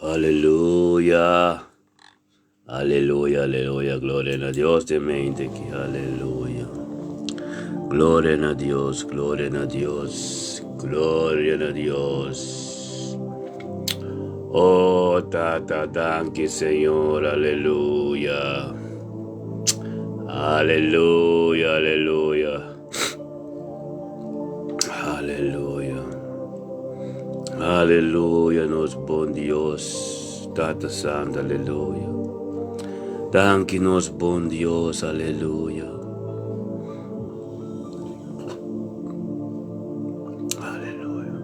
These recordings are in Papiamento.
Aleluya. Aleluya, aleluya. Gloria na Dios de mente aquí. Aleluya. Gloria na Dios, gloria na Dios, gloria na Dios. Oh, Tata, danki, Señor. Aleluya. Aleluya, aleluya. Aleluya. Aleluya, nos bon Dios. Tata Santo, aleluya. Danki nos bon Dios, aleluya. Aleluya.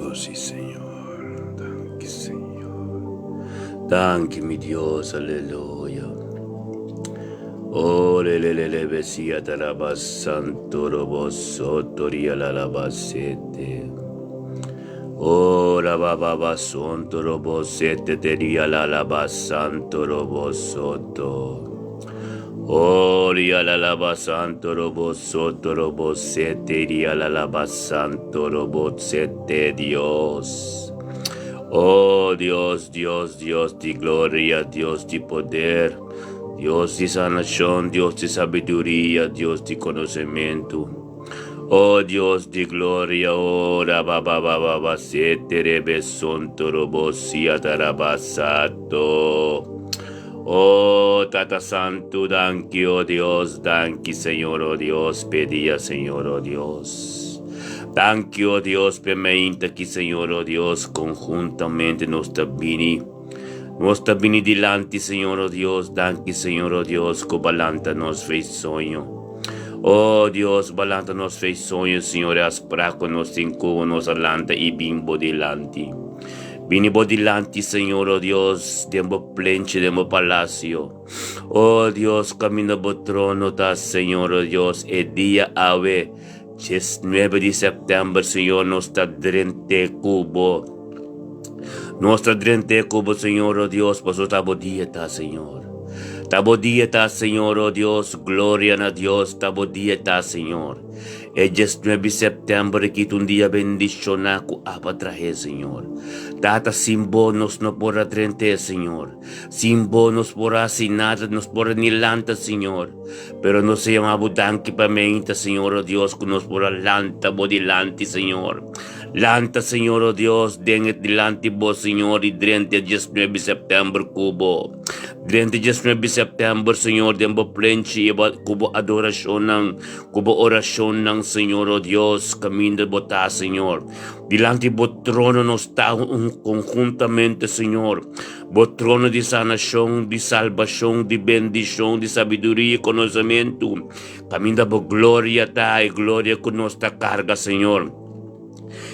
Oh, sí, Señor. Danki, Señor. Danki, mi Dios, aleluya. Oh, le le le le besia taraba santo robo sotoria la la basete. Oh, la ba ba sonto robo sete teria la la ba santo robo soto. Oh, ria la la ba santo robo soto robo sete ria la la ba santo robo sete Dios. Oh Dios, Dios, Dios di gloria, Dios di poder, Dios di sanacion, Dios di sabiduria, Dios di conocemento. Oh Dios di gloria, oh ba ba ba ba ba sete rebe sonto robo sia tarabasato. Oh Tata Santo, danki, oh Dios, danki Señor, oh Dios, pedia Señor, oh Dios. Danki, oh Dios, pe mainta ki Señor, oh Dios, conjuntamente nos ta bini. Nos ta bini dilanti, Señor, oh Dios, danki, Señor, oh Dios, ku balanta nos fe soño. Oh Dios, balanta nos fe soño, Señor, e aspra ku nos tin ku nos alanta i bin bo dilanti. Bini bo dilanti, Señor, oh Dios, den bo plenchi, den bo palacio. Oh Dios, caminda bo trono ta, Señor, oh Dios, e dia awe, 19 di september, Señor, nos ta drente ku bo. Nos ta drente ku bo, Señor, oh Dios, paso ta bo dia ta, Señor. Ta bo dia ta, Señor, oh Dios, gloria na Dios, ta bo dia ta, Señor. E 19 september aki ta un dia bendishoná ku aba trahe, Señor. Tata, sin bo nos no por a drent'é, Señor. Sin bo nos por hasi nada, nos por a ni lanta, Señor. Pero nos ta yama bo danki pa meinta, Señor, oh Dios, ku nos por a lanta bo dilanti, Señor. Lanta, Señor, oh Dios, den e dilanti bo, Señor, i drenta e 19 september ku bo. Drenta e 19 september, Señor, den bo plenchi i ku bo adorashonnan. Ku bo orashonnan, Señor, o Dios, kaminda bo ta, Señor. Dilanti bo trono nos ta un konhuntamente, Señor. Bo trono di sanashon, di salbashon, di bendishon, di sabiduria i konosementu. Kaminda bo gloria ta, e gloria ku nos ta karga, Señor.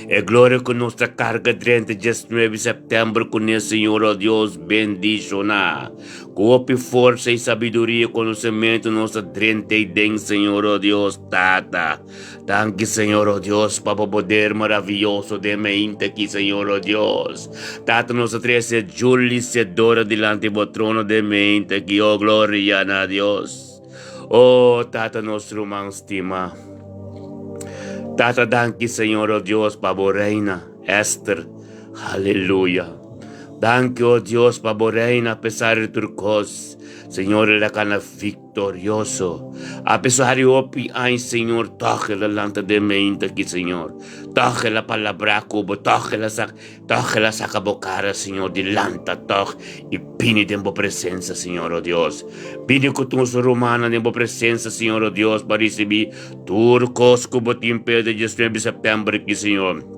E gloria ku nos ta karga drenta 19 september kuné, Señor, o Dios, bendishoná. Ku hopi forsa i sabiduria i konosementu nos ta drenta ei den, Señor, o Dios, Tata. Danki, Señor, o Dios, pa bo poder maravioso den mainta aki, Señor, o Dios. Tata, nos ta trese Julie Sedora dilanti bo trono den mainta aki, o gloria na Dios. O Tata, nos ruman stima. Tata, danki, Señor, o Dios, pa bo reina, Esther. Aleluya. Danki, o Dios, pa bo reina, apesar di tur kos. Señor, el a kana viktorioso. Apesar di hopi aña, Señor, tòg el a lanta den meinta aki, Señor. Tòg el a palabrá ku bo, tòg el a sa, tòg el a saka bo kara, Señor, di lanta tòg i bini den bo presensia, Señor, o Dios. Bini ku tur su rumannan den bo presensia, Señor, o Dios, pa risibí tur kos ku bo tin p'e di 19 sèptèmber aki, Señor.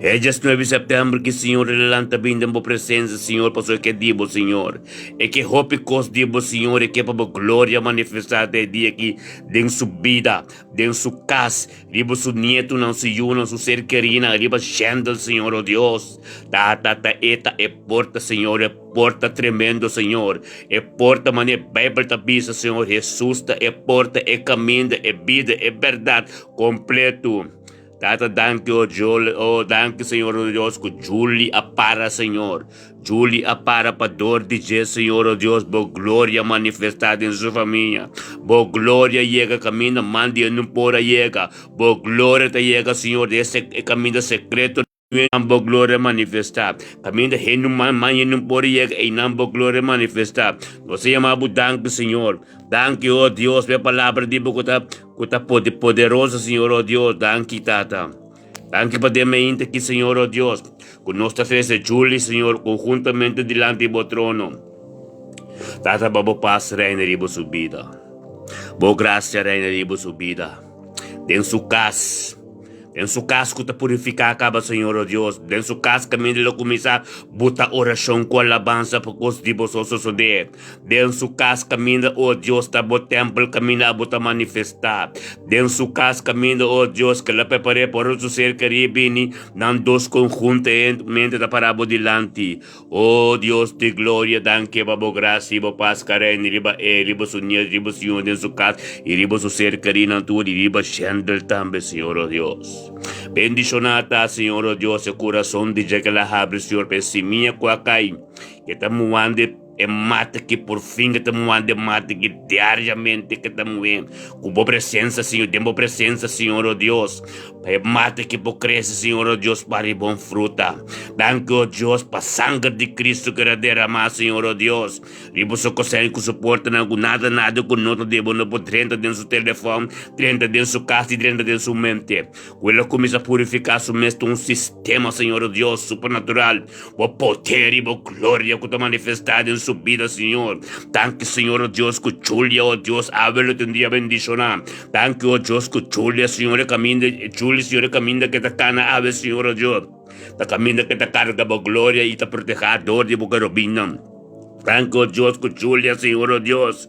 E 19 september ki Señor e lanta bin den bo presencia, Señor, pasobra e ke di bo, Señor. E ke hopi kos di bo, Señor, e ke pa bo gloria manifestá te e dia aki den su bida, den su kas, riba su nietonan, su yunan, su ser kerinan, riba Shendel, Señor, o Dios. Tata, ta e ta e porta, Señor, e porta tremendo, Señor. E porta manera Bijbel ta bisa, Señor, Hesus ta e porta, e kaminda, e bida, e bèrdat kompleto. Tata danki o Joli o danki Señor o Dios ku Juli a para Señor Juli a para pa dor di dje Señor o Dios bo gloria manifestá den su famia bo gloria yega kaminda man di e no por a yega bo gloria ta yega Señor den e kaminda sekreto. Einan bo gloria manifestá. Kaminda hende man man no por yega, einan bo gloria manifestá. Nos ta yama bo danki, Señor. Danki, o Dios, pa e palabra di bo ku ta ku ta poderoso, Señor, o Dios. Danki, Tata. Danki pa den mainta aki, Señor, o Dios, ku nos ta trese Julie, Señor, konhuntamente dilanti bo trono. Tata, pa bo pas reina riba su bida. Bo grasia reina riba su bida. Den su kas. Den su kas ku ta purifiká kaba, Señor, o Dios. Den su kas kaminda lo kuminsá buta orashon ku alabansa pa kos di bo so sosodé. Den su kas kaminda, o Dios, ta bo tèmpel kaminda abo ta manifestá. Den su kas kaminda, o Dios, ke lo prepar'é pa ora su ser kerí bini, nan dos konhuntamente ta pará bo dilanti. O Dios di gloria, danki pa bo grasia i bo pas ka reina riba e, riba su niet, riba su yu den su kas, i riba su ser kerínan tur, i riba Shendel tambe, Señor, o Dios. Bendishoná ta, Señor, o Dios, e kurason di dje ke la habri, Señor, pa e simia ku a kai, ke ta muande E mata ki por fin ke ta muhá e mata ki diariamente ke ta muhé ku bo presensa, Señor, den bo presensa, Señor, o Dios. Pa e mata ki por krese, Señor, o Dios, pari bon fruta. Danki, o Dios, pa sanger di Cristo ku a deramá, Señor, o Dios. Riba su kosen ku su portanan ku nada, nada ku no ta di bo no por drenta den su telefòn, drenta den su kas i drenta den su mente. Ku el a kuminsá purifiká su mes ta un sistema, Señor, o Dios, supernatural. Bo poder i bo gloria ku ta manifestá den su bida, Señor. Danki, Señor, o Dios, ku Julia, o Dios, awe lo tin dia bendishoná. Danki, o Dios, ku Julia, Señor, e kaminda, Julia, Señor, e kaminda ke ta kana awe, Señor, o Dios, ta kaminda ke ta karga bo gloria i ta protehá dor di bo kerubinnan. Danki, o Dios, ku Julia, Señor, o Dios.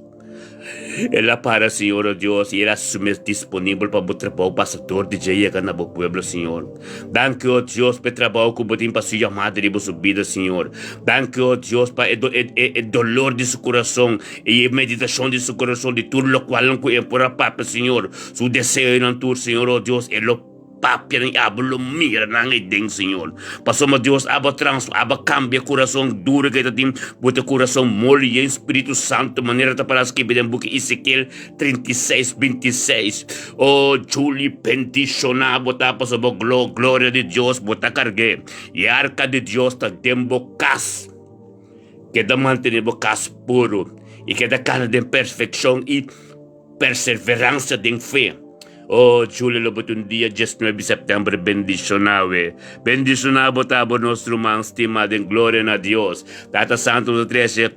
El a para, Señor, o Dios, i el a hasi su mes disponibel pa bo trabou pasa dor di dje yega na bo pueblo, Señor. Danki, o Dios, pa e trabou ku bo tin pa su yamada riba su bida, Señor. Danki, o Dios, pa e, e, e, e dolor di su kurason i e meditashon di su kurason di tur lokualnan ku e por a papia, Señor. Su deseonan tur, Señor, o Dios, e lo. Papia nan i abo lo mira nan ei den, Señor. Pasobra Dios abo trans, abo cambia curason duro ke ta tin, bo ta curason moli yen Spiritu Santo, manera ta para skibi den buki Ezekiel 36, 26. Oh, Julie, bendiciona bo ta pasobra bo glo, gloria di Dios bo ta carge. I e arca di Dios ta den bo cas. Keda mantene bo cas puro i keda cana den perfeccion i. Perseveransia den fe. Oh, Julia lo bo ta un dia diesnuebe di sèptèmber bendishoná we. Bendishoná bo ta bo nos ruman stimá den gloria na Dios. Tata Santu nos ta trese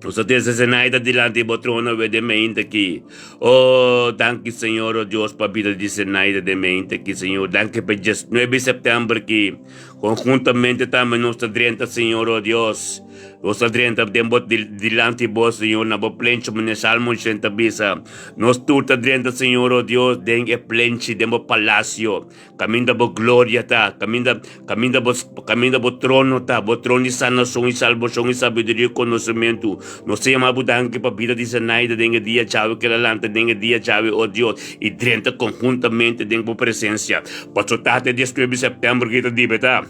nos ta trese Zenaida dilanti bo trono we den meinta aki. Oh, danki Señor oh Dios pa bida di Zenaida den meinta aki Señor. Danki pa diesnuebe di sèptèmber aki. Konhuntamente tambe nos ta drenta Señor oh Dios. Nos ta drenta den bo dilanti bo, Señor, na bo plenchi, manera Salmo 80 ta bisa. Nos tur ta drenta, Señor, o Dios, den e plenchi, den bo palacio, caminda bo gloria ta, caminda, caminda bo, caminda bo trono ta, bo trono di sanacion y salbacion y sabiduria y conocimento. Nos ta yama bo danki pa bida di Zenaida den e dia djawe, ke la lanta den e dia djawe, o Dios, y drenta conhuntamente den bo presencia. Paso Tata, e 19 di september ki ta dibe ta.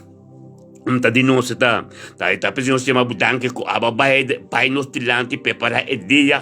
Un ta di nos ta ta e ta p'esei nos yama bo danki ku aba bai bai nos dilanti prepará e dia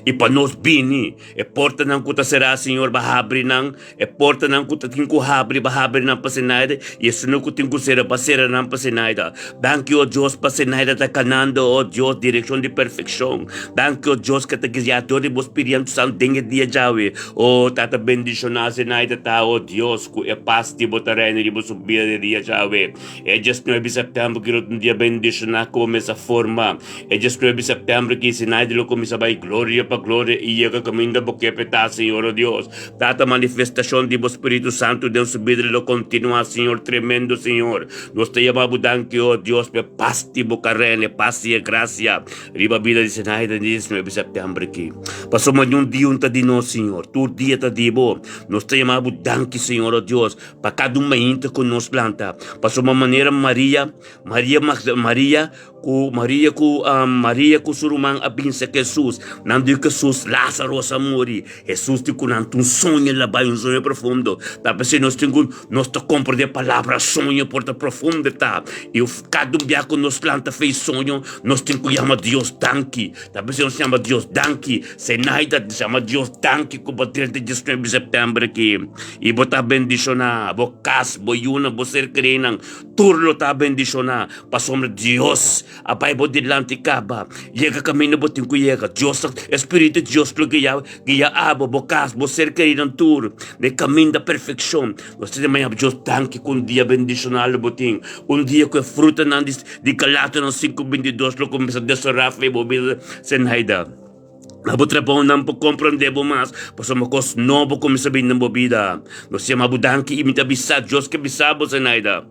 i pa nos bini. E portanan ku ta será, Señor, ba habri nan. E portanan ku ta tin ku habri, ba habri nan pa Zenaida. I esunnan ku tin ku sera, ba sera nan pa Zenaida. Danki, o Dios, pa Zenaida ta kanando, o Dios, direkshon di perfekshon. Danki, o Dios, ke ta guiá dor di bo Spiritu Santu den e dia djawe. O Tata, bendishoná Zenaida ta, o Dios. Ku e pas di bo ta reina riba su bida di dia djawe. E diesnuebe di sèptèmber ki lo ta un dia bendishoná ku bo mes a forma. E diesnuebe di sèptèmber ki Sinai di lo kuminsá bai gloria pa gloria i yega kaminda bo ke p'e ta, Señor o Dios. Tata, manifestashon di bo Spiritu Santu den su bida lo kontinuá, Señor, tremendo, Señor. Nos ta yama bo danki, o Dios, p'e pas di bo ka reina, e pas i e grasia. Riba bida di Zenaida di diesnuebe sèptèmber aki. Pasobra niun dia un ta di nos, Señor. Tur dia ta di Bo. Nos ta yama Bo danki, Señor, o Dios, pa kada un mainta ku nos planta. Pasobra manera Maria, Maria Magda, Maria. ku Maria ku Maria ku su ruman a bin serka Hesus, nan di ku Hesus, Lázaro a muri. Hesus di ku nan ta un soño el a bai, un soño profundo. Ta p'esei nos tin ku nos ta komprendé palabra soño por ta profundo e ta. I kada un bia ku nos lanta fe i soño, nos tin ku yama Dios danki. Ta p'esei nos yama Dios danki. Zenaida yama Dios danki ku bo drenta 19 di sèptèmber aki. I bo ta bendishoná, bo kas, bo yunan, bo ser kerínan. Tur lo ta bendishoná, pasobra Dios a bai bo dilanti kaba. Yega kaminda bo tin ku yega. Dios ta, e Spiritu di Dios lo guia, guia abo, bo kas, bo ser kerinan tur den kaminda perfekshon. Nos ta maña Dios danki ku un dia bendishoná lo bo tin. Un dia ku e frutanan di, di Galatonan 5:22 lo kuminsá desorá for bo bida. Zenaida. Na bo trabounan por komprondé bo mas, pasobra kos nobo kuminsá bini den bo bida. Nos yama bo danki i mi ta bisa Dios ke bisa bo, Zenaida,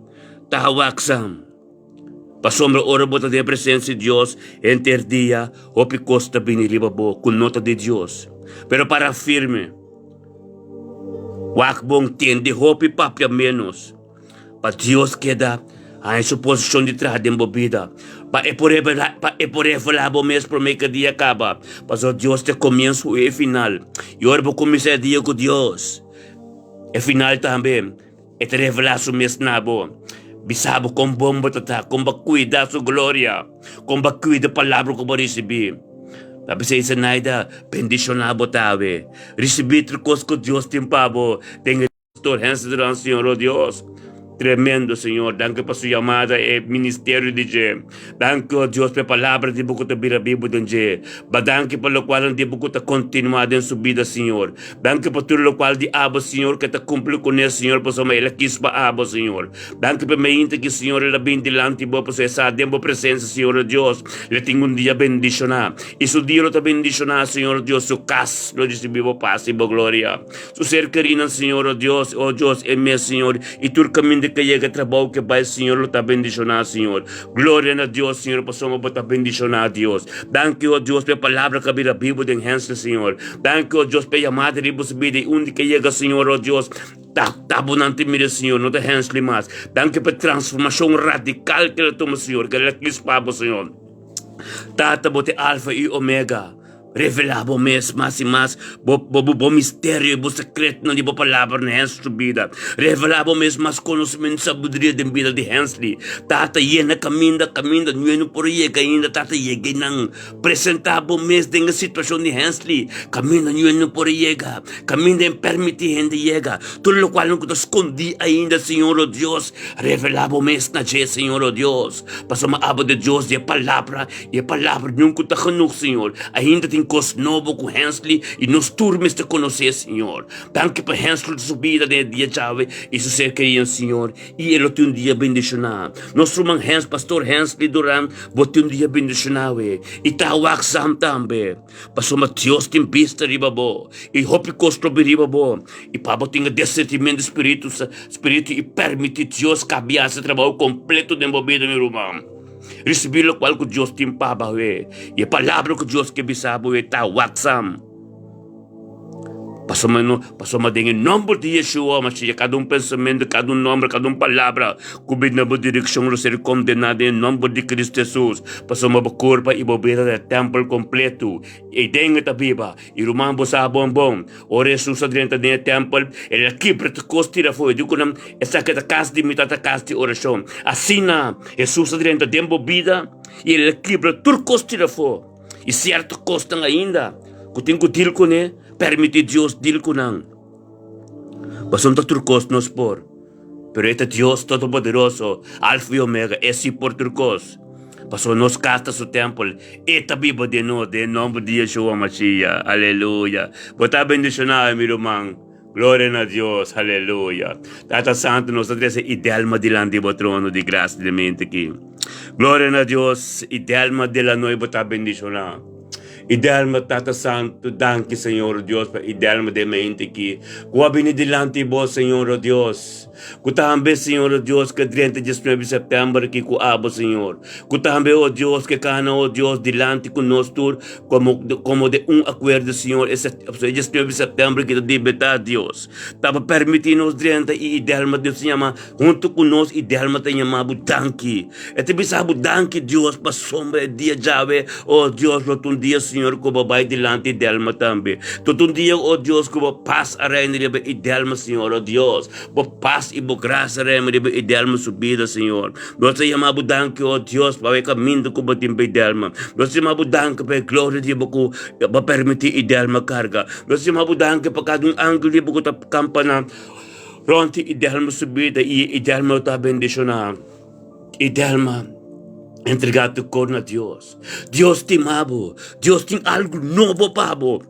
ta waksam. Pasobra ora bo ta den e presensia di Dios henter dia, hopi kos ta bini riba bo ku no ta di Dios. Pero para firme. Wak bon, tende hopi, papia ménos. Pa Dios keda haña su posishon di traha den bo bida, pa e por revelá, pa e por revelá bo mes promé ku e dia kaba. Pasobra Dios ta e komienso i e final. I ora bo kuminsá e dia ku Dios, e final tambe, e ta revelá su mes na bo. Bisa bo kon bon bo ta ta, kon bo a kuida su gloria, kon bo a kuida e palabra ku bo a risibí. Ta p'esei, Zenaida, bendishoná bo ta awe. Risibí tur kos ku Dios tin pa bo den e. Pastor Hensley Durán Señor oh Dios tremendo Señor danki pa su yamada e ministerio di dje danki oh Dios pa e palabra di bo ku ta bira bibu den dje ba danki pa lokualnan di bo ku ta kontinua den su bida Señor danki pa tur lokual di abo Señor ke ta kumpli kuné Señor pasobra el a kis pa abo Señor danki pa e meinta ki Señor el a bin dilanti bo pasobra e sa den bo presensia Señor oh Dios le tin un dia bendishoná i su dia lo ta bendishoná Señor oh Dios su kas lo risibi bo pas i bo gloria. Su ser kerinan, Señor, o Dios, o Dios, e mes, Señor, i tur kaminda ke yega trabou ke bai, Señor, lo ta bendishoná, Señor. Gloria na Dios, Señor, pasobra bo ta bendishoná, Dios. Danki, o Dios, pa e palabra ku a bira bibu den hensnan, Señor. Danki, o Dios, pa e yamada riba su bida i unda ke yega, Señor, o Dios, ta ta bo nan ta mira, Señor, no ta hensli mas. Danki pa e transformashon radikal ke el a tuma, Señor, ke el a kis pa bo, Señor. Tata, bo ta e Alfa i Omega. Revelá bo mes mas i mas bo bo bo misterio i bo sekretonan di bo palabra na hens su bida. Revelá bo mes mas konosementu i sabiduria den bida di Hensley. Tata, yena kaminda kaminda nue no por yega ainda. Tata, yega einan. Presentá bo mes den e situashon di Hensley, kaminda nue no por yega, kaminda en permití hende yega. Tur lokualnan ku ta skondí ainda, Señor, o Dios, revelá bo mes na dje, Señor, o Dios. Pasobra abo di Dios di e palabra. I e palabra nunca ta genoeg, Señor. Ainda tin cos nobo cu Hensley i nos tur mester conoce, Señor. Danki pa Hensley su bida den e dia djawe i su ser kerinan, Señor. I e lo tin un dia bendiciona. Nos ruman Hens, Pastor Hensley Duran, bo tin un dia bendiciona awe. I ta waakzaam tambe, pasobra Dios tin bista riba bo i hopi cos lo bin riba bo. I pa bo tin e discernimiento di spiritu, spiritu i permiti Dios cabia haci trabao completo den bo bida, mi ruman. Risibí lokual ku Dios tin pa bo e, i e palabra ku Dios ke bisa bo e ta waksam. Pasobra no, pasobra den e nòmber di Yeshua Mashiach kada un pensamentu, kada un nòmber, kada un palabra ku bini na bo direkshon lo ser kondená den e nòmber di Kristu Hesus. Pasobra bo kurpa i bo bida ta e tèmpel kompletu, i den e ta biba. I ruman bo sa bon bon, ora Hesus a drenta den e tèmpel, el a kibra tur kos tira afó. E di ku nan, Esaki ta kas di mi Tata, kas di orashon. Asina, Hesus a drenta den bo bida i el a kibra tur kos tira afó. I sierto kosnan ainda ku tin ku dil kuné, permití Dios dil ku nan. Pasobra no ta tur kos nos por. Pero e ta Dios Todopoderoso, Alfa i Omega, e sí por tur kos. Pasobra nos kas ta su tèmpel, e ta biba den nos, den e nòmber di Yeshua Mashiach. Aleluya! Bo ta bendishoná, mi ruman. Gloria na Dios! Aleluya! Tata Santu, nos ta trese Idelma dilanti di bo trono di grasia di mente aki. Gloria na Dios! Idelma Delanoy, bo ta bendishoná. Idelma Tata Santu, danki Señor o Dios pa Idelma den mente aki ku a bini dilanti bo Señor o Dios. Ku tambe Señor o Dios ke drenta diesnuebe sèptèmber aki ku abo Señor. Ku tambe o Dios ke kana o Dios dilanti ku nos tur komo komo den un akuerdo Señor e diesnuebe sèptèmber aki ta debetá Dios. Ta pa permití nos drenta i Idelma Dios ta yama huntu ku nos Idelma ta yama bo danki. E ta bisa bo danki Dios pasobra e dia djawe o Dios lo ta un dia Señor ku bo bai dilanti Idelma tambe. Lo ta un dia o Dios ku bo pas a reina riba Idelma Señor o Dios. Bo pas i bo grasia reina riba Idelma su bida Señor. Nos ta yama bo danki o Dios pa e kaminda ku bo tin pa Idelma. Nos ta yama bo danki pa e gloria di bo ku bo a permití Idelma karga. Nos ta yama bo danki pa kada un angel di bo ku ta kampana rònt Idelma su bida i Idelma lo ta bendishoná. Idelma, entregá tu kor na Dios. Dios stima bo. Dios tin algu nobo pa bo.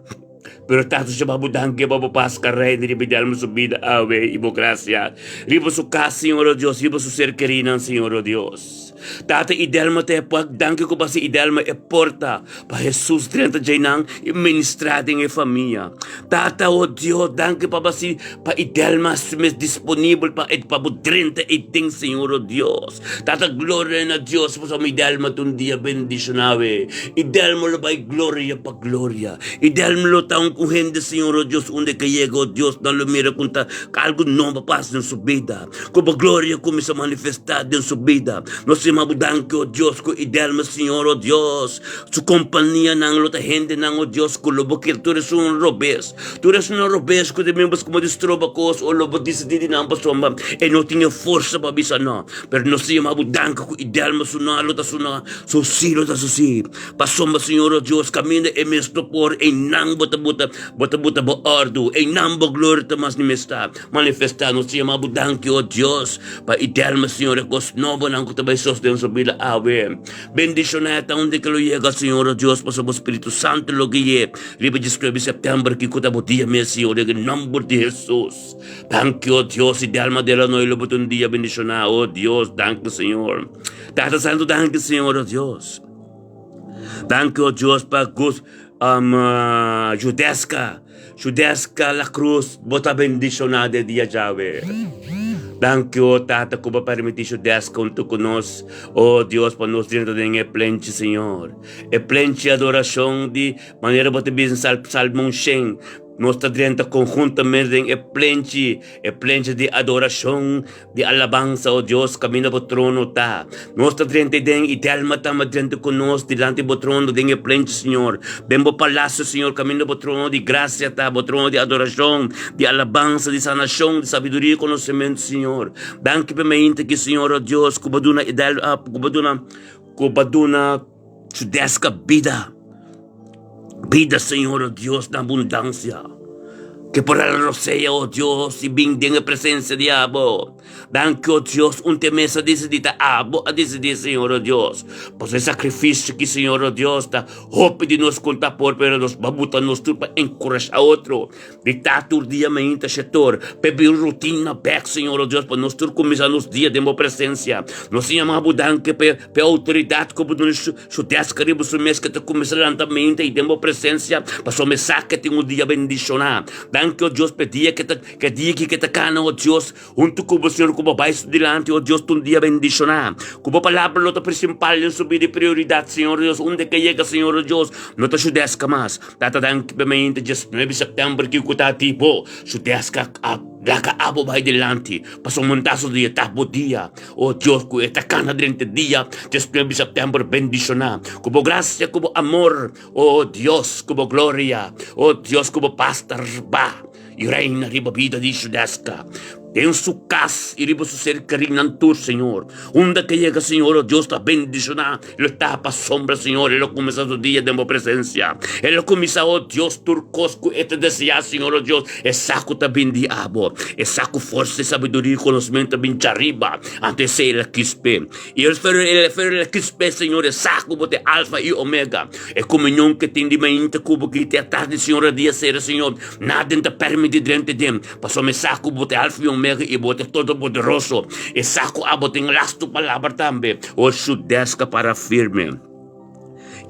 Pero Tata yama bo danki pa bo pas kareda riba Idelma su bida awe i bo grasia riba su kas, Señor o Dios, riba su ser kerinan, Señor o Dios. Tata Idelma ta e danki ku basi Idelma e porta pa Hesus drenta djeinan i ministrá den e famia. Tata, o Dios, danki pa basi pa Idelma su mes disponibel pa pa bo drenta eiden, Señor, o Dios. Tata, gloria na Dios pasobra Idelma ta un dia bendishoná awe. Idelma lo bai gloria pa gloria. Idelma lo ta un ku hende, Señor, o Dios, unda ke yega, o Dios, nan lo mira ku ta algu nobo a pasa den su bida. Ku bo gloria kuminsá manifestá den su bida. Nos yama bo danki, o Dios, ku Idelma, Señor, o Dios, su kompanianan lo ta hendenan, o Dios, ku lo bo kere tur esun robes. Tur esun robes ku ta bin buska bo di stroba kos o lo bo disidí di nan pasobra e no tin e forsa pa bisa no. Pero nos ta yama bo danki ku Idelma su no lo ta su no, su sí lo ta su sí. Pasobra, Señor, o Dios, kaminda e mes no por, einan bo ta buta, bo ta buta bo òrdu, einan bo gloria ta mas nimestá. Manifestá nos ta yama bo danki, o Dios, pa e delma, Señor, e kos nobonan ku ta bai sos den su bida awe. Bendishoná e ta unda ke lo yega, Señor, o Dios, pasobra bo Spiritu Santu lo gui'é riba diesnuebe sèptèmber ki ku ta bo dia mes, Señor, den e nòmber di Hesus. Danki, o Dios, e delma de la noi lo bo ta un dia bendishoná, o Dios, danki, Señor. Tata Santu, danki, Señor, o Dios. Danki, o Dios, pa Gus, um, Judeska. Judeska la Cruz, bo ta bendishoná den dia djawe. Danki, o Tata, ku bo permití Judeska huntu ku nos, o Dios, pa nos drenta den e plenchi, Señor. E plenchi adorashon di manera bo ta bisa den Salmo shen, nos ta drenta konhuntamente den e plenchi, e plenchi di adorashon Di alabansa, o Dios, kaminda bo trono ta. Nos ta drenta den i Delma tamba drenta ku nos dilanti bo trono den e plenchi, Señor. Den bo palasio, Señor, kaminda bo trono di grasia ta, bo trono di adorashon, di alabansa, di sanashon, di sabiduria i konosementu, Señor. Danki pa e mainta aki, Señor, o Dios, ku bo duna Delma, ku bo duna, ku bo duna su deska bida. Bida, Señor, o Dios, na abundansia. Ke por a rosea, o Dios, i bin den e presensia di abo. Danki, o Dios, un te mes a disidí, ta abo a disidí, Señor, o Dios. Pasobra e sakrifisio ki, Señor, o Dios, ta hopi di nos konta por, pero nos ba buta nos tur pa enkurashá otro. Di ta tur dia mainta shetor, p'e bin rutina bèk, Señor, o Dios, pa nos tur kuminsá nos dia den bo presensia. Nos ta yama bo danki p'e p'e outoridat ku bo duna Su deska riba su mes ke ta kuminsá lanta mente i den bo presensia, pasobra mi sa ke tin un dia bendishoná. Danki, o Dios, p'e dia ke ta, ke dia aki ke ta kana, o Dios, huntu ku bo, Señor, ku bo bai su dilanti, o Dios, ta un dia bendishoná. Ku bo palabra lo ta prinsipal den su bida i prioridat, Señor Dios, unda ke yega, Señor, o Dios, no ta su deska mas. Tata, danki p'e mente diesnuebe sèptèmber ki ku ta di bo, su deska a laga abo bai dilanti, pasobra montaso di e ta bo dia. O Dios, ku e ta kana drenta dia despues di sèptèmber bendishoná ku bo grasia, ku bo amor, o Dios, ku bo gloria, o Dios, ku bo pas ta rba i reina riba bida di Judeska, den su kas i riba su ser kerínan tur, Señor. Unda ke yega, Señor, o Dios, ta bendishoná, e lo tapa sombra, Señor, e lo kuminsá su dia den bo presensia. E lo kuminsá, o Dios, tur kos ku e ta deseá, Señor, o Dios, E sa ku ta bin di abo, e sa ku forsa i sabiduria i konosmentu ta bin djariba, anto esei el a kis p'e. I el fere el fere el a kis p'e, Señor, e sa ku bo ta e Alfa i Omega. E komunion ke tin di mainta ku bo ki te atardi, Señor, a dia sera, Señor, naden ta permiti drenta den, pasobra e sa ku bo ta e Alfa i Omega i bo ta e Todopoderoso. E sa ku abo tin lastu palabra tambe. O su deska para firme.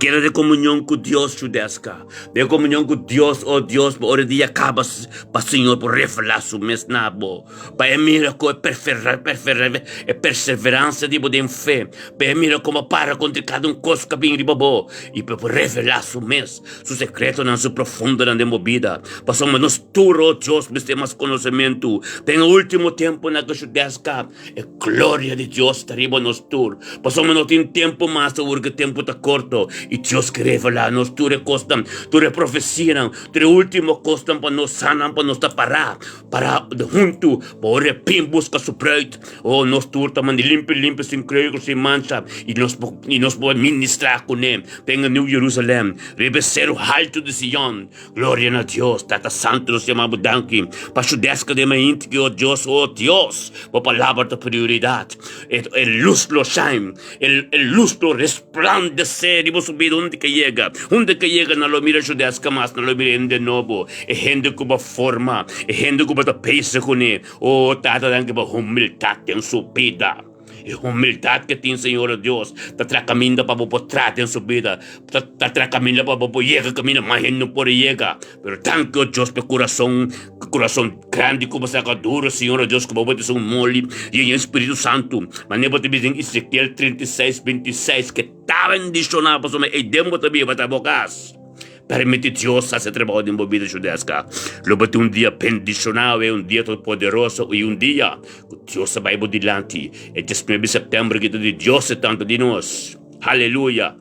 Keda den komunion ku Dios, Chudeska. Den komunion ku Dios, o Dios, pa ora e dia kaba, pa Señor por revelá Su mes na bo. Pa e mira ku e e perseveransia di bo den fe. Pa e mira kon bo para kontra kada un kos ku a bin riba bo. I pa e por revelá Su mes, Su sekretonan, Su profundonan den bo bida. Pasobra nos tur, o Dios, mester mas konosementu. Den e último tempunan ku Chudeska. E gloria di Dios ta riba nos tur, pasobra no tin tempu mas awor ku e tempu ta korto, i Dios ke revelá nos tur e kosnan, tur e profesianan, tur e último kosnan pa nos sa nan, pa nos ta pará, pará huntu pa ora e bin buska su bruid. Oh, nos tur ta manda limpi limpi, sin kreukel, sin mancha, i nos por, i nos por ministrá kuné den e New Jerusalem, riba e seru haltu di Sion. Gloria na Dios, Tata Santu, nos yama bo danki pa su deska den mainti ki, oh Dios, oh Dios, bo palabra ta prioridat. E, e lus lo shine, e, e lus lo resplandece riba su bida unda ke yega. Unda ke yega nan lo mira su deska mas, nan lo mira hende nobo, e hende ku bo forma, e hende ku bo ta bezig kuné. Oh Tata, danki pa humildat den su bida. E humildad ke tin Señor Dios ta tra kaminda pa bo por tra den su bida, ta ta tra kaminda pa bo por yega kaminda mas hende no por yega. Pero danki o Dios pa e kurason, kurason grandi ku bo saka duro Señor Dios ku bo bo ta un moli yen yen Spiritu Santu. Manera bo ta bisa den Ezekiel 36, 26 ke ta bendishona pasobra ei den bo ta biba ta bo kas. Permiti Dios hasi e trabou den bo bida Judeska. Lo bo tin un dia bendishonao e un dia todopoderoso i un dia ku Dios ta bai bo dilanti. E 19 di sèptèmber ki ta di Dios e tantu di nos. Haleluya!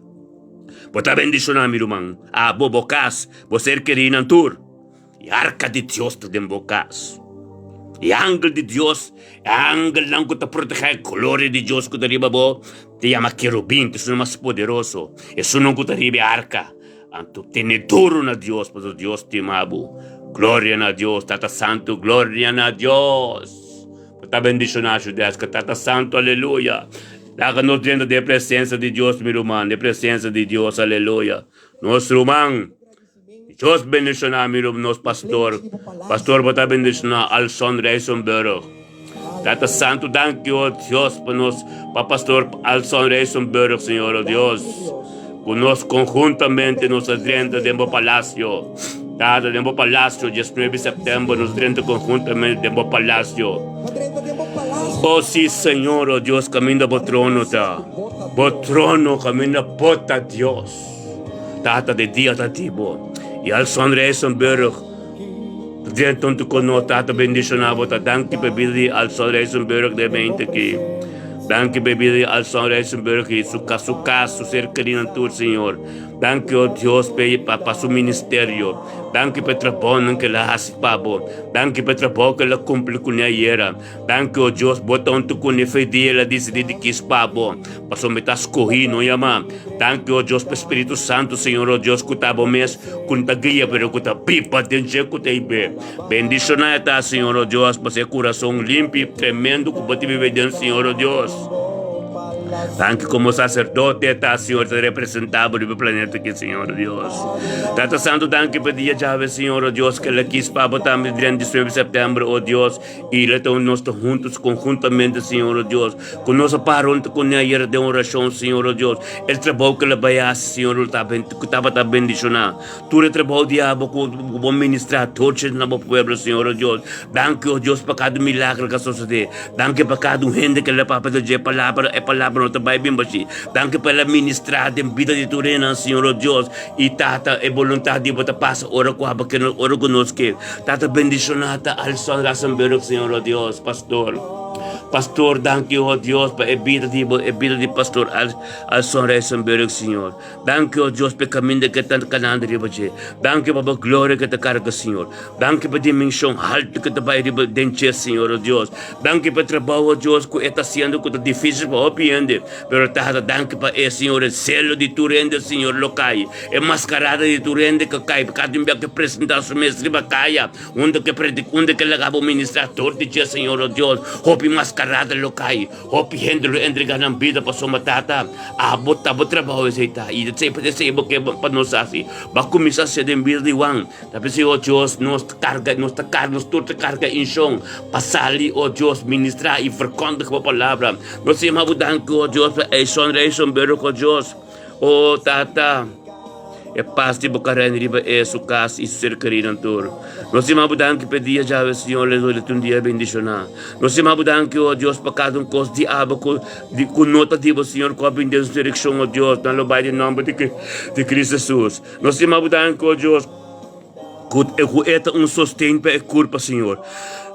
Bo ta bendishona mi ruman, abo, bo kas, bo ser kerinan tur. E arka di Dios ta den bo kas. E angel di Dios, e angelnan ku ta protegé e gloria di Dios ku ta riba bo, ta yama kerubin, ta esunnan mas poderoso, esunnan ku ta riba e arka. Anto tene duru na Dios, pasobra Dios stima bo. Gloria na Dios, Tata Santu, gloria na Dios! Bo ta bendishoná, Judeska, Tata Santu, aleluya! Laga nos drenta den e presensia di Dios, mi ruman, den e presensia di Dios, aleluya! Nos ruman. Dios bendiciona mi nos pastor. Pastor bo ta bendiciona Alson Rijsenburg. Tata Santo danki oh Dios pa nos pa pastor Alson Rijsenburg Señor oh Dios. Ku nos conjuntamente nos a drenta den bo palacio. Tata den bo palacio 19 september nos drenta conjuntamente den bo palacio. Oh si Señor oh Dios caminda bo trono ta. Bo trono caminda bo ta Dios. Tata de dia ta di bo. I al Sonreisenburg den tonto kono tata bendiciona bo ta danki pa bida di al Sonreisenburg den mente ki. Danki pa bida di al Sonreisenburg i su su kas su ser kerinan tur Señor. Danki o Dios pa pa su ministerio. Danki pa e trabounan ke el a hasi pa bo. Danki pa e trabou ke el a kumpli kuné ayera. Danki o Dios bo ta un tukun e fe di el a disidi di kis pa bo, pasobra mi ta skohí no yamá. Danki o Dios pa Spiritu Santu Señor o Dios ku ta bo mes ku no ta guia pero ku ta biba den dje ku ta ibe. Bendishoná e ta Señor o Dios pa se kurason limpi tremendo ku bo ta biba den Señor o Dios. Danki komo saserdote e ta Señor ta representá bo riba e planeta aki Señor o Dios. Tata Santu danki pa dia djawe Señor o Dios ku el a kis pa bo tambe durante 19 september o Dios. I la ta nos ta huntos conjuntamente, Señor o Dios, cu nos a para hunto cu ne ayer den oracion, Señor o Dios. El trabou cu el a bay haci, Señor, lo ta cu tabata bendiciona. Tur e trabou di abo cu bo ministra tochi na bo pueblo, Señor o Dios. Danki, o Dios, pa cada milagro cu a sosode. Danki pa cada un hende cu el a papia di dje palabra, e palabra no ta bay bin bashi. Danki pa el a ministra den bida di tur hendenan, Señor o Dios. I Tata, e boluntad di bo ta pasa ora cu abo ke, ora cu nos ke. Tata bendiciona ta Alson Rassenburg, Señor, oh Dios, pastor. Pastor, danki, oh Dios, pa e bida di bo, e bida di pastor Al, Alson Rassenburg, Señor. Danki, oh Dios, pa e caminda ke ta canando riba dje. Danki pa bo gloria ke ta carga, Señor. Danki pa dimension haltu ke ta bai riba den dje, Señor, oh Dios. Danki pa e trabou, oh Dios, ku e ta haciendo ku ta dificil pa hopi hende. Pero Tata, danki pa e, Señor, e zelo di tur hende, Señor, lo kai. E mascarada di tur hende ke kai, kada un bia ke presenta su mes riba kaya, unda ke predica, unda ke laga bo ministra tur di dje, Señor, oh Dios, hopi mascarada lo kai, hopi hende lo entrega nan bida pasobra, Tata, abo ta bo trabou esei ta, i esei esei bo ke pa nos hasi. Bo a kuminsa hasi den bida di Juan. Ta p'esei, oh Dios, nos ta karga, nos ta karga, nos tur ta karga inshon pa sali, oh Dios, ministra i verkondig bo palabra. Nos ta yama bo danki, oh Dios, pa Eison Reison Berg, oh Dios. O Tata, e pas di bo karen riba e, su kas i su ser kerinan tur. Nos stima bo danki p'e dia djawe, Señor, les ora ta un dia bendishoná. Nos stima bo danki, o Dios, pa kada un kos di abo ku di ku no ta di bo, Señor, ku a bini den nos direkshon, o Dios. Nan lo bai den nòmber di di Cristo Jesus. Nos stima bo danki, o Dios, ku ku e ta un sosten pa e kurpa, Señor.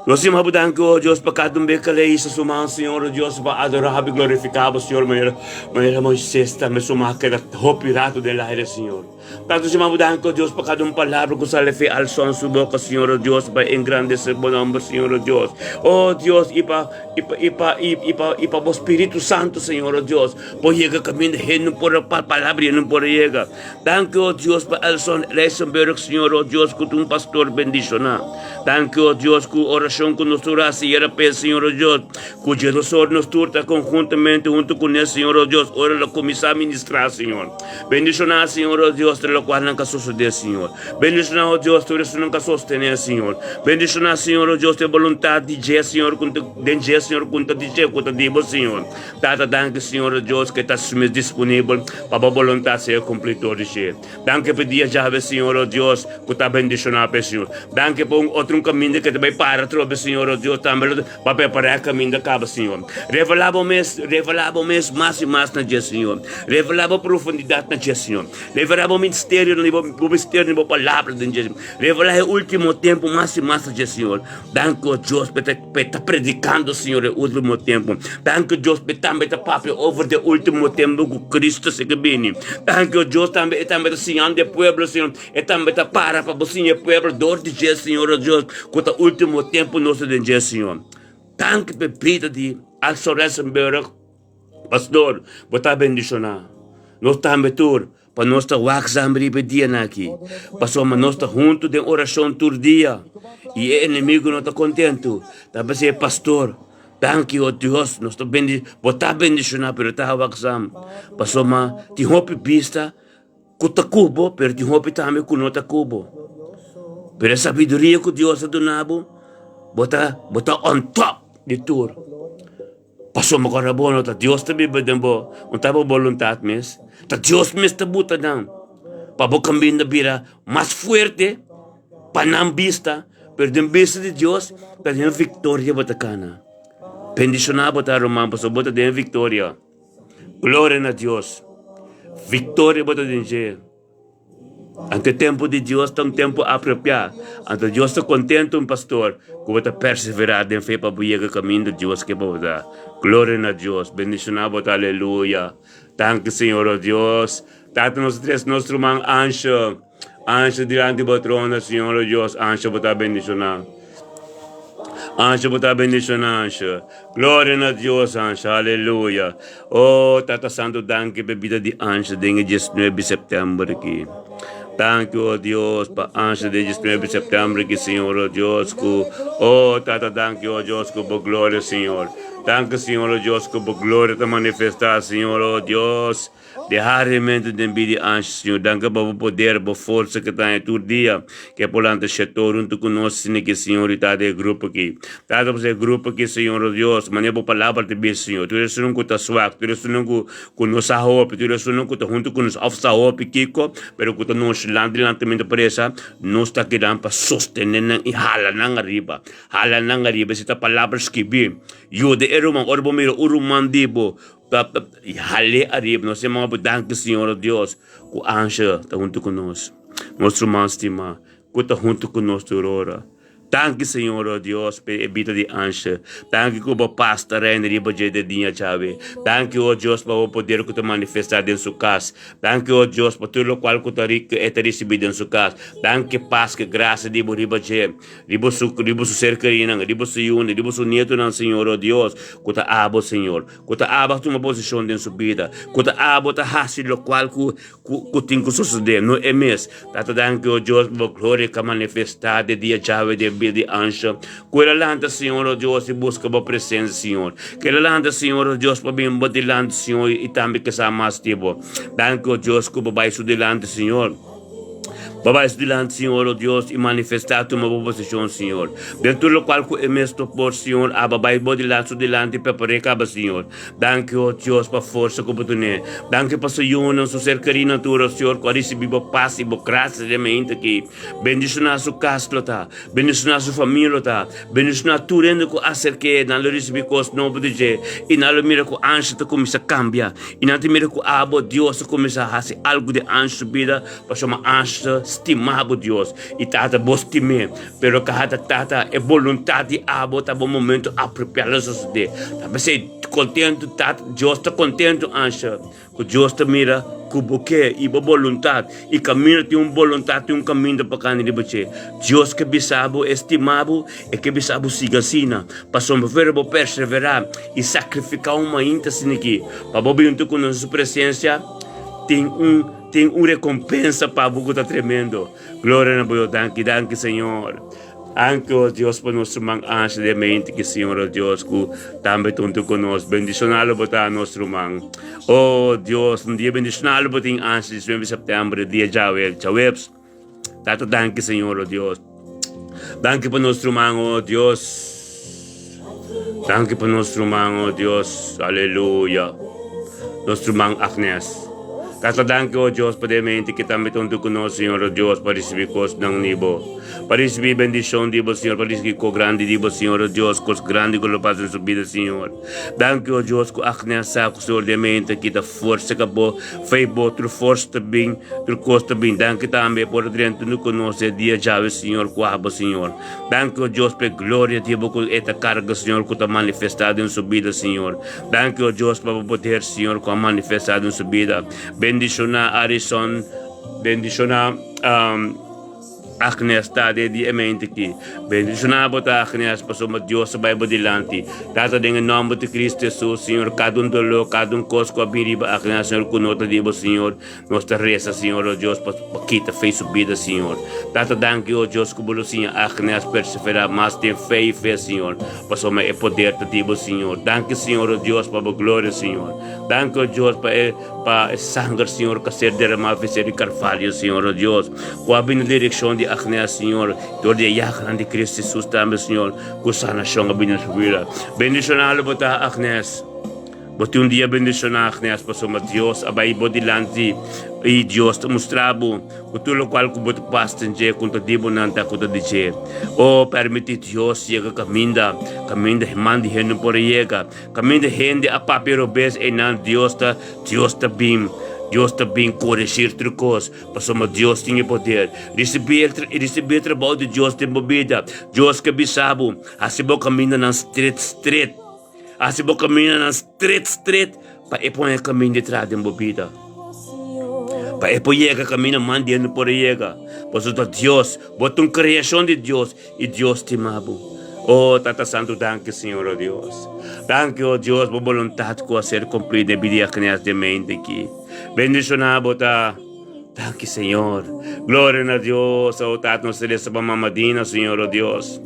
Nos stima bo danki, o Dios, pa kada un bes ku a leisa su man, Señor, o Dios, pa adorá bo i glorifiká bo, Señor, manera manera Moisés tambe su man a keda hopi ratu den laire, Señor. Tantu stima bo danki, o Dios, pa kada un palabra ku sali fe al son su boka, Señor, o Dios, pa engrandesé bo nomber, Señor, o Dios. O Dios, i pa i pa i pa i pa i pa bo Spiritu Santu, Señor, o Dios, por yega kaminda hende no por pa palabra hende no por yega. Danki, o Dios, pa Elson Rijsenburg, Señor, o Dios, ku ta un pastor bendishoná. Danki, o Dios, ku orashon ku nos tur hasi yera p'e, Señor, o Dios, ku dje nos or nos tur ta konhuntamente huntu kuné, Señor, o Dios, ora lo kuminsá ministrá, Señor. Bendishoná, Señor, o Dios, tur lokual nan ka sosodé, Señor. Bendishoná, o Dios, tur esun nan ka sostené, Señor. Bendishoná, Señor, o Dios, tur e boluntat di dje, Señor, ku ta den dje, Señor, ku ta di dje, ku ta di bo, Señor. Tata, danki, Señor, o Dios, ku e ta su mes disponibel pa bo boluntat sea kumplí tur di dje. Danki pa e dia djawe, Señor, o Dios, ku ta bendishoná p'e, Señor. Danki pa un otro un kaminda ku e ta bai para atrobe, Señor, o Dios, tambe lo pa prepará e kaminda kaba, Señor. Revelá bo mes, revelá bo mes mas i mas na dje, Señor. Revelá bo profundidat na dje, Señor. Revelá bo misterio, bo misterio, bo palabra den dje. Revelá e último tempu mas i mas na dje, Señor. Danki, o Dios, pa e ta predikando, Señor, e último tempu. Danki, o Dios, pa e tambe ta papia over di e último tempu ku Cristo si ke bini. Danki, o Dios, tambe e tambe ta siñando e pueblo, Señor. E tambe ta para pa bo siña e pueblo dor di dje, Señor, o Dios, ku ta último tempu nos ta den dje, Señor. Danki pa e bida di Alson Resenberg, pastor, bo ta bendishoná. Nos tambe tur, pa nos ta wakzam riba e dianan aki, pasobra nos ta huntu den orashon tur dia, i e enemigu no ta kontentu. Ta p'esei, pastor, danki, o Dios, nos ta bendi, bo ta bendishoná, pero ta wakzam, pasobra tin hopi bista Ku ta ku bo, pero tin hopi tambe ku no ta ku bo. Pero e sabiduria ku Dios a duna bo, bo ta bo ta on top di tur. Pasobra ku ora bo no ta Dios ta biba den bo, no ta bo boluntat mes. Ta Dios mes ta buta nan pa bo kaminda bira mas fuerte pa nan bista, pero den bista di Dios ta den viktoria bo ta kana. Bendishoná bo ta, ruman, pasobra bo ta den viktoria. Gloria na Dios. Victoria bo ta den dje. Anto e tempo di Dios ta un tempo apropiá. Anto Dios ta contento, un pastor, cu bo ta perseverá den fe pa bo yega caminda Dios ke pa bo ta. Gloria na Dios. Bendicioná bo ta. Aleluya. Danki Señor, oh Dios. Tata nos tres nos ruman Ancho. Ancho dilanti bo trono, Señor, oh Dios. Ancho bo ta bendicioná. Ancho bo ta bendicioná, Ancho. Gloria na Dios, Ancho. Aleluya. Oh, Tata Santo, danki pa e bida di Ancho den e diesnuebe september aki. Danki, oh Dios, pa Ancho den e diesnuebe september aki, Señor, oh Dios, ku, oh, Tata, danki, oh Dios, ku bo gloria, Señor. Danki, Señor, oh Dios, ku bo gloria ta manifestá, Señor, oh Dios. Deha remente den bida di anshi, Señor. Danki pa bo poder, bo forsa ke ta haña tur dia, ke por lanta sheto huntu ku nos, asina ki, Señor, i ta den e grupo aki. Tata pa e grupo aki, Señor, o Dios, manera bo palabra ta bisa, Señor, tur esunnan ku ta swak, tur esunnan ku ku no sa hopi, tur esunnan ku ta huntu ku nos òf sa hopi kiko, pero ku ta nonchalant dilanti mi ta presa, nos ta kidan pa sostené nan i hala nan ariba, hala nan ariba. Esei ta palabra skibí. Yuda e ruman. Ora bo mira un ruman di bo, Hal'é ariba nos hermano bo danki Señor o Dios ku Ansha ta huntu ku nos nos ruman stima ku ta huntu ku nos tur ora danki Señor o Dios pa e bida di Ansha danki ku bo pas ta reina riba dje den dia djawe danki o Dios pa bo poder ku ta manifesta den su kas danki o Dios pa tur lokual ku ta e ta risibi den su kas danki pas ku grasa di bo riba dje. Riba su, riba su ser kerinan, riba su yunan, riba su nietonan, Señor, oh Dios, ku ta abo, Señor, ku ta abo a tuma posishon den su bida, ku ta abo ta hasi lokual ku, ku, ku tin ku sosodé, no e mes. Tata, danki, oh Dios, pa bo gloria ku a manifestá de dia djawe den bida di Ansha. Ku el a lanta, Señor, oh Dios, i buska bo presensia, Señor. Ku el a lanta, Señor, oh Dios, pa bin bo dilanti, Señor, i tambe ke sa mas di bo. Danki, oh Dios, ku bo bai su dilanti, Señor. Bo bai su dilanti, Señor, o Dios, i manifestá tuma bo posishon, Señor. Den tur lokual ku e mes no por, Señor, aba bai bo dilanti, su dilanti, prepar'é kaba, Señor. Danki, o Dios, pa forsa ku bo dun'é. Danki pa su yunan, su ser kerínan tur, o Señor, ku a risibí bo pas i bo grasia den mainta aki. Bendishoná su kas lo ta. Bendishoná su famia lo ta. Bendishoná tur hende ku aserk'é. Nan lo risibí kos nobo di dje, i nan lo mira ku Ansha ta kuminsá kambia. I nan ta mira ku abo, Dios, ta kuminsá hasi algu den Ansha su bida, pasobra Ansha ta stima bo, Dios, i Tata, bo stim'é. Pero kada Tata, e boluntat di abo ta bo momento apropiá lo sosodé. Ta p'esei kontentu, Tata, Dios ta kontentu, Ansha, ku Dios ta mira ku bo ke i bo boluntat. I kaminda tin un boluntat, tin un kaminda pa kanda riba dje. Dios ke bisa bo, e stima bo, e ke bisa bo siga asina. Pasobra bo bo perseverá i sakrifiká un mainta asina aki pa bo bin huntu ku nos den su presensia, tin un tin un rekompensa pa bo ku ta tremendo. Gloria na bo Dios, danki, danki Señor. Danki, oh Dios, pa nos ruman Ansha de mente ki Señor, oh Dios, ku tambe ta huntu ku nos. Bendishoná lo bo ta nos ruman. Oh Dios, un dia bendishoná lo bo tin Ansha 19 di sèptèmber, dia djawe, djaweps. Tata, danki Señor, oh Dios. Danki pa nos ruman, oh Dios. Danki pa nos ruman, oh Dios. Aleluya. Nos ruman Agnes. Tata, danki, oh Dios, pa den mente ki tambe ta huntu ku nos, Señor, oh Dios, pa risibí kosnan di bo. Pa risibí bendishon di bo, Señor, pa risibí kos grandi di bo, Señor, oh Dios, kos grandi ku lo pasa den su bida, Señor. Danki, oh Dios, ku Agnes sa ku Señor den mente ki ta forsa ka bo, fe bo, tur forsa ta bin, tur kos ta bin. Danki tambe por a drenta huntu ku nos e dia djawe, Señor, ku abo, Señor. Danki, o Dios, p'e gloria di bo ku e ta karga, Señor, ku ta manifestá den su bida, Señor. Danki, o Dios, pa bo poder, Señor, ku a manifestá den su bida. Bendishoná Arison, bendishoná Agnes ta den di e mente aki. Bendishoná bo ta, Agnes, pasobra Dios ta bai bo dilanti. Tata, den e nòmber di Cristo Hesus, Señor, kada un doló, kada un kos ku a bin riba Agnes, Señor, ku no ta di bo, Señor, Nos ta reza, Señor, oh Dios, pa pa kita fe su bida, Señor. Tata, danki, oh Dios, ku bo lo siña Agnes perseverá mas den fe i fe, Señor, pasobra e poder ta di bo, Señor. Danki, Señor, oh Dios, pa bo gloria, Señor. Danki, oh Dios, pa e pa e sanger, Señor, ku a ser derramá vencer di Carvalho, Señor, oh Dios, ku a bini na direkshon di Agnes, Señor, dor di e yaganan di Cristo Jesus tambe, Señor, ku sanashon a bini na su bida. Bendishoná lo bo ta, Agnes. Bo tin un dia bendishoná, Agnes, pasobra Dios a bai bo dilanti i Dios ta mustra bo ku tur lokual ku bo ta pas den dje, ku ta di bo nan ta ku ta di dje. O, permití Dios yega kaminda, kaminda man di hende no por a yega, kaminda hende a papia robes, einan Dios ta, Dios ta bin, Dios ta bin koregir tur kos, pasobra Dios tin e poder. Risibí e, risibí e trabou di Dios den bo bida. Dios ke bisa bo, hasi bo kamindanan stret, stret. Hasi bo kamindanan stret stret pa e pone kaminda di tras den bo bida. Pa e por yega kaminda man di hende por a yega. Pasobra ta Dios, bo ta un kreashon di Dios i Dios stima bo. Oh Tata Santu danki Señor oh Dios. Danki oh Dios bo boluntat ku a ser kumplí den bida di Agnes den mente aki. Bendishoná bo ta. Danki Señor. Gloria na Dios. Oh Tata nos ta resa pa Mama Dina Señor oh Dios.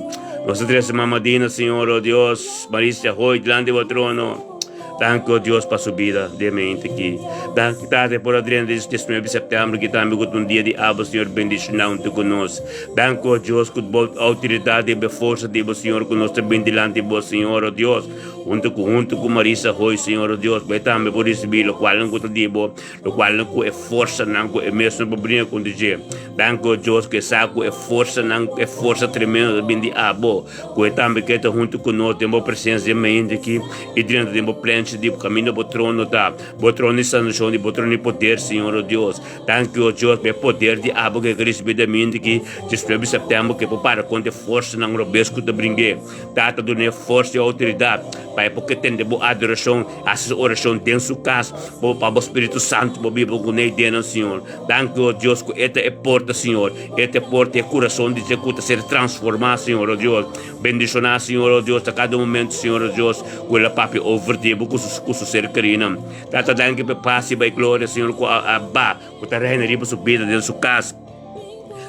Nos ta trese Mama Dina Señor oh Dios. Marisia Hoy dilanti bo trono. Danki oh Dios pa su bida den mente aki. Danki Tata por a drenta di 19 di september ki tambe ku ta un dia di abo Señor bendiciona hunto ku nos. Danki oh Dios ku bo autoridad i bo forsa di bo Señor ku nos ta bin dilanti bo Señor oh Dios. Hunto ku hunto ku Marisa Hoy Señor oh Dios bo e tambe por ricibi lokualnan ku ta di bo. Lokual ku e forsanan ku e mes no por bringa kontra dje. Danki o Dios ku e sa ku e forsanan, e forsa tremendo ta bin di abo, ku e tambe ke ta huntu ku nos den bo presensia den mente aki i drenta den bo plenchi di kaminda bo trono ta, bo trono di sanashon i bo trono di poder, Señor o Dios. Danki o Dios pa e poder di abo ku e ke risibí den mente aki 19 di sèptèmber ku e por para kontra e forsanan robes ku ta bring'é. Tata dun'é forsa i outoridat pa e por ke tende bo adorashon, hasi su orashon den su kas. Bo pa bo Spiritu Santu bo biba ku ne ideanan, Señor. Danki, o Dios, ku E ta e porta, Señor. E ta e porta i e kurason di dje ku ta ser transformá, Señor, o Dios. Bendishoná, Señor, o Dios, ta kada momento, Señor, o Dios, ku el a papia over di bo ku su ku su ser kerinan. Tata, danki pa e pas i pa e gloria, Señor, ku a a ba, ku ta reina riba su bida den su kas.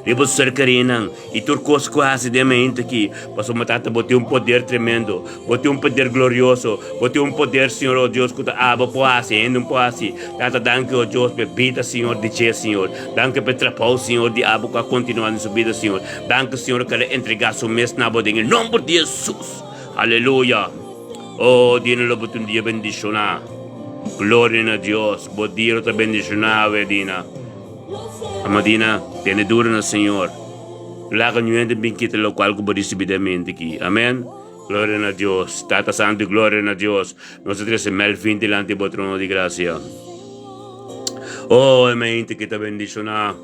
Riba su ser kerínan i tur kos ku hasi den mente aki, pasobra Tata, bo tin un poder tremendo, bo tin un poder glorioso, bo tin un poder, Señor, o Dios, ku ta abo por hasi, hende no por hasi. Tata, danki, o Dios, pa e bida, Señor, di dje, Señor. Danki pa e trabou, Señor, di abo ku a kontinuá den su bida, Señor. Danki, Señor, ku el a entregá su mes na bo den e nomber di Hesus. Aleluya! O, Dina lo bo tin un dia bendishoná. Gloria na Dios! Bo dia lo ta bendishoná awe, Dina. Ama Dina, tene duro na Señor. No laga niun hende bin kita lokual ku bo risibí den mente aki. Amen. Gloria na Dios. Tata Santu, gloria na Dios. Nos ta trese Melvin dilanti bo trono di grasia. Oh, e mente ki ta bendishoná.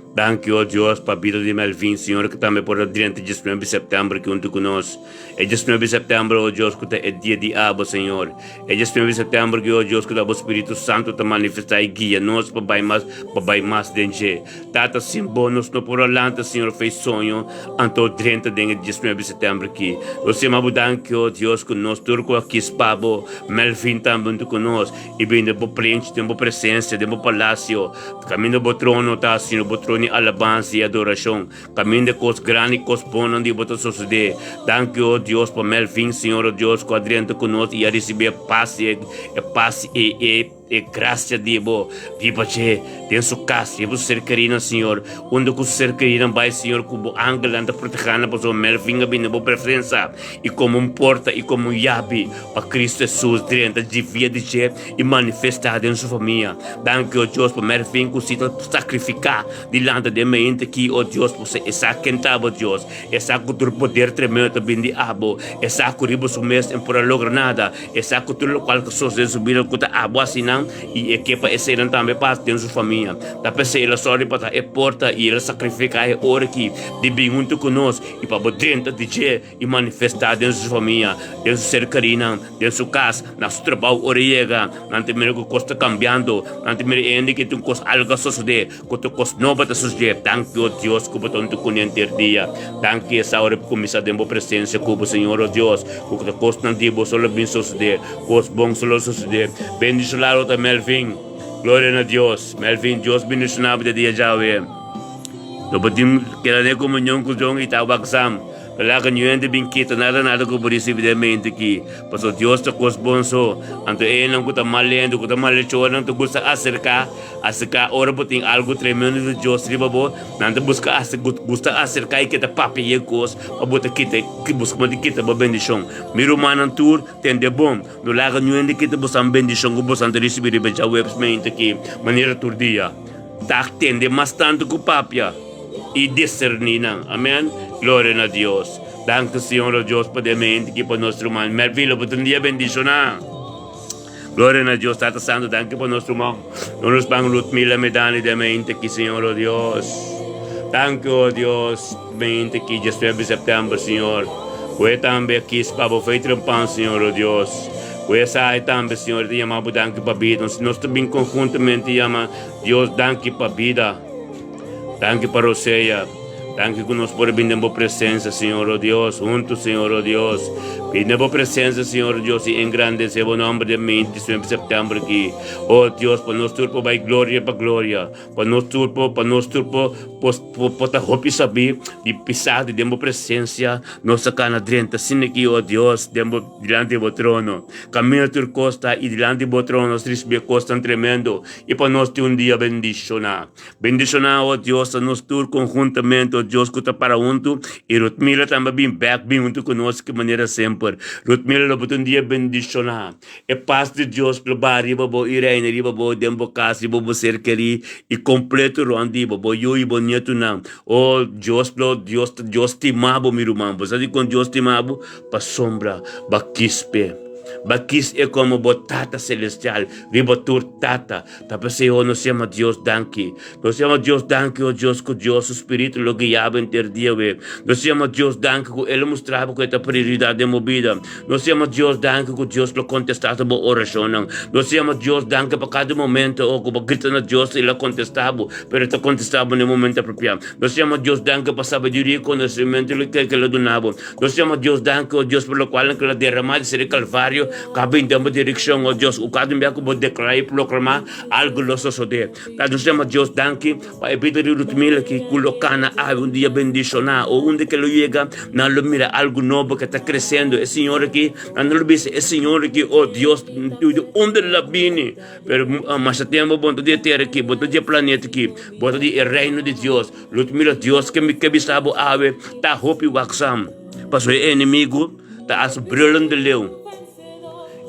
Danki, oh Dios, pa bida di Melvin, Señor, ku tambe por a drenta 19 di sèptèmber aki huntu ku nos. E 19 di sèptèmber, oh Dios, ku ta e dia di abo, Señor. E 19 di sèptèmber ki, oh Dios, ku ta bo Spiritu Santu ta manifestá i guia nos pa bai mas, pa bai mas den dje. Tata, sin bo nos no por a lanta, Señor, fei soño, anto drenta den e 19 di sèptèmber aki. Nos yama bo danki, oh Dios, ku nos tur ku a kis pa bo, Melvin tambe huntu ku nos, i bini den bo plenchi, den bo presensia, den bo palasio, Kaminda bo trono ta, Señor, bo trono di alabansa i adorashon. Kaminda kos grandi i kos bonnan di bo ta sosodé. Danki, o Dios, pa Melvin, Señor, o Dios, ku a drenta ku nos i a risibí e pas i e pas i e e grasia di bo. Riba dje, den su kas, riba su ser kerinan, Señor. Unda ku su ser kerinan bai, Señor, ku bo angelnan ta protehá nan, pasobra Melvin a bini den bo presensa i komo un porta i komo un yabi pa Cristo Hesus drenta dje via di dje i manifestá den su famia. Danki, o Dios, pa Mervin ku si ta sakrifiká dilante den mente aki, o Dios, pasobra e sa ken ta abo, Dios. E sa ku tur poder tremendo ta bin di abo. E sa ku riba su mes e no por a logra nada. E sa ku tur lokual ku sosodé den su bida ku ta abo asina, i e ke pa eseinan tambe pasa den su famia. Ta p'esei el a sòru pa ta e porta i el a sakrifiká e ora aki di bin huntu ku nos i pa bo drenta di dje i manifestá den su famia, den su ser kerinan, den su kas, na su trabou. Ora e yega, nan ta mira ku kos ta kambiando, nan ta mira e hende ke tin kos algu a sosodé, ku tur kos nobo ta sosodé. Danki, o Dios, ku bo ta huntu kuné henter dia. Danki esa ora por kuminsá den bo presensia ku bo, Señor, o Dios, ku tur kosnan di bo solo bin sosodé, kos bon solo sosodé. Bendishonado ta Melvin. Gloria na Dios. Melvin, Dios bendishoná bo di dia djawe. Lo bo tin keda den komunion ku John i ta wak sam. Laga niun hende bin kita nada nada ku bo risibi den mente aki, pasobra Dios ta kos bon so. Anto enan ku ta malento, ku ta malechornan ta gusta aserká, aserká ora bo tin algu tremendo di Dios riba bo, nan ta buska gusta aserká i kita papia e kos pa bo ta kita, buska pa kita bo bendishon. Mi rumannan tur, tende bon, no laga niun hende kita bosan bendishon ku bosan ta risibi riba djaweps mente aki manera tur dia. Ta tende mas tantu ku papia i diserní nan. Amen. Gloria na Dios. Danki Señor o Dios pa den mente ki pa nos ruman Melvin lo bo tin un dia bendishoná. Gloria na Dios Tata Santo danki pa nos ruman no nos ban Ludmila Medani den mente ki Señor o Dios. Danki o Dios mente ki 19 september Señor. Ku e tambe a kis pa bo fe trempan Señor o Dios. Ku esai tambe Señor ta yama bo danki pa bida. Nos ta bin konhuntamente yama Dios danki pa bida. Danki pa rosea. Danki ku nos por bin den bo presensia, Señor, o Dios, huntu, Señor, o Dios. Bin den bo presensia, Señor, o Dios, i engrandesé bo nomber den 29 di sèptèmber aki. O Dios, pa nos tur por bai gloria pa gloria. Pa nos tur por, pa nos tur por, por, por ta hopi sabí di pisá di den bo presensia. Nos ta kana drenta asina aki, o Dios, den bo, dilanti di bo trono. Kaminda tur kos ta i dilanti di bo trono nos risibí e kosnan tremendo i pa nos tin un dia bendishoná. Bendishoná, o Dios, ta nos tur konhuntamente, o Dios, ku ta para huntu, i Rutmila tambe a bin bèk bin huntu ku nos ki manera semper. Rutmila lo bo ta un dia bendishoná. E pas di Dios lo baha riba bo i reina riba bo den bo kas, riba bo ser kerí i kompleto rònt di bo, bo yu i bo nietunan. O Dios lo, Dios, Dios stima bo, mi ruman. Bo sa dikon Dios stima bo? Pasobra bo a kis p'e. Bo a kis e komo bo Tata Selestial riba tur tata. Ta p'esei ho nos yama Dios danki. Nos yama Dios danki, o Dios, ku Dios su Spiritu lo guia bo henter dia we. Nos yama Dios danki ku El a mustra bo ku e ta prioridat den bo bida. Nos yama Dios danki ku Dios lo kontestá tur bo orashonnan. Nos yama Dios danki pa kada momento o ku bo grita na Dios El a kontestá bo, pero E ta kontestá bo na e momento apropiá. Nos yama Dios danki pa sabiduria i konosementu ke El a duna bo. Nos yama Dios danki, o Dios, pa lokual nan ku El a derama di ser e Kalvario. kontrario ku a bini den bo direkshon, o Dios, ku kada un bia ku bo deklará i proklamá, algu lo sosodé. Ta nos yama Dios danki pa e bida di Rutmila aki ku lo kana awe un dia bendishoná. O unda ke lo yega, nan lo mira algu nobo ke ta kresiendo. E señor aki, nan lo bisa, e señor aki, o Dios, di unda el a bini? Pero masha tempu bo no ta di e tera aki, bo no ta di e planeta aki, bo ta di e reino di Dios. Rutmila, Dios ke mi ke bisa bo awe ta hopi waksam, pasobra e enemigu ta as brulende leeuw.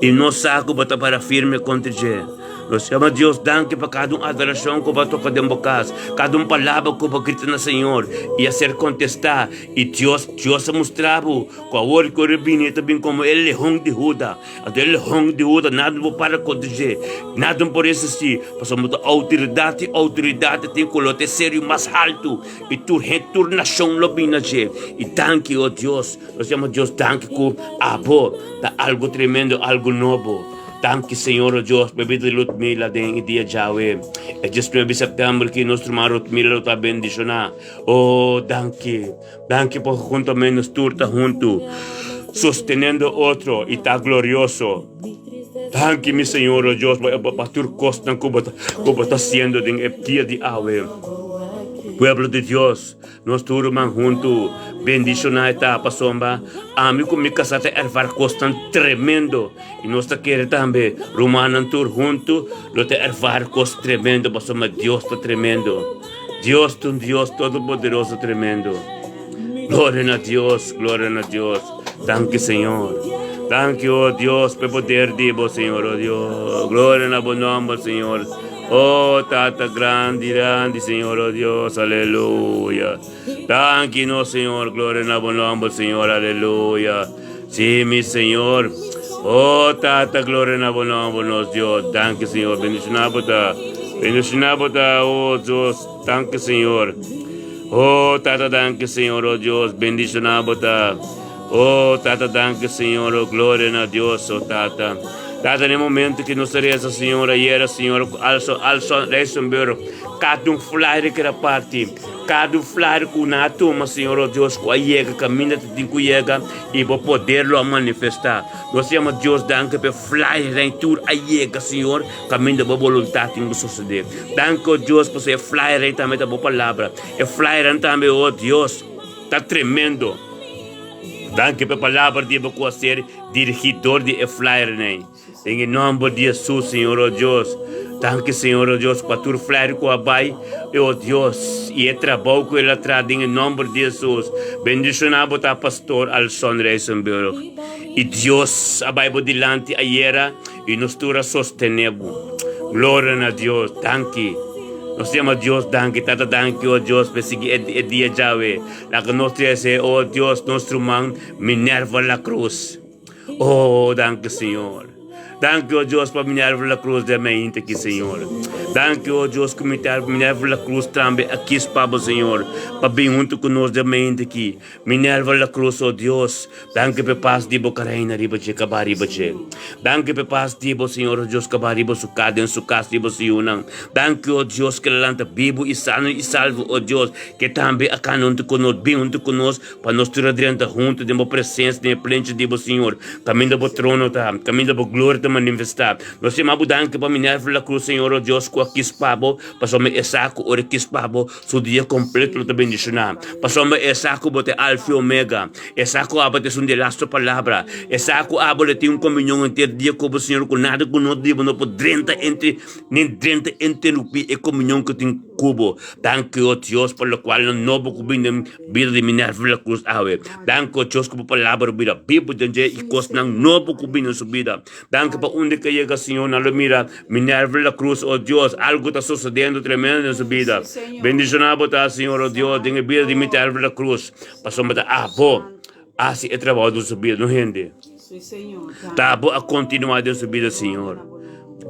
I nos sa ku bo ta para firme kontra dje. Nos yama Dios danki pa kada un adorashon ku bo a toka den bo kas, kada un palabra ku bo a grita na Señor i a ser kontestá. I Dios, Dios a mustra bo ku awor ku e bini, e ta bin komo e Lehon di Huda. Anto e Lehon di Huda, nada no por para kontra dje, nada no por resistí, pasobra bo ta outoridat i outoridat tin ku lo ta e serio mas haltu, i tur hende, tur nashon lo bini na dje. I danki, o Dios. Nos yama Dios danki ku abo ta algu tremendo, algu nobo. Danki Señor o Dios pa e bida di Ludmila den e dia djawe. E 19 di sèptèmber ki nos ruman Rutmila lo ta bendishoná. O danki, danki pasobra huntamente nos tur ta huntu sostenendo otro i ta glorioso. Danki mi Señor o Dios pa tur kosnan ku bo ta hasiendo den e dia di awe. Pueblo di Dios. Nos tur ruman huntu bendishoná e ta pasobra ami ku mi kasá ta erfar kosnan tremendo i nos ta kere tambe rumannan tur huntu lo ta erfar kos tremendo pasobra Dios ta tremendo. Dios ta un Dios todopoderoso tremendo. Gloria na Dios, gloria na Dios. Danki Señor. Danki o Dios pa e poder di bo Señor o Dios. Gloria na bo nomber Señor. Oh Tata grandi, grandi Señor, oh Dios, aleluya. Danki no Señor, gloria na bo nomber Señor, aleluya. Sí, mi Señor. Oh Tata, gloria na bo nomber, nos Dios. Danki Señor, bendiciona bo ta. Bendiciona bo ta, oh Dios. Danki Señor. Oh Tata, danki Señor, oh Dios, bendiciona bo ta. Oh Tata, danki Señor, oh gloria na Dios, oh Tata. Tata, na e momento ki nos ta reza, Señor, ayera, Señor, ku also, also Rijsenburg, kada un flyer ku era parti, kada un flyer ku nan a tuma, Señor, oh Dios, ku a yega kaminda ta tin ku yega, i bo poder lo a manifestá. Nos yama Dios danki pa e flyernan tur a yega, Señor, kaminda bo boluntat tin ku sosodé. Danki, oh Dios, pasobra e flyernan tambe ta bo palabra. E flyernan tambe, oh Dios, ta tremendo. Danki pa e palabra di bo ku a ser dirigí dor di e flyernan. Den e nòmber di Hesus, Señor, o Dios. Danki, Señor, o Dios, pa tur flyer ku a bai, o Dios, i e trabou ku el a traha den e nòmber di Hesus. Bendishoná bo ta Pastor Alson Rijsenburg. I Dios a bai bo dilanti ayera i nos tur a sostené bo. Gloria na Dios. Danki. Nos yama Dios danki. Tata danki, o Dios, pa e sigui e dia djawe. Laga nos trese, o Dios, nos ruman Minerva La Cruz. O, danki, Señor. Danki, o Dios, pa Minerva La Cruz den mainta aki, Señor. Danki, o Dios, ku Minerva La Cruz tambe a kis pa bo, Señor, pa bin huntu ku nos den mainta aki. Minerva La Cruz, o Dios, danki pa e pas di bo ka reina riba dje, kaba riba dje. Danki pa e pas di bo, Señor, o Dios, kaba riba su kas, den su kas, riba su yunan. Danki, o Dios, ku el a lanta bibu i sano i salvo, o Dios, Ke tambe a kana huntu ku nos, bin huntu ku nos, pa nos tur a drenta huntu den bo presensia, den e plenchi di bo, Señor, kaminda bo trono ta, kaminda bo gloria ta manifestá. Nos yama bo danki pa Minerva La Cruz, Señor, o Dios, ku a kis pa bo, pasobra e sa ku ora e kis pa bo, su dia kompleto lo ta bendishoná. Pasobra e sa ku bo ta e Alfa i Omega, e sa ku abo ta esun di e lastu palabra, e sa ku abo lo tin un komunion henter dia ku bo, Señor, ku nada ku no di bo no por drenta entre, nin drenta interupí e komunion ku tin ku bo. Danki, o Dios, pa lokualnan nobo ku bin den bida di Minerva La Cruz awe. Danki, o Dios, ku bo palabra bira bibu den dje i kosnan nobo ku bin den su bida. Danki pa unda ke yega, Señor, nan lo mira Minerva La Cruz, o Dios, algu ta sosodiendo tremendo den su bida. Bendishoná bo ta, Señor, o Dios, den e bida di Minerva La Cruz, pasobra ta abo hasi e trabou den su bida, no hende. Ta abo a kontinuá den su bida, Señor.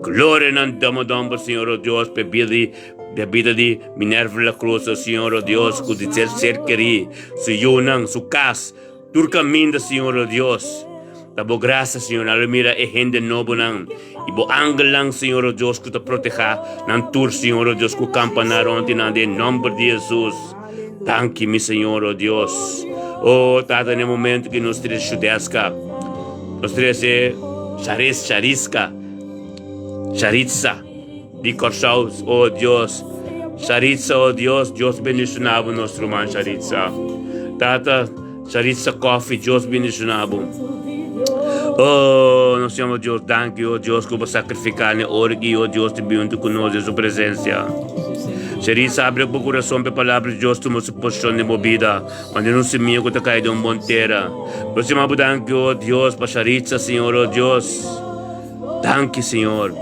Gloria na Dama Domber, Señor, o Dios, pa e bida di e bida di Minerva La Cruz, o Señor, o Dios, ku di ser ser kerí, su yunan, su kas, tur kaminda, Señor, o Dios. Ta bo grasia, Señor, nan lo mira e hende nobonan i bo angelnan, Señor, o Dios, ku ta protehá nan tur, Señor, o Dios, ku kampa nan rònt di nan den nòmber di Hesus. Danki, mi Señor, o Dios. O Tata, na e momento ku nos trese Shudeska, nos trese. Charis, Chariska, Charitza di Kòrsou, oh Dios, Charitza, oh Dios, Dios bendishoná bo nos ruman Charitza. Tata, Charitza Coffee, Dios bendishoná bo. Oh, nos yama Dios, danki, oh Dios, ku bo sakrifiká ne ora ki, oh Dios, te bin huntu ku nos den su presensia. Charitza, abri bo kurason pa e palabra di Dios tuma su posishon den bo bida. Manera un simia ku ta kai den un bon tera. Nos yama bo danki, o Dios, pa Sharitza, Señor, o Dios. Danki, Señor.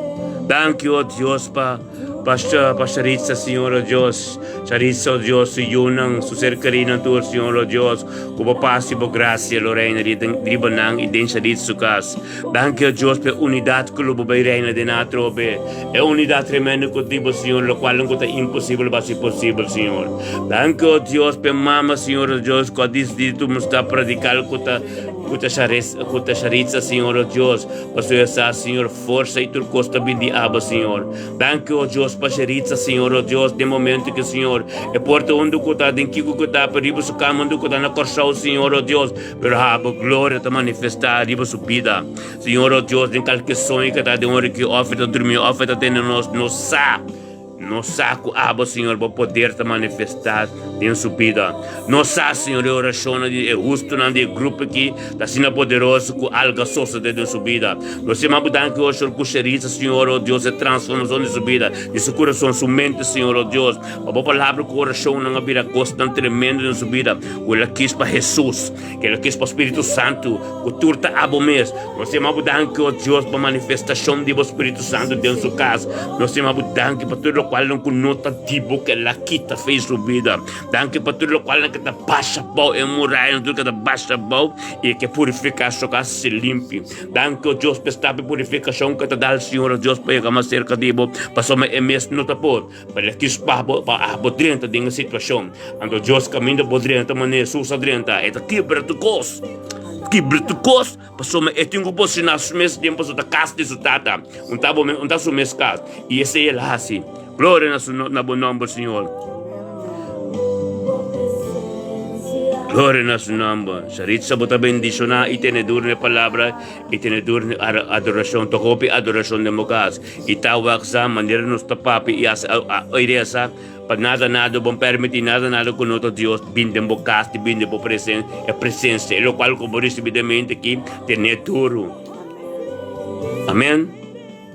Danki, o Dios, pa pa pa Sharitza, Señor, o Dios. Sharitza, o Dios, su yunan, su ser kerinan tur, Señor, o Dios. Ku bo pas i bo grasia lo reina riba nan i den Sharitza su kas. Danki, o Dios, pa e unidat ku lo bo bai reina den nan atrobe. E unidat tremendo ku tin bo, Señor, lokual nan ku ta imposibel bo hasi posibel, Señor. Danki, o Dios, p'e mama, Señor, o Dios, ku a disidí tuma un stap radikal ku ta ku ta ku ta Sharitza, Señor, o Dios, pasobra e sa, Señor, forsa i tur kos ta bin di abo, Señor. Danki, o Dios, pa Sharitza, Señor, o Dios, den momento ku, Señor, e por ta unda ku ta, den kiko ku ta, pero riba su kama unda ku ta na Kòrsou, Señor, o Dios, pero abo gloria ta manifestá riba su bida. Señor, oh Dios, den kalke soño ke ta den ora ki òf e ta drumi òf e ta tene nos, nos sa, nos sa ku abo, Señor, bo poder ta manifestá den su bida. Nos sa, Señor, e orashonnan di e hustunan di e grupo aki ta asina poderoso ku algu a sosodé den su bida. Nos yama bo danki, oh Señor, ku sherisa, Señor, oh Dios, e transformashon di su bida, di su kurason, su mente, Señor, oh Dios, pa bo palabra ku orashonnan a bira kosnan tremendo den su bida, ku el a kis pa Hesus. Kere kis pa Spiritu Santu, ku tur ta abo mes. Nos yama bo danki, o Dios, pa manifestashon di bo Spiritu Santu den su kas. Nos yama bo danki pa tur lokualnan ku no ta di bo ke la kita fe su bida. Danki pa tur lokualnan ke ta basha bou e murayanan tur ke ta basha bou i ke purifiká su kas si limpi. Danki, o Dios, pa e stap di purifikashon ke ta dal Señor, o Dios, pa yega mas serka di bo, pasobra e mes no ta por. Pa el a kis pa bo, pa abo drenta den e situashon. Anto Dios kaminda bo drenta manera Hesus a drenta, e ta kibra tur kos. Kibra tur kos, pasobra e tin ku posishoná su mes den pasobra ta kas di su Tata. Un ta bo mes, un ta su mes kas. I esei el hasi. Gloria na su na bo nòmber, Señor. Gloria na su nòmber. Sharitza bo ta bendishoná i tene duru na e palabra i tene duru na adorashon. Toka hopi adorashon den bo kas. I ta wak sa manera nos ta papia i hasi i resa pa nada nada bon permiti nada nada ku no ta Dios bin den bo kas i bin den bo presen e presensia e lokual ku bo risibi den mente aki tene duru. Amen.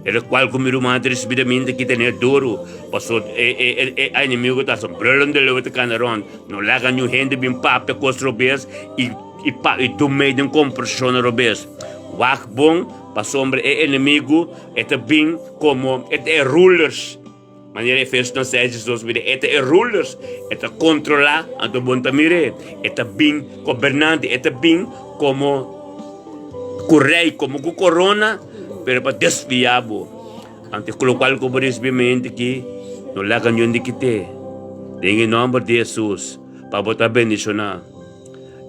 E lokual ku mi ruman ta risibi den mente aki tene duru paso e e e e enemigo ta hasi brullen de leeuw ta kana rond no laga niun hende bin papia kos robes i i pa i dumei den komportashon robes. Wak bon pasobra e enemigo E ta bin komo e ta e rulers, manera Efesionan 6, 12 mira, e ta e rulers, e ta kontrolá, anto bo no ta mir'é. E ta bin gobernante, e ta bin komo ku rei, komo ku korona, pero pa desviá bo. Anto ku lokual ku bo risibí mente aki, no laga niun di kit'é. Den e nòmber di Hesus, pa bo ta bendishoná.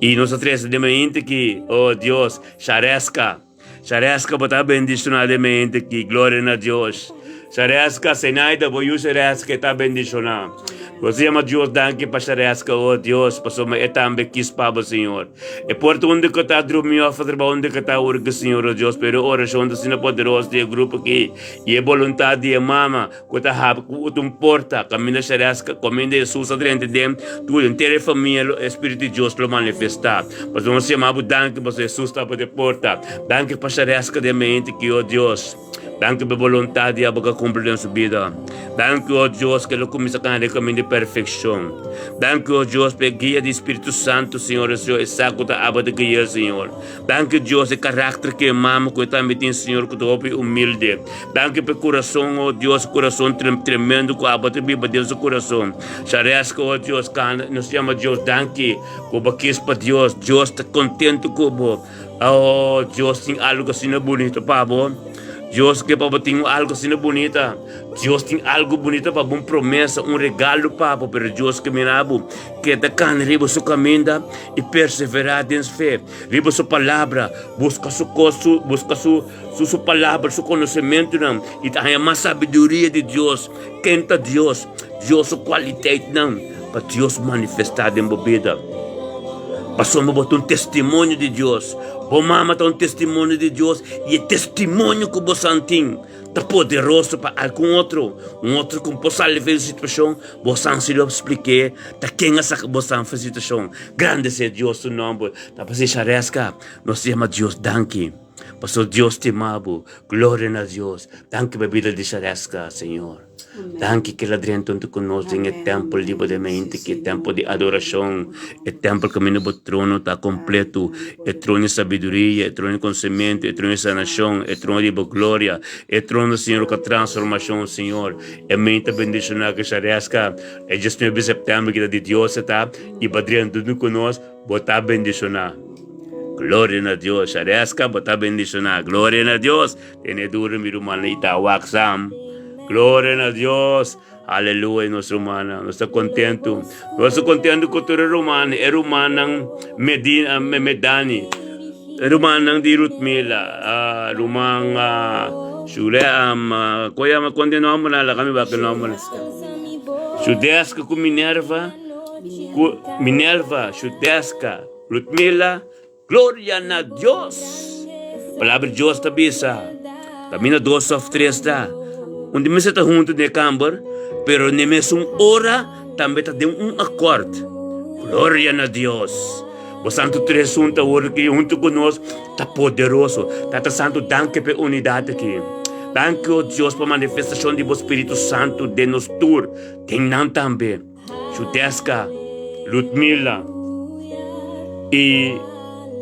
I nos ta trese den mente aki, oh Dios, Shareska. Shareska bo ta bendiciona den mente aki, gloria na Dios. Shareska, Zenaida bo yu Shareska e ta bendiciona. Nos ta yama Dios danki pa Shareska, oh Dios, pasobra e tambe kis pa bo, Señor. E por ta unda ku ta drumi of a trabou unda ku ta urgi, Señor, oh Dios, pero e oracion ta asina poderoso di e grupo aki i e boluntad di e mama. Ku ta habri ku un porta kaminda Shareska, kaminda Hesus a drenta den, tur henter e famia lo e Spiritu di Dios lo manifestá. Pasobra nos yama bo danki pasobra Hesus ta abri e porta. Danki pa Shareska den mente ki, o Dios. Danki pa e boluntat di abo ku a kumpli den su bida. Danki, o Dios, ku el a kuminsá kana den kaminda di perfekshon. Danki, o Dios, pa e guia di Spiritu Santu, Señor, e Señor, e sa ku ta abo ta guia, Señor. Danki Dios e karakter ku e mama ku e tambe tin Señor ku ta hopi humilde. Danki pa e kurason oh Dios kurason tremendo ku abo ta biba den su kurason. Shareska oh Dios kanda nos yama Dios danki ku bo kis pa Dios. Dios ta kontento ku bo. Oh Dios tin algu asina bunito pa bo. Dios ke pa bo tin algu asina bunita. Dios tin algu bunita pa bo, un promesa, un regalo pa bo, pero Dios ke mira bo keda kana riba su kaminda i perseverá den fe. Riba su palabra, buska su kos, su, buska su, su, su palabra, su konosementunan, i ta haña mas sabiduria di Dios. Ken ta Dios? Dios su kualiteitnan pa Dios manifestá den bo bida. Pasobra bo ta un testimonio di Dios. Bo mama ta un testimonio di Dios i e testimonio ku bo san tin ta poderoso pa algun otro. Un otro ku por sali for di situashon, bo san si lo splik'é ta ken a saka bo san for di situashon. Grande sea Dios su nòmber. Ta p'esei Shareska, nos yama Dios danki. Pasobra Dios stima bo. Gloria na Dios. Danki pa bida di Shareska, Señor. Danki ke la drenta huntu ku nos den e tèmpel di bo den mente, ki e tèmpel di adorashon, e tèmpel kaminda bo trono ta kompletu, e trono di sabiduria, e trono di konosementu, e trono di sanashon, e trono di bo gloria, e trono, Señor, ku transformashon, Señor. E mente ta bendishoná ku Shareska, e diesnuebe di sèptèmber ki ta di Dios e ta, i bo a drenta huntu ku nos, bo ta bendishoná. Gloria na Dios. Shareska, bo ta bendishoná. Gloria na Dios. Tene duro mi rumannan i ta wak sam. Gloria na Dios. Aleluya nos rumannan. Nos ta kontentu. Nos ta kontentu ku tur e rumannan. E rumannan Medina, Medani. E rumannan di Rutmila. Uh, ruman uh, Shule, um, uh, ko yama konde nombernan? Laga mi wak e nombernan. Shudeska ku Minerva. Ku Minerva, Shudeska, Rutmila. Gloria na Dios! Palabra di Dios ta bisa, Kaminda dos òf tres ta, un di mester ta huntu den e kamber, pero n'e mesun ora tambe ta den un akòrt. Gloria na Dios! Bo Santu Tres huntu awor aki huntu ku nos ta poderoso. Tata Santu, danki pa e unidat aki. Danki, o Dios, pa manifestashon di bo Spiritu Santu den nos tur, den nan tambe. Judeska, Ludmila y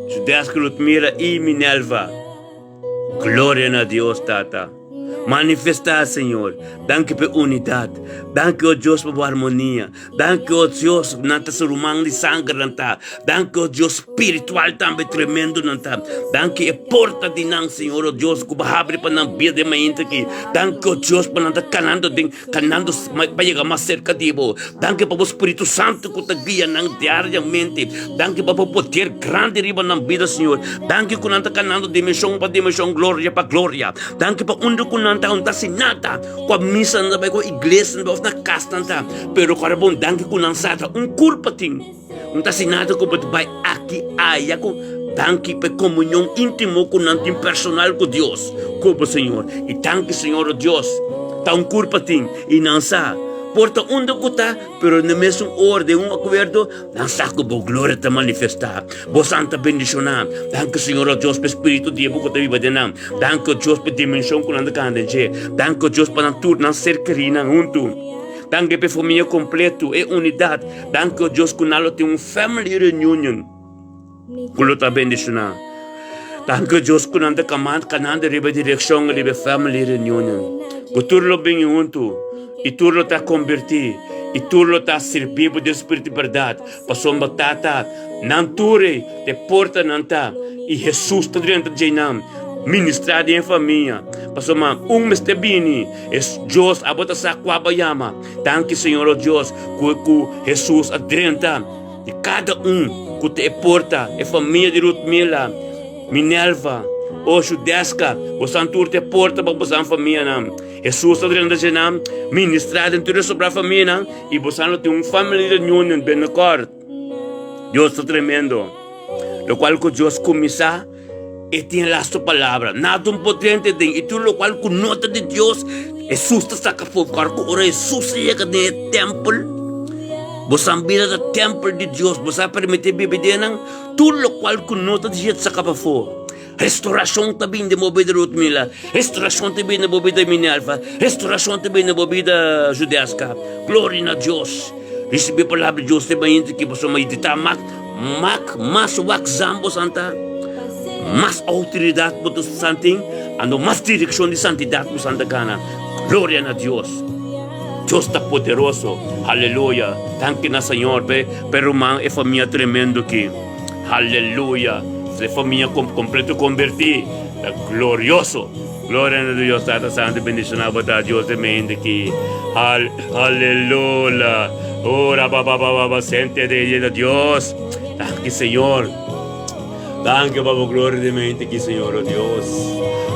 Judeska, Ludmila y Minelva. Gloria na Dios, Tata. Manifestá, Señor. Danki pa e unidat. Danki, o Dios, pa bo harmonia. Danki, o Dios, nan ta su ruman di sanger nan ta. Danki, o Dios, spiritual tambe tremendo nan ta. Danki e porta di nan, Señor, o Dios, ku bo habri pa nan bida den mainta aki. Danki, o Dios, pa nan ta kanando den Kanando pa yega mas serka di bo. Danki pa bo Spiritu Santu ku ta guia nan diariamente. Danki pa bo poder grandi riba nan bida, Señor. Danki ku nan ta kanando dimenshon pa dimenshon, gloria pa gloria. Danki pa unda ku nan ta, nan ta hasi nada. Kua misa nan ta bai, kua iglesia nan ta bai, òf na kas nan ta. Pero ku bon, danki ku nan sa ta un kurpa tin. Nan ta hasi nada ku bo ta bai aki, aya ku. Danki pa e komunion íntimo ku nan tin personal ku Dios, ku bo, Señor. I danki, Señor, o Dios, ta un kurpa tin, i nan sa, por ta unda ku ta, pero na mesun ora, den un akuerdo, nan sa ku bo gloria ta manifestá. Bo san ta bendishoná. Danki, Señor, o Dios, pa e Spiritu di bo ku ta biba den nan. Danki, o Dios, pa e dimenshon ku nan ta kanda den dje. Danki, o Dios, pa nan tur nan ser kerínan huntu. Danki pa e famia kompletu, e unidat. Danki, o Dios, ku nan lo tin un family reunion. Ku lo ta bendishoná. Danki Dios ku nan ta kaman kanando riba e direkshon riba e family reunion. Ku tur lo bini huntu i tur lo ta kombertí i tur lo ta sirbí bo den spiritu i bèrdat. Pasobra Tata, nan tur ei ta e porta nan ta i Hesus ta drenta djei nan ministrá den e famia. Pasobra un mester bini, es Dios abo ta sa kua bo a yama. Danki Señor o Dios ku ku Hesus a drenta. Di kada un ku ta e porta, e famia di Rutmila, Minelva, Oshu, Deska, bosan tur ta e porta pa bosan famianan. Hesus ta drenta dje nan, ministrá den tur e sobrá famianan, i bosan lo tin un family reunion binnenkort. Dios ta tremendo. Lokual ku Dios kuminsá, e tin e lastu palabra. Nada un por drenta den, i tur lokual ku no ta di Dios, Hesus ta saka afó. Kòrda ku ora Hesus a yega den e tèmpel, boso a bira ta tèmpel di Dios, boso a permití biba den nan, tur lokual ku no ta di Dios ta saka pafó. Restorashon ta bini den bo bida, Rutmila. Restorashon ta bini den bo bida, Minerva. Restorashon ta bini den bo bida, Judeska. Gloria na Dios. Risibí palabra di Dios te mainta ki pasobra ma ta mak mak mas wak zam bo santa mas outoridat bo ta santin ando mas direkshon di santidat bo santa gana. Gloria na Dios. Dios ta poderoso. Aleluya. Danki na Señor pe pe ruman e famia tremendo ki. Aleluya. E famia completo converti. Ta glorioso. Gloria na Dios Tata Santo bendiciona bo ta Dios de mente ki. Hal aleluya. Ora ba ba ba ba sente de de Dios. Danki Señor. Danki pa bo gloria de mente ki Señor oh Dios.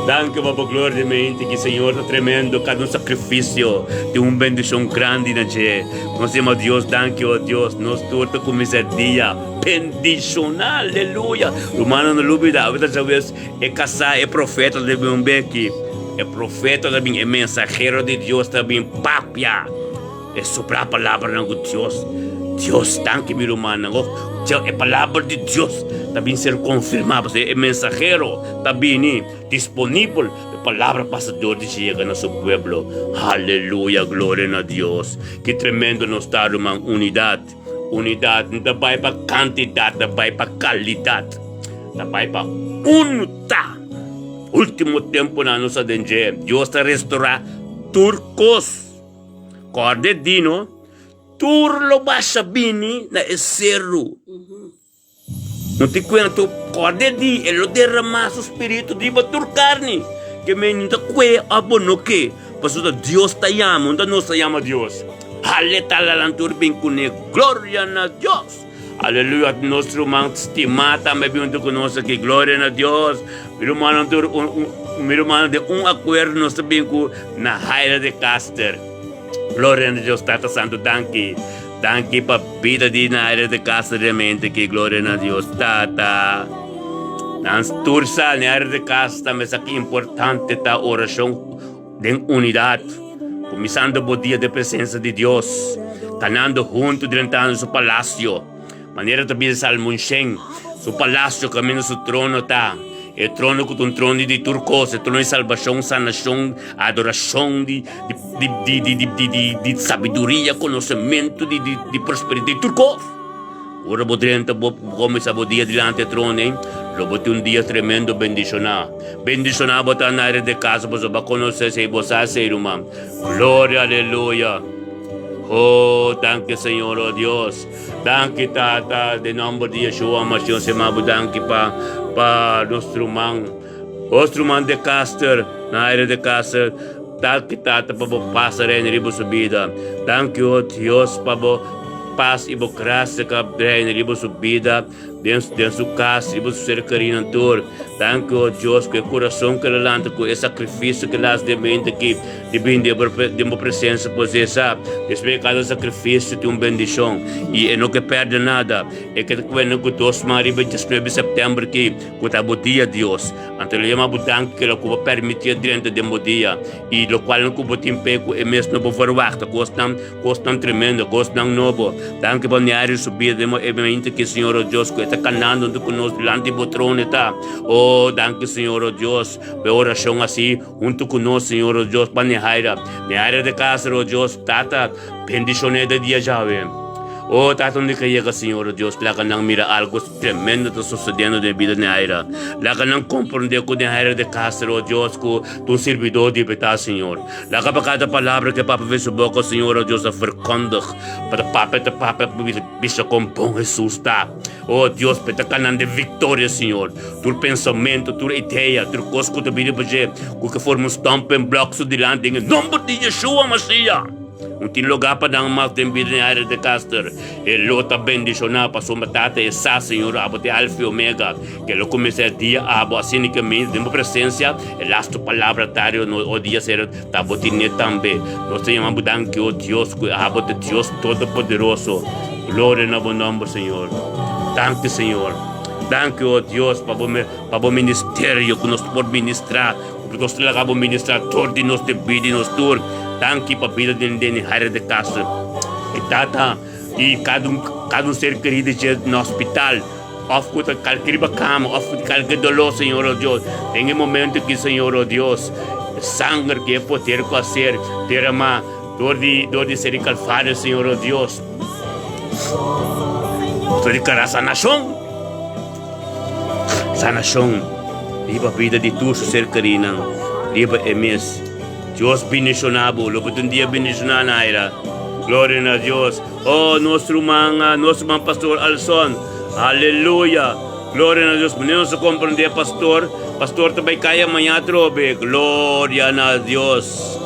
Danki pa bo gloria di mente ki Señor ta tremendo kada un sakrifisio tin un bendishon grandi na dje. Nos yama Dios danki o Dios nos tur ta kuminsá dia bendishoná aleluya. Rumannan no lubida awe ta djaves e kasá e profeta ta bin un beki e profeta ta bin e mensahero di Dios ta bin papia. E sobrá palabranan ku Dios. Dios, danki mi rumannan. Oh, e palabra di Dios ta bin ser konfirmá, pasobra e mensahero ta bini disponibel pa e palabra pasa dor di yega na su pueblo. Aleluya, gloria na Dios. Ki tremendo nos ta, ruman, unidat, unidat. No ta bai pa kantidat, ta bai pa kalidat. Ta bai pa unu ta. Último tempunan nos ta den dje. Dios ta restorá tur kos. Kòrda e dino, tur lo basha bini na e seru. No tin kuenta, kòrda e di, e lo derramá su spiritu riba tur karni. Ke men no ta kue òf bo no ke, pasobra ta Dios ta yama, no ta nos ta yama Dios. Hale talanan tur bin kuné, gloria na Dios! Aleluya, nos ruman stimá tambe bin huntu ku nos aki, gloria na Dios! Mi rumannan tur, mi rumannan den un akuerdo nos ta bin ku Nahaira de Caster. Gloria na Dios, Tata Santu, danki. Danki pa bida di Nahaira de Caster realmente aki, gloria na Dios, Tata. Nan tur sa, Nahaira de Caster tambe sa ki importante ta orashon den unidat, kuminsando bo dia den presensa di Dios, kanando huntu drentando su palasio. Manera ta bisa Salmon Shen, Su palasio kaminda su trono ta, e trono ku ta un trono di tur kos, e trono di salbashon, sanashon, adorashon, di di di di di di di sabiduria, konosementu, di di di prosperidat, di tur kos. Ora bo drenta bo kuminsá bo dia dilanti e trono ei, lo bo tin un dia tremendo bendishoná. Bendishoná bo ta na aire di kasa pasobra bo a konosé esei, bo sa esei, ruman. Gloria, aleluya! Oh, danki Señor, oh Dios. Danki Tata, den nomber di Yeshua Mashiach nos yama bo danki pa pa nos ruman, nos ruman de Caster, na aire de Caster. Danki Tata pa bo pas a reina riba su bida. Danki o Dios pa bo pas i bo gracia ka reina riba su bida. Den den su kas riba su ser kerinan tur. Danki o Dios ku e kurason ku el a lanta ku e sakrifisio ku el a hasi den mente aki di bini den bo den bo presensia pues e sa despues di kada sakrifisio tin un bendishon i e no ke pèrdè nada e ke ta kuenda ku dos man riba e diesnuebe sèptèmber aki ku ta bo dia Dios anto el a yama bo danki ku el a ku bo pèrmití a drenta den bo dia i lokual ku bo tin p'e ku e mes no por verwachta kosnan Kosnan tremendo, kosnan nobo. Danki pa Neario su bida den e mente ki Señor o Dios ku e ta kanando huntu ku nos dilanti bo trono e ta. Oh, danki Señor o Dios pa e orashon asi huntu ku nos Señor o Dios pa Nehaira. Nehaira de Castro o Dios Tata bendishon'é de dia djawe. Oh, Tata unda ke yega Señor o Dios laga nan mira algo tremendo ta sosediendo den e bida Nehaira. Laga nan komprondé ku Nehaira de Castro o Dios ku ta un sirbidor di bo ta Señor. Laga pa kada palabra ke papia ven su boka, Señor, o Dios, a verkondig. Pa ta papia ta papia pa bisa kon bon Hesus ta. O Dios, pa e ta kanan den viktoria, Señor. Tur pensamentu, tur idea, tur kos ku ta bini pa dje, ku ke forma un stumbling block su dilanti, den e nomber di Yeshua Mashiach. No tin lugá pa nan mas den bida den área de Caster. E lo ta bendishoná pasobra Tata e sa, Señor, abo ta e Alfa i Omega, ke lo kuminsá e dia abo asina ke mens den bo presensia, e lastu palabra tario no o dia ser ta bo tine tambe. Nos ta yama bo danki, o Dios, ku abo ta Dios Todopoderoso. Gloria na bo nomber, Señor. Danki, Señor. Danki, o Dios, pa bo pa bo ministerio ku nos por ministrá. Ku nos ta laga bo ministrá tur di nos den bida di nos tur. Danki pa bida den den Harry de Castro. E tata i kada un kada un ser kerido dje na hospital òf ku ta kalke riba kama òf ku ta kalke doló Señor o Dios. Den e momento aki Señor o Dios e sanger ku e poder ku a ser deramá dor di dor di ser di Kalvario Señor o Dios ta diklará sanashon. Sanashon riba bida di tur su ser kerinan riba e mes. Dios bendiciona bo, lo bo ta un dia bendiciona Naira. Gloria na Dios. Oh, nos ruman, nos ruman Pastor Alson. Aleluya. Gloria na Dios. Meneer nos a comprende, Pastor. Pastor ta bay caya maña atrobe. Gloria na Dios.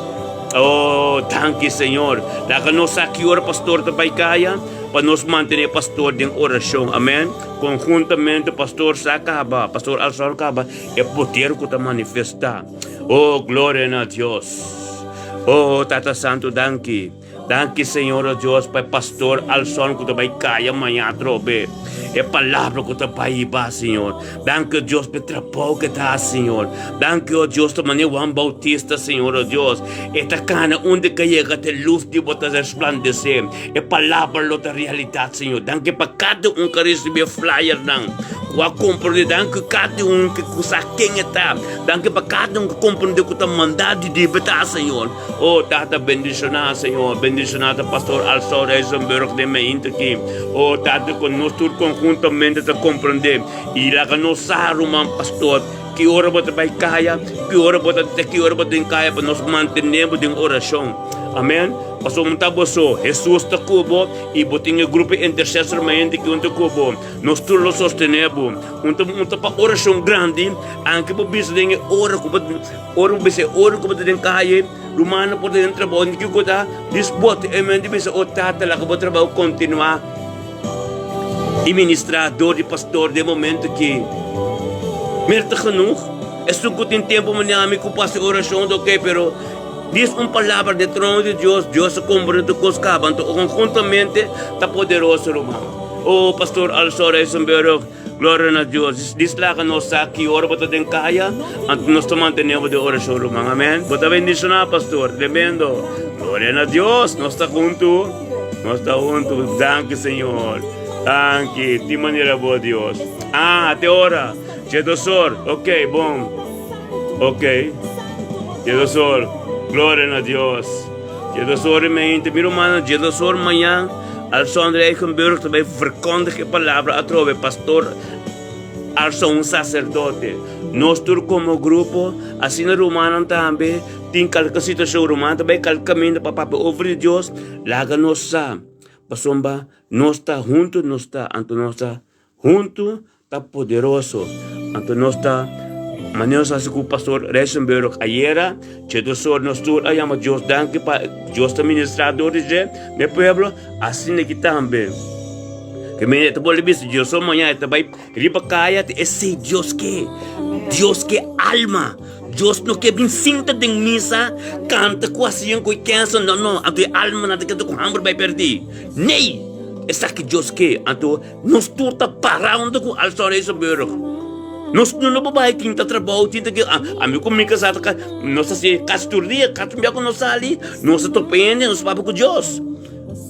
Oh, danki Señor. Laga nos sa ki ora Pastor ta bay caya. Pa nos mantené pastor den orashon. Amèn. Konhuntamente pastor sa kaba, pastor Alzor kaba, e poder ku ta manifestá. Oh, gloria na Dios. Oh, Tata Santu, danki. Danki, Señor, oh Dios, pa e pastor Alzon ku ta bai kaya maña atrobe. E palabra ku ta bai hiba, Señor. Danki, oh Dios, pa e trabou ku e ta hasi, Señor. Danki, oh Dios, ta manera Juan Bautista, Señor, oh Dios. E ta kana unda ku e yega te lus di bo ta resplandesé. E palabra lo ta realidat, Señor. Danki pa kada un ku a risibí e flyernan, ku a komprendé. Danki kada un ku sa ken e ta. Danki pa kada un ku komprendé ku ta mandá di libertad, Señor. O Tata, bendishoná, Señor. Bendishoná ta Pastor Alsou Reisenburg den meinta aki. O Tata, ku nos tur konhuntamente ta komprendé i laga nos sa, ruman pastor, ki ora bo ta bai kaya, ki ora bo ta te ki ora bo ta den kaya pa nos mantené bo den orashon. Amen. Pasobra no ta bo so, Hesus ta ku bo i bo tin e grupo intersesor mayente ki un ta ku bo. Nos tur lo sostené bo. Un ta un ta pa orashon grandi, anke bo bisa den e ora ku bo ora bo bisa e ora ku bo ta den kaya, rumannan por ta den trabou, ni kiko ta, disbote e mente bisa, O Tata, laga bo trabou kontinuá i ministrá dor di pastor den momento aki. Mer ta genoeg. Esun ku tin tempu manera ami ku pasa e orashon ta ok, pero Dis un palabra den trono di Dios, Dios a komprende tur kos kaba, anto konhuntamente ta poderoso, ruman. O Pastor Alsor Eisenberg, gloria na Dios. Dis laga nos sa ki ora bo ta den kaya, anto nos ta mantene bo den orashon, ruman. Amen. Bo ta bendishoná, Pastor. Tremendo. Gloria na Dios. Nos ta huntu. Nos ta huntu. Danki, Señor. Danki. Tin manera bo, Dios. Ah, te ora. Djedosor. Ok, bon. Ok. Djedosor. Gloria na Dios. Djedosor i mente. Mi rumannan, djedosor mañan, Alson Reichenburg ta bai verkondig e palabra atrobe. Pastor Alson, un saserdote. Nos tur komo grupo, asina rumannan tambe, tin kalke situashon, ruman ta bai kalke kaminda pa papia over di Dios, laga nos sa. Pasobra nos ta huntu, nos ta, anto nos ta huntu Ta poderoso. Anto nos ta manera nos hasi ku Pastor Reisenburg ayera, djedosor nos tur a yama Dios danki pa Dios ta ministra dor di dje na e pueblo, asina ki tambe. Ke mene e ta bolbe bisa djedosor mañana e ta bai riba kaya ta esei Dios ke. Dios ke alma. Dios no ke bin sinta den misa kanta ku hasian ku e kensa no no anto e almanan ta keda ku hamber bai perdi. Nei! Esaki Dios ke. Anto Nos tur ta para hunto ku Alson Eisenburg. Nos no por bai tin ta trabou, tin ta ke. Ami ku mi kasá ta nos ta hasi kasi tur dia, kasi tur bia ku nos sali, nos ta topa hende, nos ta papia ku Dios.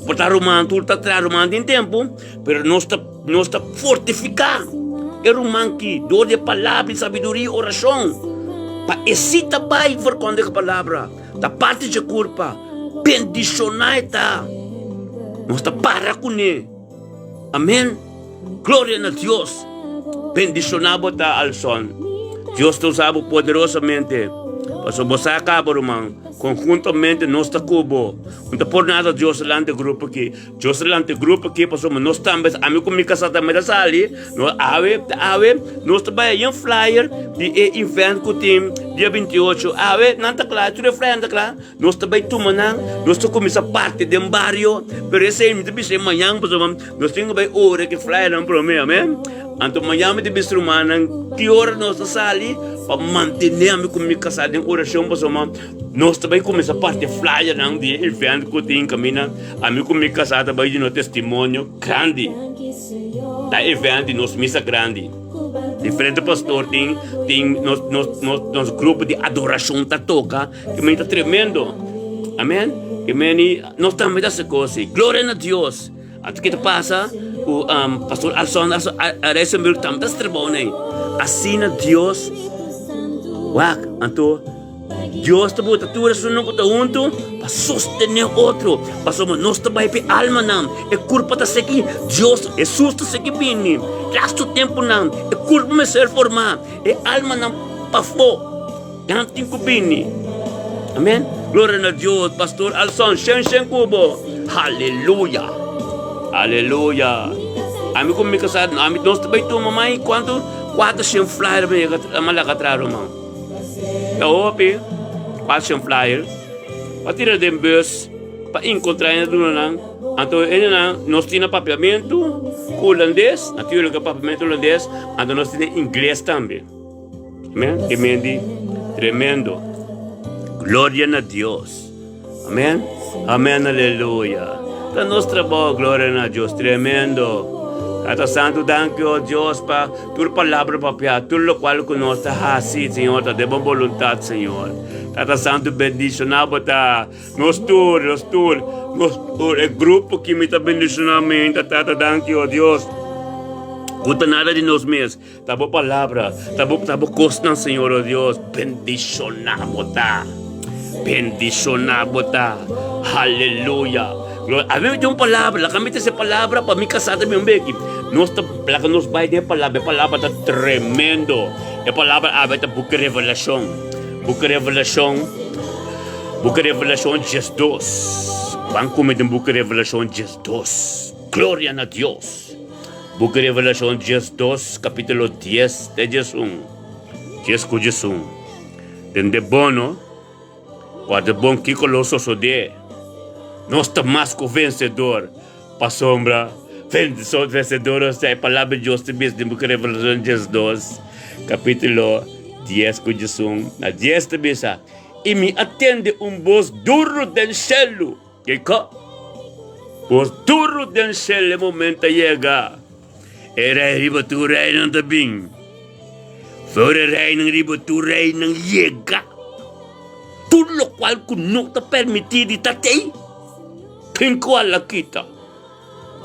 Por ta ruman tur ta traha, ruman tin tempu, pero nos ta nos ta fortifiká e ruman ki dor di e palabra di sabiduria i orashon pa e si ta bai verkondiga e palabra, ta parti dje kurpa, bendishoná e ta. Nos ta para kuné. Amen. Gloria na Dios. Bendiciona bo ta Alson. Dios ta usa bo poderosamente. Pasobra bo sa caba ruman. Conjuntamente nos ta cu bo. No ta por nada Dios a lanta e grupo aki. Dios a lanta e grupo aki pasobra nos tambe, ami cu mi casa tambe ta sali. No awe, ta awe nos ta bai haña flyer di e event cu tin dia 28. Awe nan ta cla, tur e flyer nan ta cla. Nos ta bai tuma nan, nos ta kuminsá parti den bario, pero esei mi ta bisa e mañan pasobra nos tin ku bai ora ku e flyernan promé, amén. Anto mañan mi ta bisa rumannan ki ora nos ta sali pa mantené ami ku mi kasá den orashon pasobra nos ta bai kuminsá parti e flyernan di e event ku tin kaminda ami ku mi kasá ta bai duna testimonio grandi na e event di nos misa grandi. Diferente pastor tin tin nos nos nos nos grupo di adorashon ta toka ke meni ta tremendo. Amen. Ke meni nos tambe ta hasi kos ei. Gloria na Dios. Anto ke ta pasa ku um, pastor Alson Reisenburg tambe ta hasi trabou nei. Asina Dios wak anto Dios ta buta tur esunnan ku ta huntu pa sostené otro, pasobra nos ta bai p'e almanan. E kurpa ta seki, Dios, Hesus ta seki bini. Lastu tempunan, e kurpa mester formá, e almanan pafó, nan tin ku bini. Amen. Gloria na Dios. Pastor Alson, shen shen ku bo. Haleluya. Haleluya. Ami ku mi kasá, ami nos ta bai tuma mai kuantu? Kuater shen flyer mi a laga atrás, ruman. Ta hopi passion flyer pa tira den bus. pa enkontrá hende duna nan. Anto hendenan nos tin na papiamentu hulandes, natuurlijk papiamentu hulandes, anto nos tin ingles tambe. Amen. Tremendi, tremendo. Gloria na Dios. Amen. Amen, aleluya. Ta nos trabou, gloria na Dios. Tremendo. Tata Santo, danki, oh Dios, pa tur palabra papia, tur locual ku nos ta hasi, Señor, ta de bon voluntad, Señor. Tata Santo, bendiciona bo ta nos tur, nos tur, nos tur, e grupo ki mi ta bendiciona mi, Tata, danki, oh Dios. Ku ta nada di nos mes. Ta bo palabra, ta bo, ta bo kosnan, Señor, oh Dios. Bendishoná bo ta. Bendishoná bo ta. Haleluya. Gloria. A mi tin un palabra, laga mi trese palabra pa mi kasá tambe un beki. Nos ta, laga nos bai den e palabra. E palabra ta tremendo. E palabra awe ta buki Revelashon. Buki Revelashon, buki Revelashon 12. Ban kume den buki Revelashon 12. Gloria na Dios. Buki Revelashon 12, kapítulo 10 te 11. 10 ku 11. Tende bon, no? Guarda bon kiko lo sosodé. Nos ta mas ku vensedor pasobra vensedor osea e palabra di Dios ta bisa den buki Revelashon 12, kapítulo 10 ku 11. Na 10 ta bisa, I mi a tende un bos duru den shelu. Kiko? Por tur den shel e moment a yega. E rei riba tur reinan ta bin. For e reinan riba tur reinan yega, tur lokual ku no ta permití di ta tei, tin ku a la kita,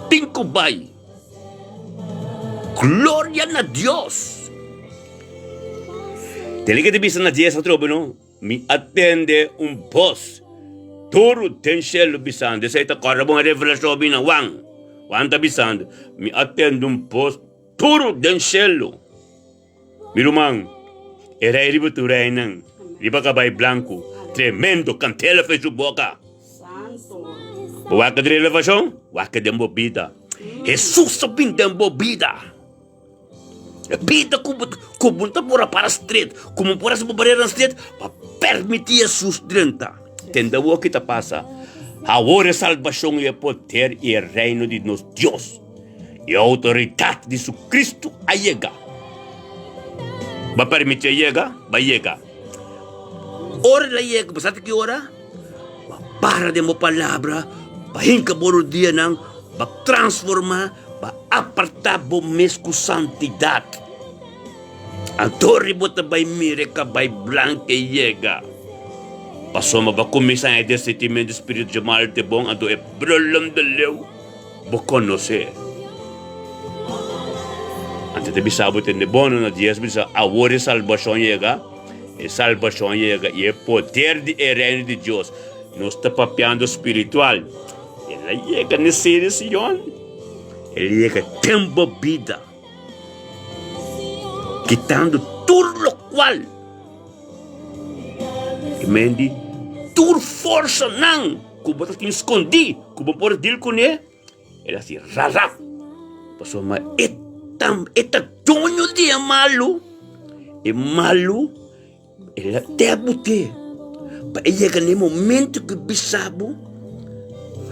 tin ku bai. Gloria na Dios! Tene ke ta bisa na dies atrobe no. Mi a tende un bos duru den shelu bisando, esei ta kòrda bon e revelashon bini na Juan. Juan ta bisando, Mi a tende un bos duru den shelu. Mi ruman, e rei riba tur reinan, riba kabai blanku, tremendo kantela for su boka. Bo wak den revelashon? Wak den bo bida. Hesus a bin den bo bida. E bida ku bo ku bo ta por a para stret, ku bo por hasi bo barera stret, pa permití Hesus drenta. Tende awor ki ta pasa. Awor e salbashon i e poder i e reino di nos Dios i e outoridat di su Kristu a yega. Bo a permití e yega? Bo a yega. Ora el a yega, bo sa ta ki ora? Bo a para den bo palabra, bo a hinka bo rudianan, bo a transformá. Ba apartá bo mes ku santidat. Anto ri bo ta bai mira e kabai blank e yega. Pasobra bo a kuminsá haña desentimentu spiritu dje mal te bon, anto e brulum di leu bo konosé. Anto ta bisa bo tende bon na dies bisa, Awor e salbashon yega, e salbashon yega i e poder di e Reino di Dios. Nos ta papiando spiritual. El a yega n'e seri Sion, el yega den bo bida, kitando tur lokual i mendi tur forsanan ku bo ta tin skondí ku bo por dil kuné, el a hasi rarap, pasobra e e ta doño di e malu, e malu El a te pa e yega na e momento ku bisa bo,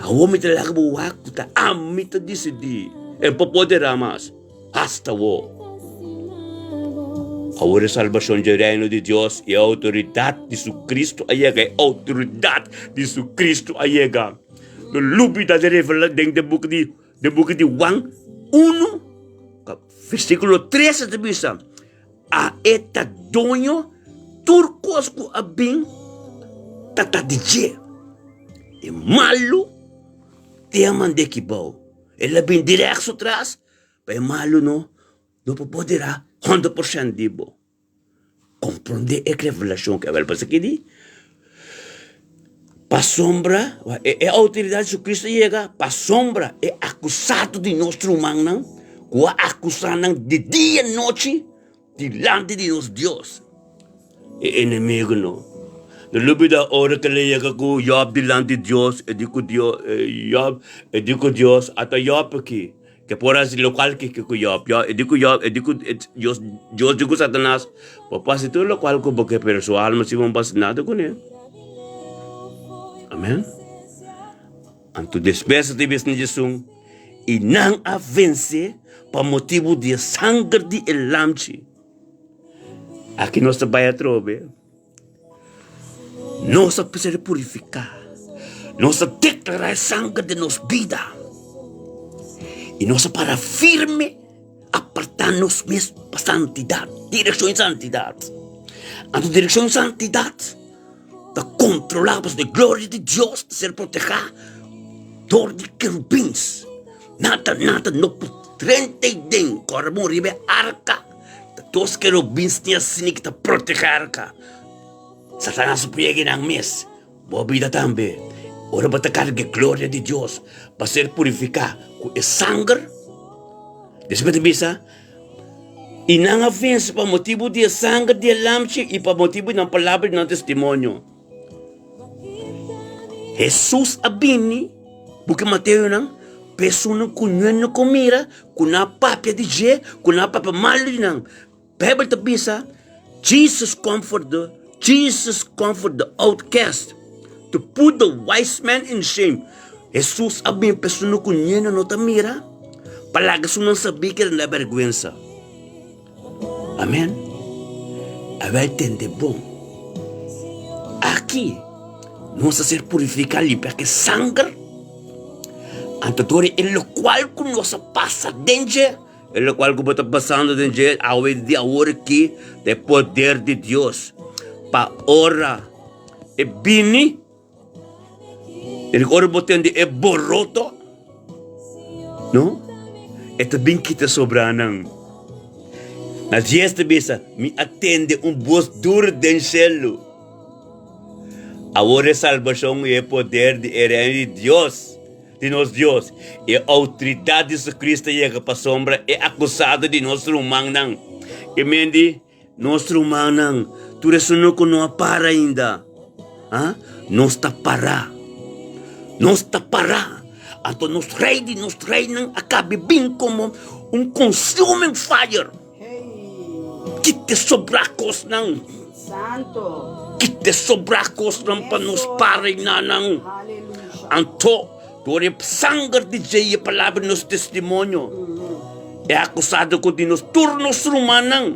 awor mi ta laga bo wak ku ta ami ta disidí, e no por poderá mas, hasta awor. Awor e salbashon dje Reino di Dios i e outoridat di su Kristu a yega, e outoridat di su Kristu a yega. No lubida den Revela den den buki di den buki di Juan unu, versíkulo trese ta bisa. A e ta doño tur kos ku a bin ta ta di dje. E malu te a mand'é ki bou. El a bin dirèk su tras, pa e malu no no por poderá 100% di bo. Komprondé e revelashon ku a bel pasa aki di. Pasobra e outoridat di Jesucristo a yega, pasobra e akusado di nos rumannan ku a akusá nan di dia i nochi dilanti di nos Dios. E enemigu no no lubida ora ku el a yega ku Job dilanti Dios, e di ku Dios, Job, e di ku Dios, ata Job aki ke por hasi lokual ke ke ku Job, Job, e di ku Job, e di ku Dios, Dios di ku Satanas, Bo por hasi tur lokual ku bo ke, pero su alma si bo no por hasi nada kuné. Amen. Anto despues a ta bisa na djesun, I nan a vense pa motibu di e sanger di e Lamchi. Aki nos ta bai atrobe. Nos a ser purifiká. Nos a deklará e sanger den nos bida. I nos a para firme, apartá nos mes pa santidat, direkshon di santidat. Anto direkshon di santidat ta kontrolá pasobra e gloria di Dios ta ser protehá dor di kerubins. Nada, nada no por drenta ei den. Kòrda bon riba e arka. Ta dos kerubins tin asina ki ta protehá arka. Satanas por yega nan mes. Bo bida tambe. Ora bo ta karga e gloria di Dios pa ser purifiká ku e sanger, despues ta bisa, I nan a vense pa motibu di e sanger di e Lamchi i pa motibu di nan palabra di nan testimonio. Hesus a bini, buki Mateonan, pa esunnan ku ñuen no ku mira, ku nan a papia di dje, ku nan a papia malu di nan. Bijbel ta bisa, Jesus come for the, Jesus come for the outcast, to put the wise men in shame. Hesus a bin pa esunnan ku ñena no ta mira, pa laga esunnan sabí keda na bèrgwensa. Amen. Awel tende bon. Aki nos a ser purifiká limpia ku e sanger, anto dor e lokual ku nos a pasa den dje, E lokual ku bo ta pasando den dje awe di awor aki ta e poder di Dios pa ora e bini i ora bo tende e boroto no e ta bin kita sobranan. Na dies ta bisa mi a tende un bos duru den shelu. Awor e salbashon i e poder di e Reino di Dios. Di nos Dios. E outoridat di Jesucristo a yega pasobra e akusado di nos rumannan. E men di, Nos rumannan, tur esun ku no a para ainda, ha? Nos ta pará. Nos ta pará. Anto nos Rei di nos reinan a kabe bin komo un consuming fire. Kita sobrá kosnan. Kita sobrá kosnan pa nos para i nanan. Anto, dor e sanger di dje i e palabra di nos testimonio, e akusado ku di nos tur nos rumannan,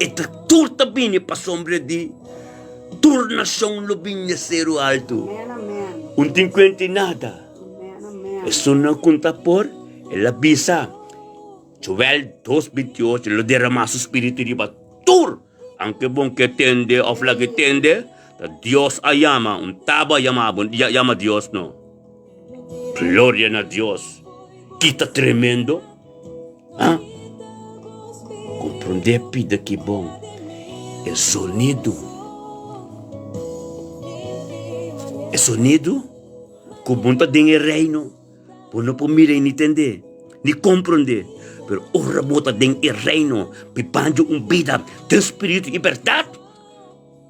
e ta tur ta bini pasobra di tur nashon lo bini na seru altu. Un tin kuenta i nada. Esunnan ku ta por, el a bisa. Joel dos 28, Lo derama su spiritu riba tur, aunke bon ke tende of laga e tende, ta Dios a yama, un taba a yama bo, yama Dios no. Gloria na Dios! Ki ta tremendo! Ha? Comprende pida ki bon e sonido, e sonido ku bon ta den e reino. Bo no por mira i ni tende, ni komprondé, pero ora bo ta den e Reino, bibando un bida den spiritu i bèrdat,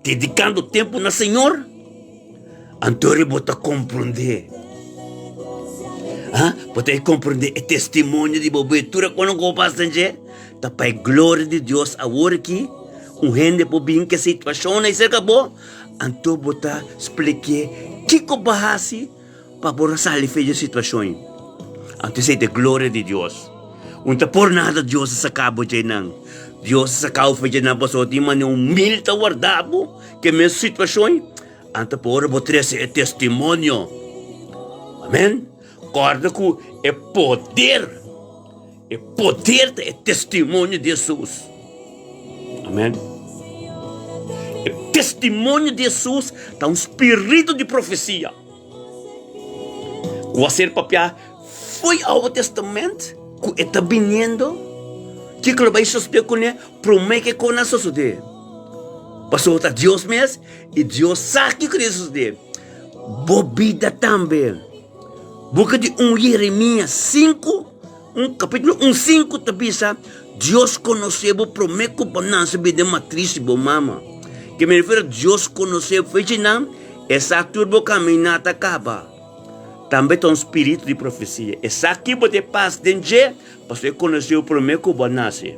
dedikando tempu na Señor, anto bo ta komprondé. Ha? Bo ta komprondé e testimonio di bo bida. Tur e kosnan ku bo pasa den dje ta pa e gloria di Dios. Awor aki un hende por bin ku e situashon ei serka bo, anto bo ta splik'é kiko bo a hasi. Pa por a sali fe dje situashon ei. Anto esei ta e gloria di Dios. Un ta por nada Dios a saka bo dje nan. Dios a saka bo fe dje nan pasobra tin manera humil ta warda bo ke mes situashon ei. Anto pa ora bo trese e testimonio. Amen. Kòrda ku e poder. E poder ta e testimonio di Hesus. Amen. E testimonio di Hesus ta un spiritu di profesia ku a ser papiá fo'i Oude Testament ku e ta biniendo. Kiko lo bai sosodé kuné promé ku e kosnan sosodé? Pasobra ta Dios mes i Dios sa kiko ta sosodé. Bo bida tambe. Buki di un Jeremias 5, un kapítulo 1, 5 ta bisa, Dios konosé bo promé ku bo nase bini den matris di bo mama. Ke me refiero Dios konosé bo fecha nan, e sa tur bo kaminá ta kaba. Tambe ta un spiritu di profesia. E sa ki bo ta pas den dje, pasobra e konosé bo promé ku bo a nase.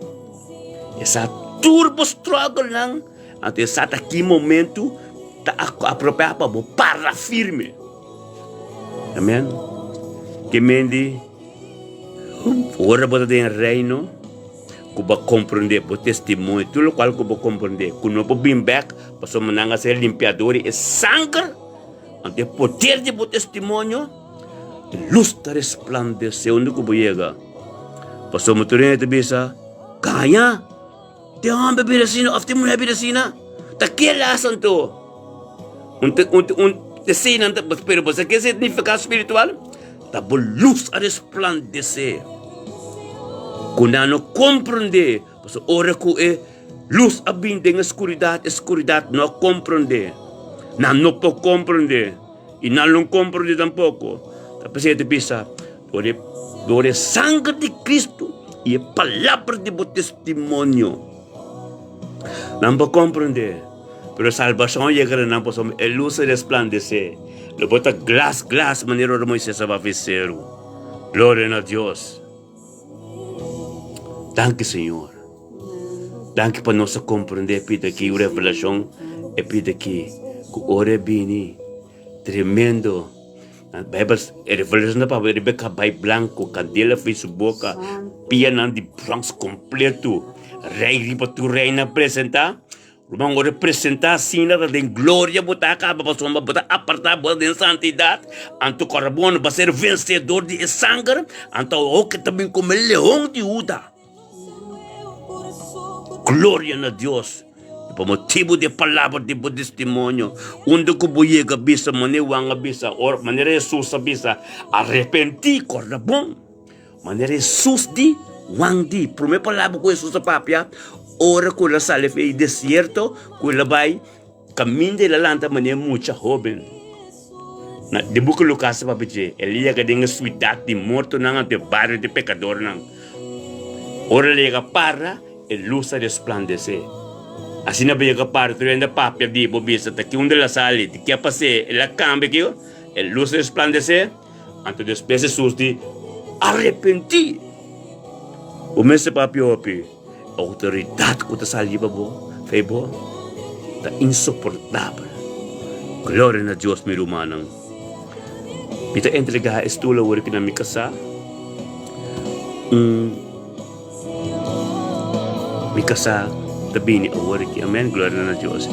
E sa tur bo struggle-nan, anto e sa ta ki momentu ta apropiá pa bo para firme. Amen. Ke mendi ora bo ta den reino ku bo a komprondé bo testimonio, tur lokual ku bo komprondé ku no por bin bèk pasobra nan a ser limpiador di e sanger, anto e poder di bo testimonio, e lus ta resplandesé unda ku bo yega. Pasobra tur hende ta bisa, Kaña! Tin homber bira asina of tin muher bira asina? Ta kila asunto. Un te un un esei nan ta pero bo sa ke significa spiritual? Ta bo luz a resplandece. Ku nan no comprende, pasobra ora ku e luz a bin den e scuridad, e scuridad no a comprende. Nan no por comprende y nan lo comprende tampoco. Ta p'esei ta bisa. Dor e, dor e sanger di Cristo i e palabra di bo testimonio. Nan por comprende, pero e salbacion a yega na nan pasobra e luz a resplandece. Lo por ta glas glas manera ora Moises a bafi seru. Gloria na Dios. Danki Señor. Danki pa nos a comprende pida aki un revelacion e pida aki cu ora e bini tremendo. Na Bijbel e revelashon ta papia riba e kabai blanku, kandela for su boka, pianan di brons kompletu, rei riba tur reinan presentá. Ruman, ora e presentá asina ta den gloria bo ta kaba pasobra bo ta apartá, bo ta den santidat. Anto kòrda bon, bo a ser vensedor di e sanger, anto awor ke ta bin komo e leon di Huda. Gloria na Dios! I pa motibu di e palabra di bo testimonio, unda ku bo yega bisa manera Juan a bisa, ora manera Hesus a bisa, Arepentí, kòrda bon. Manera Hesus di, Juan di, promé palabra ku Hesus a papia, ora ku el a sali for di desierto, ku el a bai kaminda el a lanta manera mucha hóben. Na den buki Lukas a papia dje, el a yega den e suidat di mortonan anto e bario di pekadornan. Ora el a yega para, E lus a resplandesé. Asina bo yega para tur hende a papia di bo bisa ta ki unda el a sali, di ke a pas'é, el a kambia kiko? E lus a resplandesé. Anto despues Hesus di, Arepentí! Bo mester papia hopi. E outoridat ku ta sali riba bo, fe bo, ta insoportabel. Gloria na Dios, mi rumannan. Mi ta entregá e stul awor aki na mi kasá. Un. Mi kasá ta bini awor aki. Amen. Gloria na Dios.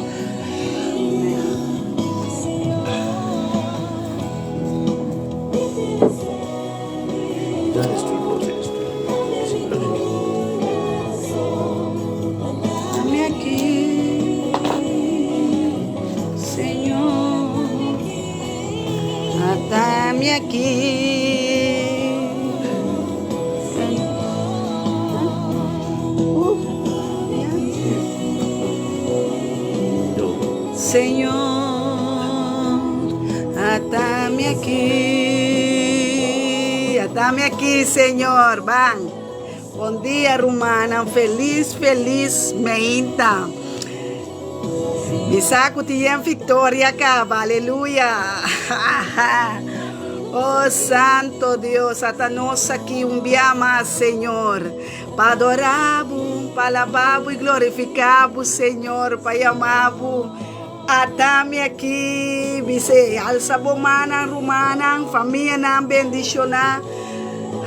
Hame aki, Señor. Atame aki. Señor, atame aki. Atame aki, Señor. Ban. Bon dia, rumannan. Feliz, feliz meinta. Mi sa ku tin yen viktoria kaba, aleluya! Oh Santo Dios, ata nos aki un bia mas, Señor, pa adorá Bo, pa alabá Bo i glorifiká Bo, Señor, pa yama Bo. Ata mi aki, bis'é, alsa bo mannan, rumannan, famianan bendishoná.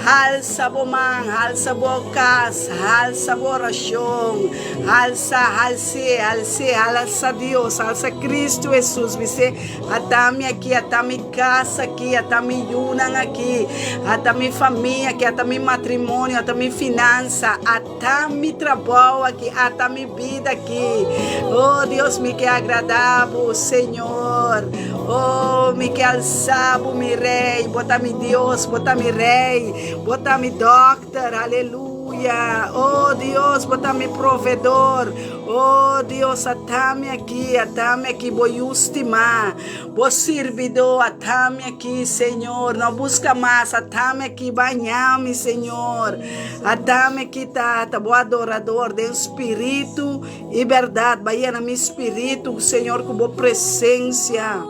Halsa bo man, halsa bo kas, halsa bo orashon, halsa, hals'é, hals'é, halsa Dios, halsa Kristu Hesus, bis'é, Ata mi aki, ata mi kas aki, ata mi yunan aki, ata mi famia aki, ata mi matrimonio, ata mi finansa, ata mi trabou aki, ata mi bida aki. Oh Dios, mi ke agradá bo, Señor. Oh, mi ke alsa bo, mi Rey. Bo ta mi Dios, bo ta mi Rey, bo ta mi Dokter. Aleluya. Oh, Dios, bo ta mi Proveedor. Oh, Dios, ata mi aki, ata mi aki, bo yu stimá, bo sirbidó, ata mi aki, Señor. No buska mas, ata mi aki, baña mi, Señor. Ata mi aki, Tata, bo adorador, den spiritu I bèrdat, bai yena mi spiritu, Señor, ku bo presensia.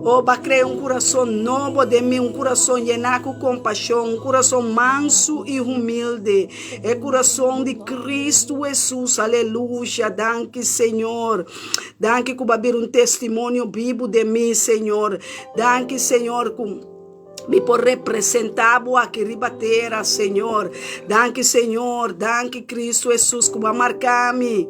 Oh, b'a krea un kurason nobo den mi, un kurason yená ku kompashon, un kurason mansu i humilde, e kurason di Kristu Hesus. Aleluya! Danki, Señor. Danki ku b'a bira un testimonio bibu den mi, Señor. Danki, Señor, ku mi por representá bo aki riba tera, Señor. Danki, Señor. Danki, Kristu Hesus, ku b'a marká mi.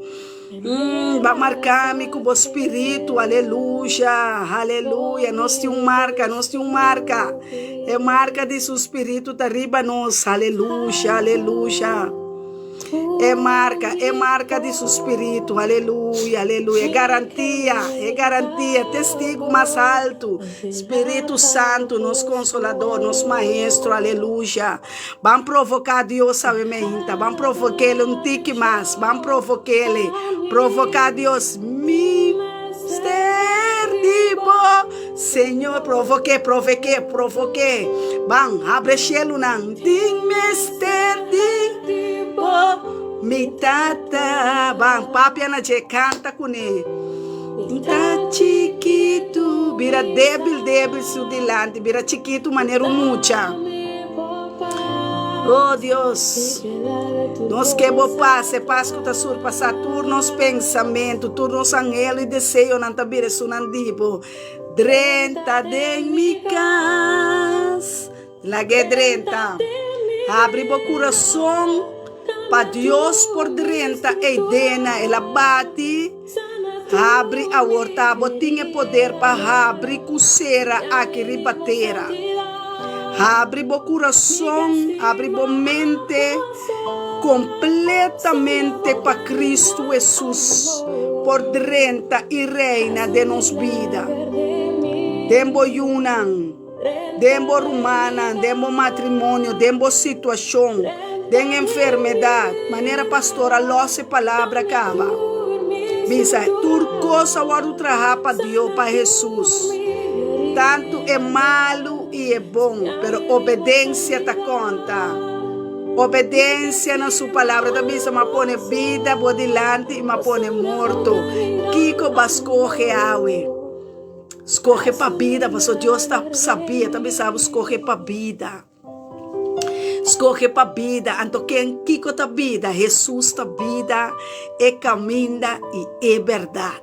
Mm, b'a marká mi ku bo spiritu. Aleluya, aleluya. Nos tin un marka, nos tin un marka. E marka di su spiritu ta riba nos. Aleluya, aleluya. E marka, e marka di su spiritu, aleluya, aleluya. E garantia, e garantia, testigu mas altu, Spiritu Santu, nos Konsolador, nos Maestro, aleluya. Ban provoká Dios awe meinta, ban provok'El un tiki mas, ban provok'El, provoká Dios. Mi mester di bo, Señor, provok'é, provok'é, provok'é. Ban, abre shelunan. Tin mester di bo, mi Tata. Ban, papia na dje, kanta kuné. Ta chikitu, bira débil, débil su dilanti, bira chikitu manera un mucha. Oh Dios, nos ke bo pas, e pas ku ta surpasá tur nos pensamentu, tur nos anhelo i deseonan ta bira esunnan di bo. Drenta den mi kas. Lag'é drenta. Habri bo kurason pa Dios por drenta eidena. El a bati. Habri awor ta bo tin e poder pa habri ku sera aki riba tera. Habri bo kurason, habri bo mente kompletamente pa Kristu Hesus por drenta i reina den nos bida, den bo yunan. Den bo rumannan, den bo matrimonio, den bo situashon, den enfermedat, manera pastor a lòs e palabra kaba, bisa, tur kos a wòrdu trahá pa Dios, pa Hesus, tantu e malu i e bon, pero obedensia ta konta. Obedensia na su palabra ta bisa, M'a pone bida bo dilanti i m'a pone morto. Kiko bo a skohe awe? Skohe pa bida, paso Dios ta sabí, e ta bisa bo skohe pa bida. Skohe pa bida, anto ken kiko ta bida? Hesus ta bida, e kaminda i e bèrdat.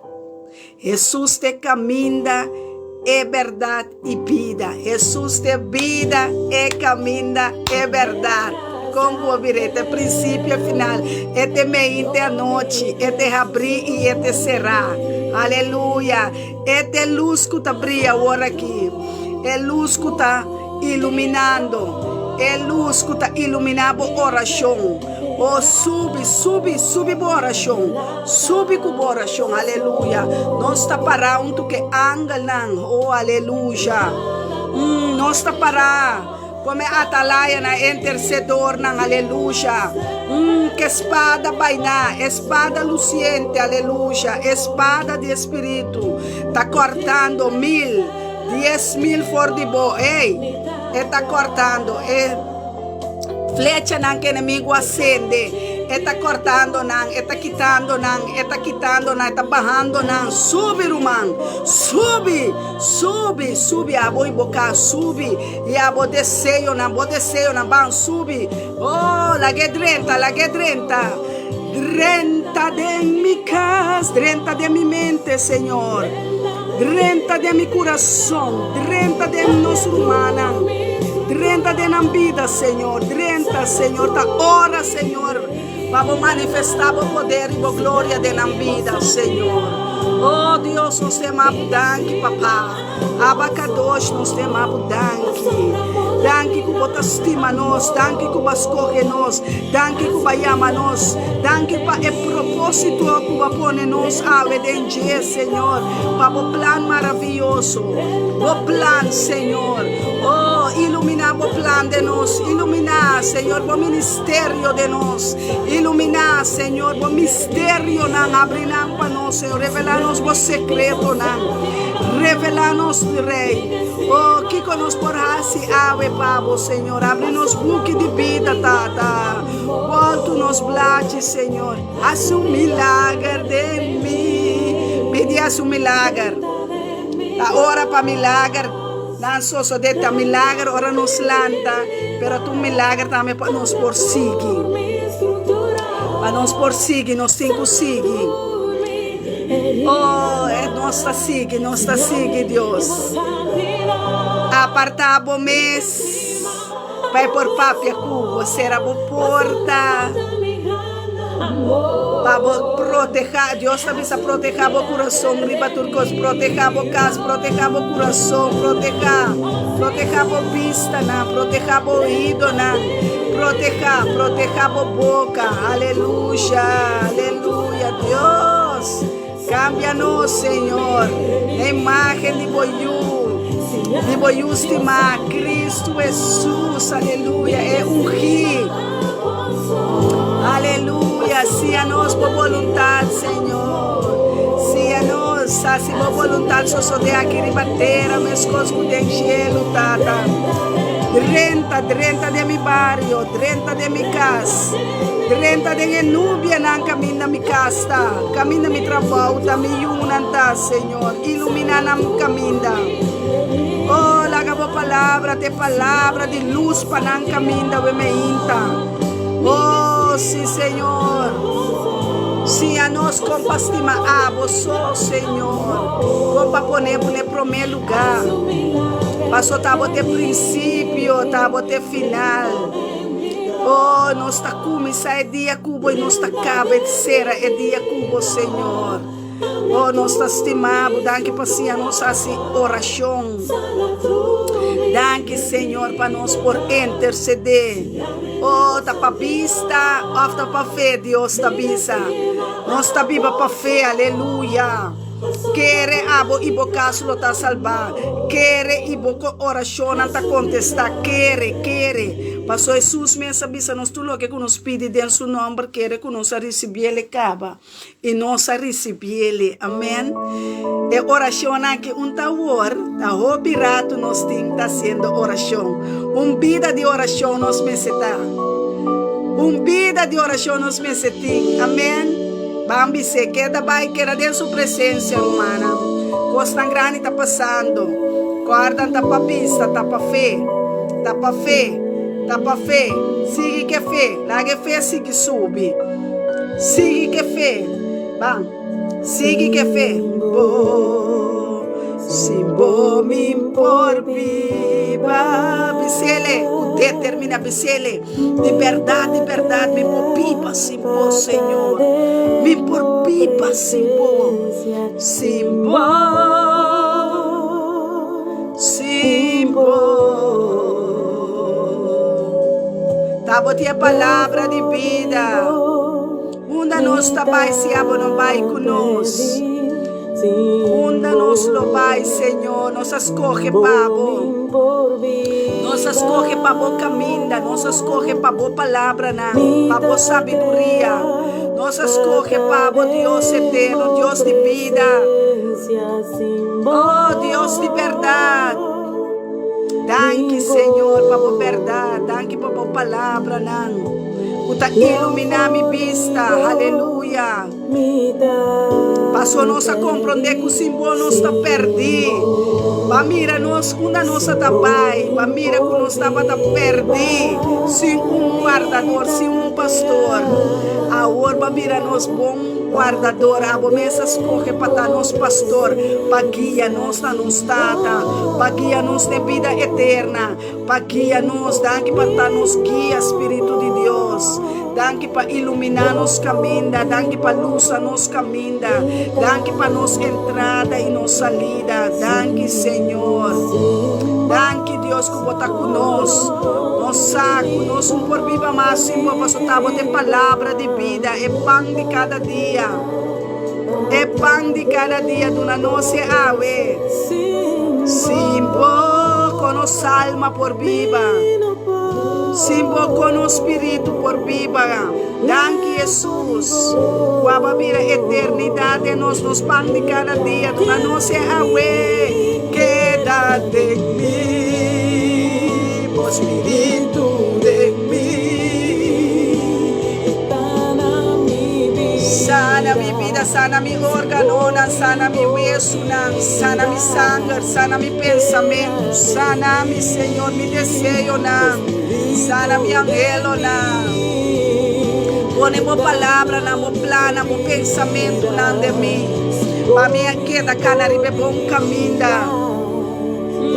Hesus ta e kaminda, e bèrdat i bida. Hesus ta e bida, e kaminda, e bèrdat. Kon ku bo bira? E ta e prinsipio e final. E ta e meinte anochi, e ta e habrí i e ta e será. Aleluya! E ta e lus ku ta bria awor aki, e lus ku ta iluminando, e lus ku ta iluminá bo orashon. O subi, subi, subi bo orashon, subi ku bo orashon, aleluya. Nos ta pará huntu ku e angelnan, o aleluya. Nos ta pará. Come atalayanan, intercedornan, aleluya. Ke spada bainá, e spada luciente, aleluya, e spada di Espíritu, ta cortando mil, 10,000 for di bo, ey, e ta cortando, e flechanan ke enemigo a sende, e ta cortando nan, e ta kitando nan, e ta kitando nan, e ta bahando nan. Subi, ruman, subi, subi, subi, abo i bo cas, subi. I abo deseonan, bo deseonan ban subi. Oh, lag'é drenta, lag'é drenta. Drenta den mi kas, drenta den mi mente, Señor. Drenta den mi kurason, drenta den nos rumannan. Drenta den nan bida, Señor. Drenta, Señor. Ta ora, Señor, pa bo manifestá bo poder i bo gloria den nan bida, Señor. Oh, Dios, nos te ama bo danki, Papá. Abba Kadosh, nos te ama bo danki. Danki ku bo ta stima nos, danki ku bo a skohe nos, danki ku bo a yama nos, danki pa e propósito ku bo a pone nos awe den dje, Señor, pa bo plan maravioso, bo plan, Señor. Oh, iluminá bo plan den nos, iluminá, Señor, bo ministerio den nos, iluminá, Señor, bo misterionan, abri nan pa nos, Señor, revelá nos bo sekretonan. Revelá nos, Rei. Oh, kiko nos por hasi awe pa bo, Señor? Abri nos buki di bida, Tata. Boltu nos blachi, Señor. Hasi un milager den mi. Pidi hasi un milager. Ta ora pa milager nan sosodé, ta milager ora nos lanta, pero ta un milager tambe pa nos por sigui. Pa nos por sigui, nos tin ku sigui. Oh, nos ta sigui, nos ta sigui Dios. Apartá bo mes pa e por papia ku bo, sera bo porta. Pa bo protehá, Dios ta bisa protehá bo kurason riba tur kos, protehá bo kas, protehá bo kurason, protehá, protehá bo bistanan, protehá bo oídonan, protehá, protehá bo boka. Aleluya, aleluya, Dios, kambia nos, Señor, na imágen di bo Yu, di bo Yu stimá, Cristo Hesus, aleluya, e ungí. Aleluya, siña nos bo boluntat, Señor. Siña nos, hasi bo boluntat sosodé aki riba tera meskos ku den shelu, Tata. Drenta, drenta den mi bario, drenta den mi kas, drenta den e nubianan kaminda mi kas ta, kaminda mi trabou ta, mi yunan ta, Señor. Iluminá nan kaminda. Oh, laga bo palabra ta e palabra di lus pa nan kaminda we meinta. Oh, sí, Señor. Siña nos kon pa stima abo so, Señor. Kon pa pone bo na e promé lugá. Paso ta bo ta e prinsipio, ta bo ta e final. Oh, nos ta kuminsá e dia ku bo i nos ta kaba e sera e dia ku bo, Señor. Oh, nos ta stima bo. Danki pa siña nos hasi orashon. Danki, Señor, pa nos por intercedé. Oh, ta pa bista of ta pa fe, Dios ta bisa. Nos ta biba pa fe, aleluya. Kere abo i bo kas lo ta salbá. Kere i bo orashonnan ta kontestá. Kere, kere. Paso Hesus mes a bisa nos tur loke ku nos pidi den su nòmber, kere ku nos a risibiel e kaba. I nos a risibiele. Amen. E orashonnan aki un ta awor, ta hopi ratu nos tin ta hasiendo orashon. Un bida di orashon nos mester ta. Un bida di orashon nos mester tin. Amen. Ban bis'é, keda bai, keda den su presensia, rumannan. Kosnan grandi ta pasando. Kòrdan ta pa bista, ta pa fe. Ta pa fe. Ta pa fe. Sigui ku e fe. Laga e fe sigui subi. Sigui ke fe, ban. Sigui ke fe. Bo, sin bo mi por biba. Bisele, ku determina bisele. Di bèrdat, di bèrdat mi por biba sin bo, Señor. Mi por biba sin bo. Sin bo, sin bo. Ta bo tin e palabra di bida. Unda nos ta bai si abo no bai ku nos? Unda nos lo bai, Señor? Nos a skohe pa bo. Nos a skohe pa bo kaminda. Nos a skohe pa bo palabranan, pa bo sabiduria. Nos a skohe pa bo, Dios eterno, Dios di bida. Oh, Dios di bèrdat. Danki, Señor, pa bo bèrdat. Danki pa bo palabranan ku ta iluminá mi bista. Aleluya. Paso nos a komprondé ku sin bo nos ta pèrdí. Ba mira nos unda nos a ta bai. Ba mira ku nos tabata pèrdí sin un wardador, sin un pastor. Awor ba mira nos bon. Wardador, abo mes a skohe pa ta nos pastor, pa guia nos na nos Tata, pa guia nos n'e bida eterna, pa guia nos. Danki pa ta nos guia, Spiritu di Dios. Danki pa iluminá nos kaminda, danki pa lusa nos kaminda, danki pa nos entrada i nos salida. Danki, Señor. Danki, Dios, ku bo ta ku nos. Nos sa ku nos un por biba mas sin bo, pasobra ta bo ta e Palabra di bida. E pan di kada dia, e pan di kada dia, duna nos e awe. Sin bo kon nos alma por biba, sin bo kon nos spiritu por biba. Danki Hesus, ku a bo bira eternidat den nos, nos pan di kada dia, duna nos e awe. Keda den mi, bo spiritu den mi. Sana mi bida. Sana mi órganonan, sana mi wesunan, sana mi sanger, sana mi pensamentu, sana mi, Señor, mi deseonan, sana mi anhelonan. Pone bo palabranan, bo plannan, bo pensamentunan den mi, pa mi a keda kana riba e bon kaminda.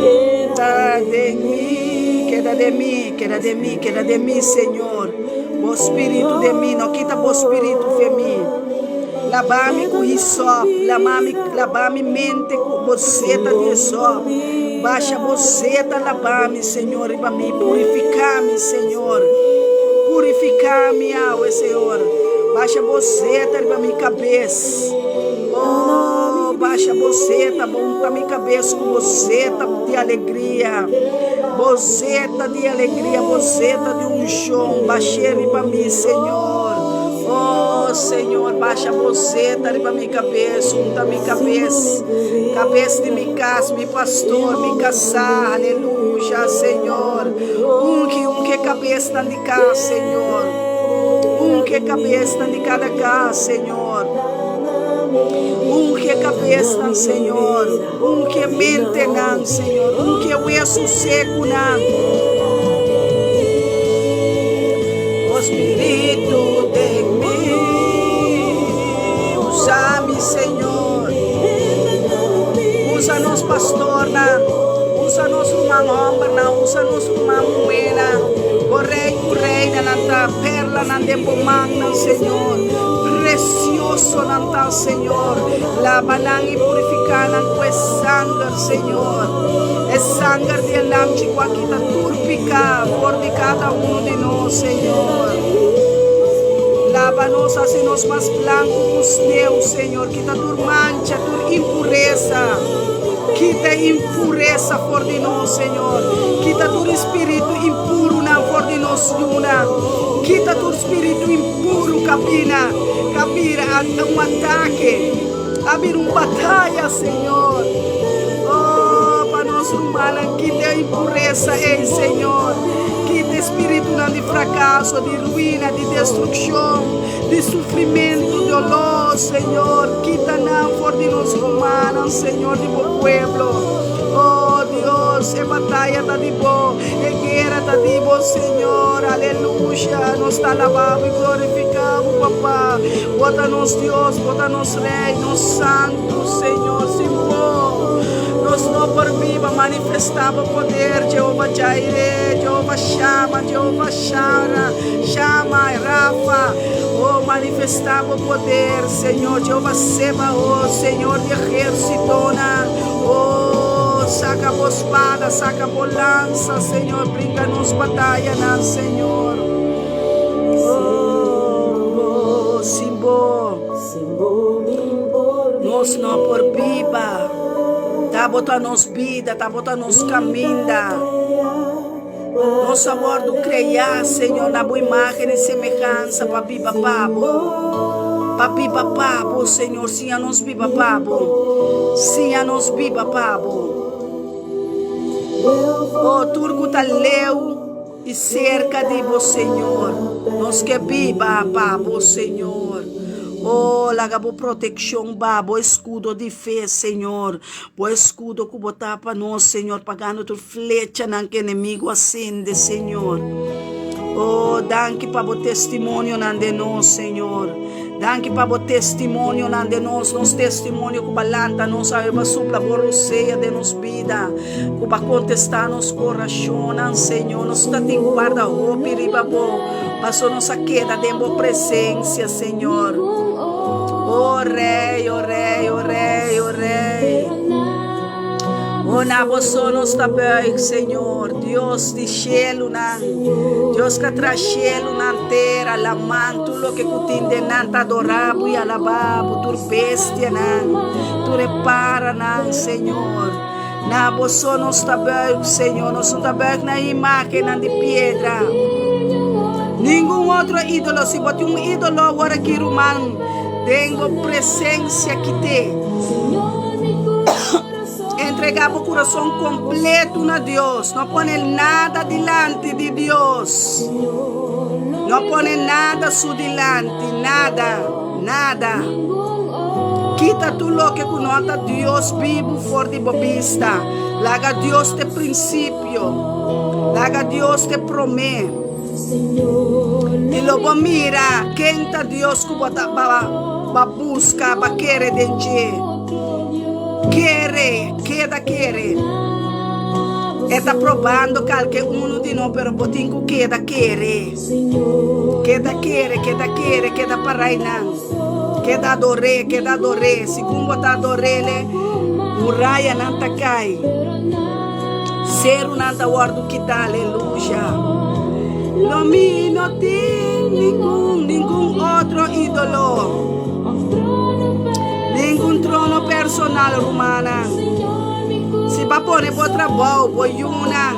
Keda den mi, keda den mi, keda den mi, keda den mi, Señor. Bo spiritu den mi, no kita bo spiritu fe mi. Laba mi ku hisop, lama mi, laba mi mente ku bo zeta di hisop. Basha bo zeta laba mi, Señor, riba mi. Purifiká mi, Señor. Purifiká mi awe, Señor. Basha bo zeta riba mi kabes. Oh, basha bo zeta, bo unta mi kabes ku bo zeta di alegria. Bo zeta di alegria, bo zeta di unshon, bash'é riba mi, Señor. Oh, Señor, basha bo zeta riba mi kabes, unta mi kabes, kabes di mi kas, mi pastor, mi kasá, aleluya, Señor. Ungi, ungi e kabesnan di kas, Señor. Ungi e kabesnan di kada kas, Señor. Ungi e kabesnan, Señor. Ungi e mentenan, Señor. Ungi e wesu sekunan. Bo spiritu den mi. Usa mi, Señor. Usa nos pastornan. Usa nos ruman hombernan. Usa nos ruman muhénan. Bo rey ku reinanan ta perlanan den bo mannan, Señor. Precioso nan ta, Señor. Laba nan i purifiká nan ku e sanger, Señor. E sanger di e Lamchi ku a kita tur piká for di kada unu di nos, Señor. Laba nos, hasi nos mas blanku ku sneu, Señor. Kita tur mancha, tur impuresa. Kita e impuresa for di nos, Señor. Kita tur spiritu impurunan for di nos yunan. Kita tur spiritu impuru kapina, ka bira un atake, a bira un bataya, Señor. Oh, pa nos rumannan, kita e impuresa ei, Señor. Kita e spiritunan di frakaso, di ruina, di destrukshon, di sufrimentu, doló, Señor. Kita nan for di nos rumannan, Señor, di bo pueblo. Oh, Dios, e bataya ta di bo, e guera ta di bo, Señor. Aleluya. Nos ta alabá bo i glorifiká bo, Papá. Bo ta nos Dios, bo ta nos Rey, nos Santu, Señor. Sin bo, nos no por biba. Manifestá bo poder, Jehová Jireh, Jehová Shama, Jehová Shara, Shama, Rafa. Oh, manifestá bo poder, Señor. Jehová Sebaot, Señor di ejércitonan. Oh, saca bo spada, saca bo lanza, Señor. Bringa nos batayanan, Señor. Oh, sin bo, nos no por biba. Ta bo ta nos bida, ta bo ta nos caminda. Nos a wòrdu kreá, Señor, na bo imágen i semehansa pa biba pa bo. Pa biba pa bo, Señor. Siña nos biba pa bo. Siña nos biba pa bo. O tur ku ta leu i serka di bo, Señor, nos ke biba pa bo, Señor. O laga bo protekshon ba bo eskudo di fe, Señor. Bo eskudo ku bo ta pa nos, Señor, pagando tur flechanan ku enemigu a sende, Señor. Oh, danki pa bo testimonionan den nos, Señor. Danki pa bo testimonionan den nos, nos testimonio ku ba lanta nos awe, ba supla bo rosea den nos bida, ku ba kontestá nos orashonnan, Señor. Nos ta tin ku warda hopi riba bo, paso nos a keda den bo presensia, Señor. Oh Rey, oh Rey, oh Rey, oh Rey. Oh, na bo so nos ta buig, Señor, Dios di shelunan, Dios ka traha shelunan, tera, laman, tur loke ku tin den nan ta adorá bo i alabá bo, tur bestianan, tur e paranan, Señor. Na bo so nos ta buig, Señor, nos no ta buig na imágennan di piedra. Ningun otro ídolo, si bo tin un ídolo awor aki, ruman, den bo presensia kit'é. Entregá bo kurason kompletu na Dios. No pone nada dilanti di Dios. No pone nada su dilanti, nada, nada. Kita tur loke ku no ta Dios bibu for di bo bista. Laga Dios t'e prinsipio. Laga Dios t'e promé. I lo bo mira ken ta Dios ku bo ta ba buska, ba kere den dje. Kere, keda kere. E ta probando kalke unu di no, pero bo tin ku keda kere. Keda kere, keda kere, keda para einan. Keda ador'é, keda ador'é. Segun bo ta ador'é, murayanan ta kai, serunan ta wòrdu kitá. Aleluya! Lo mi no tin ningun, ningun otro ídolo, ningun trono personal, rumannan. Si bo a pone bo trabou, bo yunan,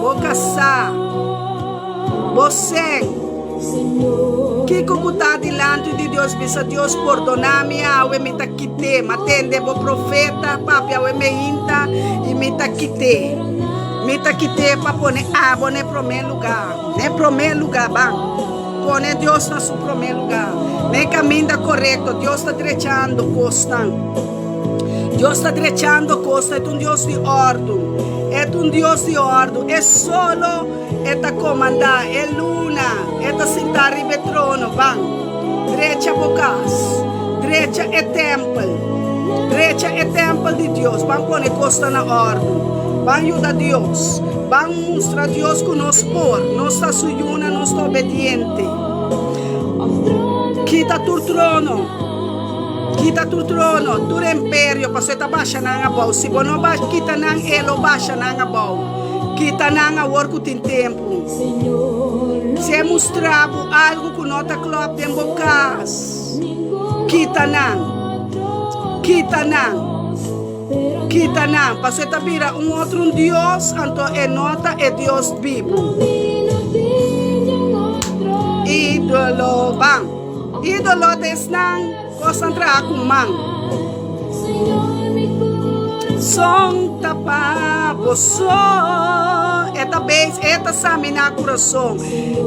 Bo kasá, bo sen. Kiko ku ta dilanti di Dios? Bisa Dios, Pordoná mi awe, mi ta kit'é. M'a tende bo profeta papia awe meinta i mi ta kit'é. Mi ta kit'é pa pone abo na e promé lugá. Na e promé lugá, ban. Pone Dios na su promé lugá. Na e kaminda korekto. Dios ta drechando kosnan. Dios ta drechando kosnan. E ta un Dios di òrdu. E ta un Dios di òrdu. E solo e ta komandá. E luna, e ta sintá riba e trono. Ban, drecha bo kas. Drecha e tèmpel. Drecha e tèmpel di Dios. Ban pone kosnan na òrdu. Ban yuda Dios. Ban mustra Dios ku nos por. Nos ta su yunan, nos ta obediente. Kita tur trono. Kita tur trono, tur imperio, pasobra e ta basha nan abou. Si bo no kita nan, e lo basha nan abou. Kita nan awor ku tin tempu. Si e mustra bo algu ku no ta klòp den bo kas, kita nan. Kita nan. Kita nan, pasobra e ta bira un otro un dios, anto e no ta e Dios bibu. Ídolo, ban. Ídolo ta esnan kosnan traha ku man. Son ta pa boso. E ta beis, e ta saminá kurason.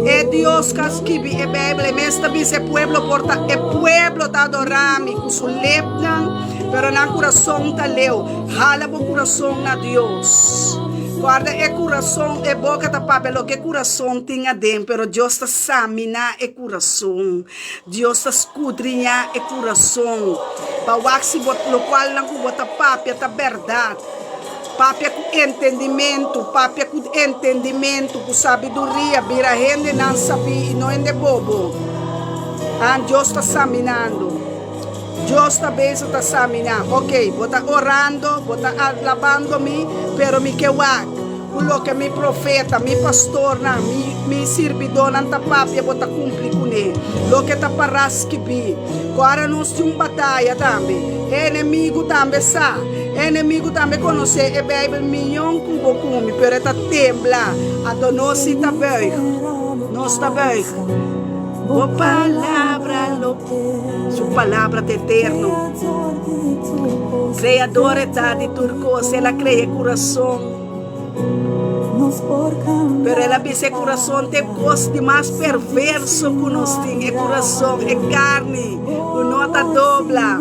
E Dios ku a skibi e Beibel, e mes ta bisa e pueblo por ta, e pueblo ta adorá mi ku su lepnan. Pero nan kurason ta leu. Hala bo kurason na Dios. Guarda e kurason, e boka ta papia loke e kurason tin aden, pero Dios ta saminá e kurason. Dios ta skudriñá e kurason pa wak si bo lokualnan ku bo ta papia ta bèrdat. Papia ku entendimentu, papia ku entendimentu, ku sabiduria, bira hendenan sabí i no hende bobo. An Dios ta saminando. Dios ta bezig ta samina. Ok, bo ta orando, bo ta alabando mi, pero mi ke wak ku loke mi profeta, mi pastornan, mi mi sirbidónan ta papia bo ta kumpli kuné. Loke ta pará skibí. Ku ora nos tin un bataya tambe. E enemigu tambe sa. E enemigu tambe konosé e Beibel mion ku bo ku mi, pero e ta tembla. Anto nos si ta buig. Nos ta buig. Bo palabra lo Su palabra ta eterno. Creador e ta di tur cos, El a crea e curason. Pero El a bisa e curason ta e cos di mas perverso cu nos tin, e curason, e carni cu no ta dobla.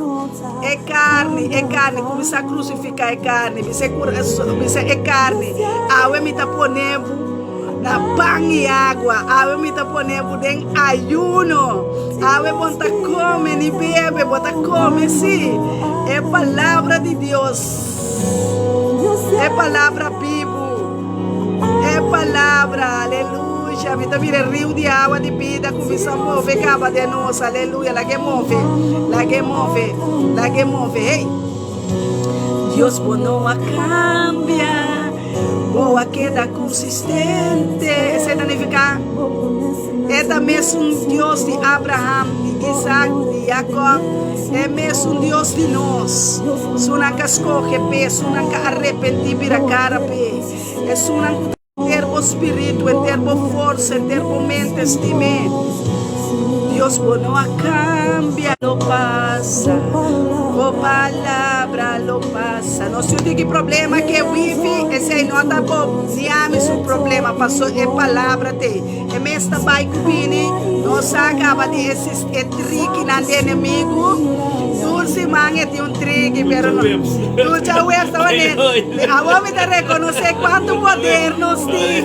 E carni, e carni, cuminsa crucifica e carni, bisa e curason, bisa e carni, awe mi ta pone bo. Na pan i agua, awe mi ta pone bo den ayuno. Awe bo no ta come ni bebe, bo ta come sí e palabra di Dios, e palabra bibu, e palabra, aleluya. Mi ta mira e riu di awa di bida cuminsa move caba den nos, aleluya. Laga e move, laga e move, laga e move, hey. Dios bo no a cambia. Bo a keda konsistente. Esei ta nifiká E ta mesun Dios di Abraham, di Isaac, di Jacob. E mesun Dios di nos. Esunnan ku a skohe p'e, esunnan ku a arepentí bira kara p'e, esunnan ku ta henter bo spiritu, henter bo forsa, henter bo mente stim'é. Dios bo no a cambia lo pasa Bo palabra lo pasa Nos tin tiki problema ke wifi esei no ta bo ni ami su problema paso e palabra te e mes ta bai ku bini nos a kaba di e e trikinan di enemigu tur siman e tin un triki pero no tur djaweps ta wane awor mi ta rekonosé kuantu poder nos tin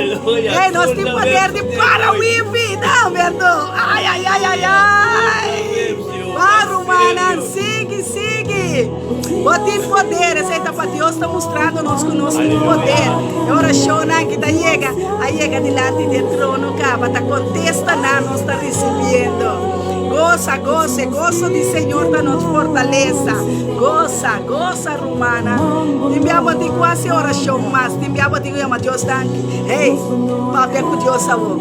ey nos tin poder di para wifi tambe anto ay ay ay ay ay ba rumannan sigui sigui bo tin poder esei ta pa Dios ta mustrando nos ku nos tin poder e orashonnan ki ta yega a yega dilanti di e trono kaba ta kontestanan nos ta risibiendo gosa gosa e goso di Señor ta nos fortalesa gosa gosa rumannan tin bia bo tin ku hasi orashon mas tin bia bo tin ku yama Dios danki hey papia ku Dios awor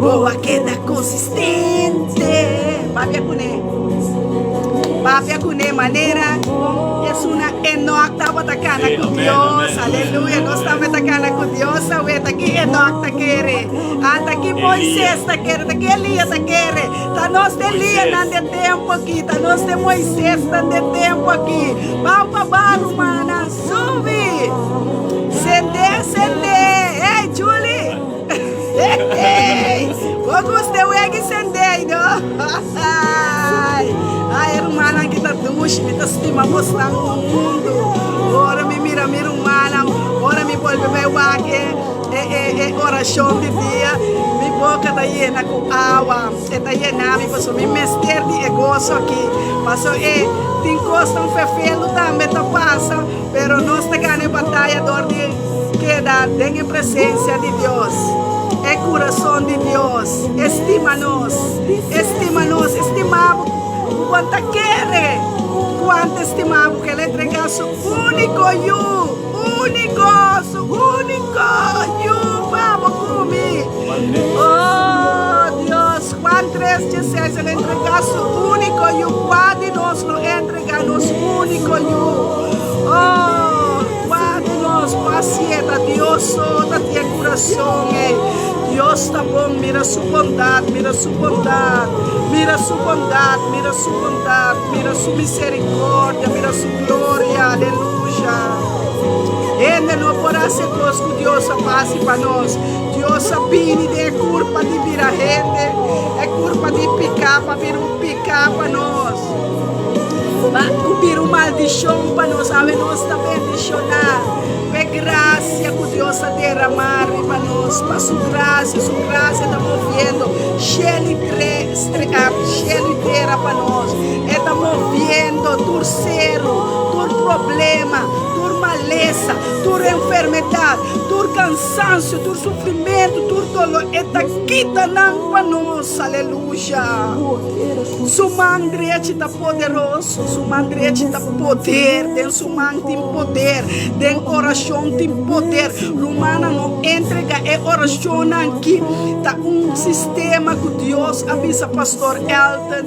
bo a keda konsistente papia kuné papia kuné manera Esun Enoch tabata kana ku Dios. Aleluya. Nos tambe ta kana ku Dios awe. Ta ki Enoch ta kere? Ah, ta ki Moises ta kere? Ta ki Elias ta kere? Ta nos de Elianan de tempu aki. Ta nos de Moisesnan de tempu aki. Ban pa ban, rumannan. Subi! Sende, sende! Hey, Julie! Hey! Bo gusta e wegi sende, no? Ai, e rumannan ki ta dushi, mi ta stima bosnan un mundu. Ora mi mira mi rumannan, ora mi bolbe bai wak e e orashon di dia, mi boka ta yena ku awa. E ta yena mi pasobra mi mester di e goso aki. Pasobra e tin kosnan fefelu tambe ta pasa, pero nos ta gana e bataya dor di keda den e presensia di Dios. E kurason di Dios e stima nos. E stima nos, e stima bo ku bo ta kere. Kuantu e stima bo ku el a entregá su úniko Yu, úniko, su úniko Yu pa bo ku mi. Oh, Dios, Juan tres dieseis, el a entregá su úniko Yu. Kua di nos lo entregá nos úniko Yu? Oh, kua di nos por hasié? Ta Dios so ta tin e kurason ei. Dios ta bon, mira su bondat, mira su bondat, mira su bondat, mira su bondat, mira su misericordia, mira su gloria, aleluya. Hende no por hasi e kos ku Dios a fasi pa nos. Dios a bini den e kurpa di bira hende, e kurpa di piká pa bira un piká pa nos, pa bira un maldishon pa nos. Awe nos ta bendishoná. P'e grasia ku Dios a derama riba nos, pa su grasia, su grasia ta moviendo shelu i shelu i tera pa nos. E ta moviendo tur seru, tur problema, tur malesa, tur enfermedat, tur kansansio, tur sufrimentu, tur dolor. E ta kita nan pa nos. Aleluya! Su man drechi ta poderoso, su man drechi ta poder, den su man tin poder, den orashon tin poder. Rumannan, no entrega e orashonnan ki ta un sistema ku Dios a bisa Pastor Elton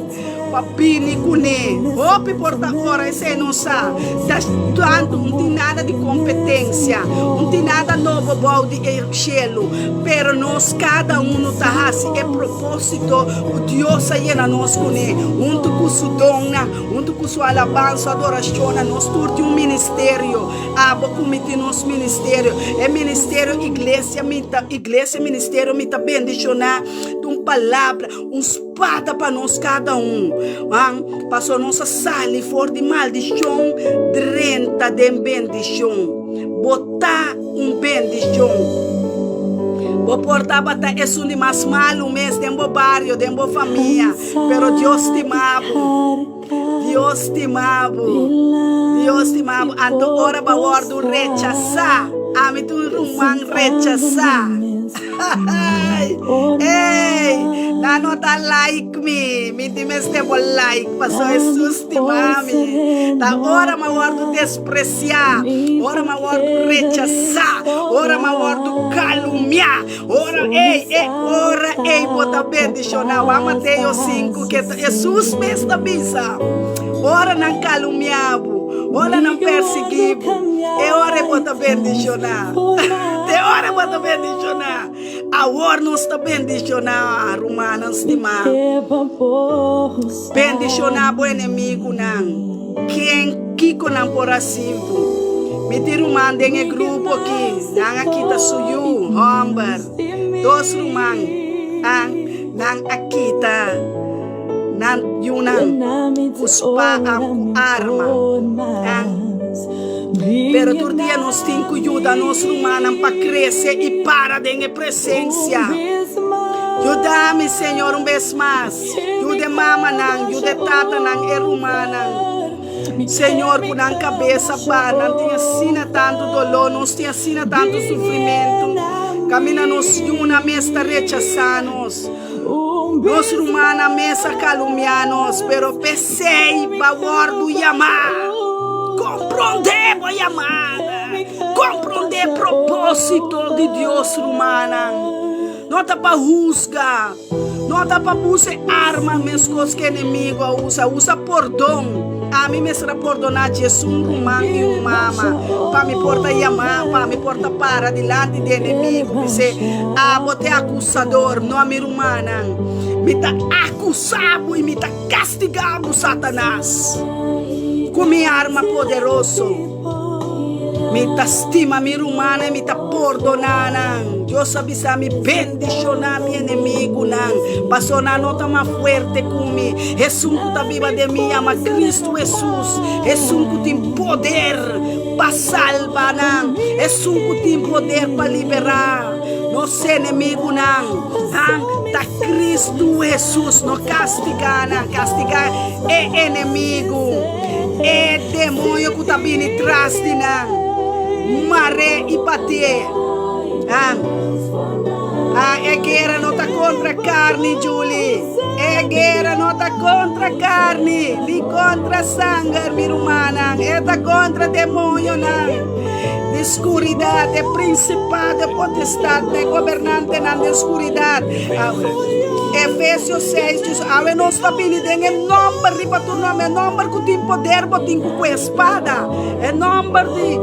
pa bini kuné. Hopi por ta ora esei no sa ta tantu, un tin nada di kompetensia, un tin nada nobo bou di e shelu, pero nos kada unu ta hasi e propósito ku Dios a yena nos kuné, huntu ku su donnan, huntu ku su alabansa, adorashonnan. Nos tur tin un ministerio. Abo ku mi tin nos ministerio. E ministerio iglesia mi ta, iglesia ministerio mi ta bendishoná. Ta un palabra, un spada pa nos kada un. Wan, pasobra nos a sali for di maldishon drenta den bendishon. Bo ta un bendishon. Bo por tabata esun di mas malu mes den bo bario, den bo famia, pero Dios stima bo. Dios stima bo. Dios stima bo. Anto ora bo a wòrdu rechasá, ami ta un ruman rechasá. Ey, nan no ta like mi, mi tin mester bo like pasobra Hesus stima mi. Ta ora mi a wòrdu despresiá, ora mi a wòrdu rechasá, ora mi a wòrdu kalumiá, ora ey, e ora ey bo ta bendishoná. Wak Mateo sinku ke Hesus mes ta bisa, Ora nan kalumiá bo, ora nan persiguí bo, e ora ey bo ta bendishoná. Te ora. tabata bendishoná. Awor nos ta bendishoná, rumannan stimá. Bendishoná bo enemigunan. Ken, kiko nan por hasi bo? Mi tin ruman den e grupo aki, nan a kita su yu hòmber. Dos ruman, an, nan a kita nan yunan ku spa, an, ku arma, an. Pero tur dia nos tin ku yuda nos rumannan pa krese i para den e presensia. Yuda mi, Señor, un bes mas. Yuda e mamanan, yuda e tatanan, e rumannan. Señor, ku nan kabesa ba, nan tin asina tantu doló, nos tin asina tantu sufrimentu. Kaminda nos yunan mes ta rechasá nos. Nos rumannan mes a kalumia nos, pero p'esei bo a wòrdu yamá. Komprondé bo yamada. Komprondé propósito di Dios, rumannan. No ta pa husga, no ta pa usa e arma meskos ku enemigu a usa. Usa pordon. Ami mester a pordoná djesun ruman i un mama pa mi por ta yamá, pa mi por ta para dilanti di enemigu bis'é, Abo ta e akusador, no mi rumannan. Mi ta akusá bo i mi ta kastigá bo, Satanas, ku mi arma poderoso. Mi ta stima mi rumannan i mi ta pordoná nan. Dios a bisa mi, Bendishoná mi enemigunan, pasobra nan no ta mas fuerte ku mi. Esun ku ta biba den mi yama Kristu Hesus, esun ku tin poder pa salba nan, esun ku tin poder pa liberá nos enemigunan. Nan ta Kristu Hesus. No kastigá nan, kastigá e enemigu, e demoño ku ta bini tras di nan. Mar'é i batié. Ah, e guera no ta kontra karni, Julie. E guera no ta kontra karni, ni kontra sanger, mi rumannan. E ta kontra demoñonan di skuridat, e prinsipado, e potestat, e gobernantenan den skuridat. Efesios 6 dice, Awe nos ta bini den e nomber riba tur nomber, e nomber ku tin poder, bo tin ku ku espada, e nomber di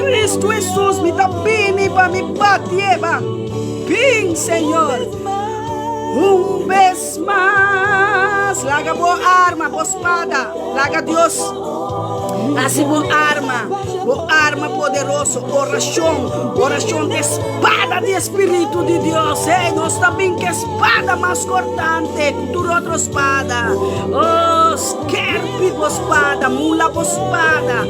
Cristo Jesus, mi ta bini pa mi batieba. Bin, Señor, un bes mas. Laga bo arma, bo spada, laga Dios hasi bo arma, bo arma poderoso, oracion, oracion ta e spada di e Spiritu di Dios. Hey, nos ta bin ku e spada mas cortante ku tur otro spada. Oh, skerpi bo spada, mula bo spada.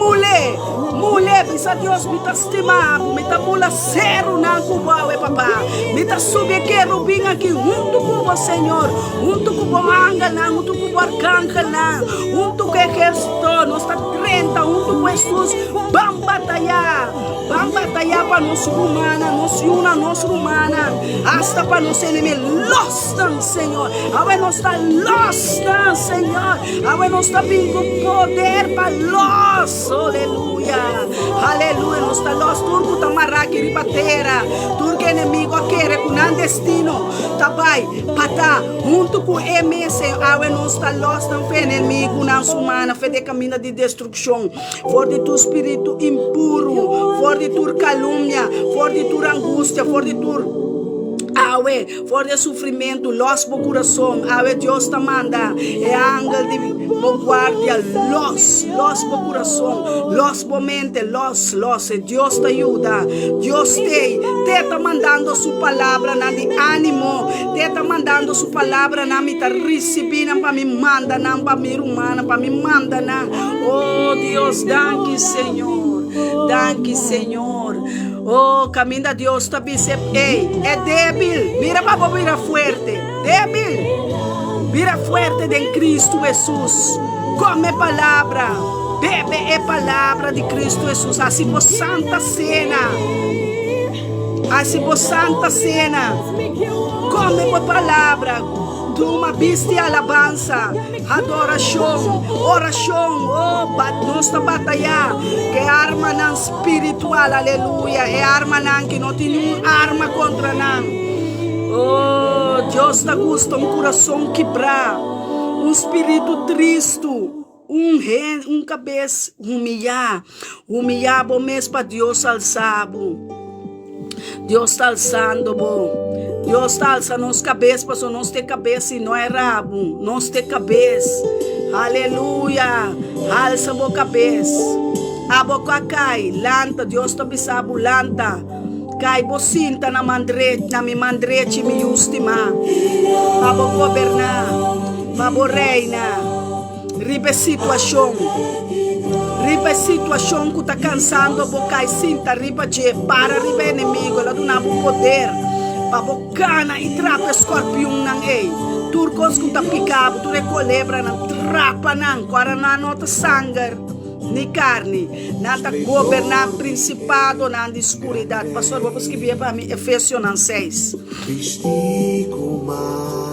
Mule, mule, bisa Dios, mi ta stima bo, mi ta mula serunan ku bo awe, Papa. Mi ta subi e kerubin aki huntu ku bo, Señor, huntu ku bo angelnan, huntu ku bo arkangelnan, huntu ku ehérsito. Nos ta drenta huntu ku Hesus, ban batayá, ban batayá pa nos rumannan, nos yunan, nos rumannan, asta pa nos enemigo. Los nan, Señor. Awe nos ta los nan, Señor. Awe nos ta bin ku poder pa los. Aleluya. Aleluya. Nos ta los tur ku ta mará aki riba tera. Tur ku enemigo a kere ku nan destino ta bai pa ta huntu ku e mes. Awe nos ta los nan fe enemigunan su mana fe den kaminda di destrukshon. For di tur spiritu impuru, for di tur kalumnia, for di tur angustia, for di tur awe. For di e sufrimentu, lòs bo kurason. Awe Dios ta manda e angel di bo guardia. Lòs, lòs bo kurason, lòs bo mente, lòs, lòs. E Dios ta yuda. Dios t'ei. Te ta mandando su palabranan di ánimo. Te ta mandando su palabranan. Mi ta risibí nan pa mi manda nan pa mi rumannan, pa mi manda nan. Oh Dios, danki Señor. Danki Señor. Oh, caminda Dios ta bisa ey, e debil, mira pa bo bira fuerte, debil, bira fuerte den Cristo Jesus, come palabra, bebe e palabra di Cristo Jesus, haci bo santa cena, haci bo santa cena, come bo palabra, tuma bisti alabansa. Adorashon, orashon, oh, bat, nos ta batayá ku e armanan spiritual, aleluya, e armanan ku no tin niun arma kontra nan. Oh, Dios ta gusta un kurason kibrá, un spiritu tristu, un hen, un kabes humiyá. Humiyá bo mes pa Dios alsá bo. Dios ta alsando bo. Dios ta alsa nos kabes paso nos te kabes i no e rabu. Nos te kabes. Aleluya. Alsa bo kabes. Abo ku a kai, lanta. Dios ta bisa bo lanta. Kai bo sinta na man dre, na mi man drechi, mi yu stimá. Pa bo goberná. Pa bo reina. Riba e situashon. Riba e situashon ku ta kansando bo kai sinta riba dje, para riba e enemigo, el a duna bo poder pa bo kana i trapa e skorpionnan ei. Tur kos ku ta pika bo, tur e kolebranan, trapa nan, ku ora nan no ta sanger ni karni, nan ta goberná prinsipadonan di skuridat. Pastor, bo por skibié pa mi Efesionan seis.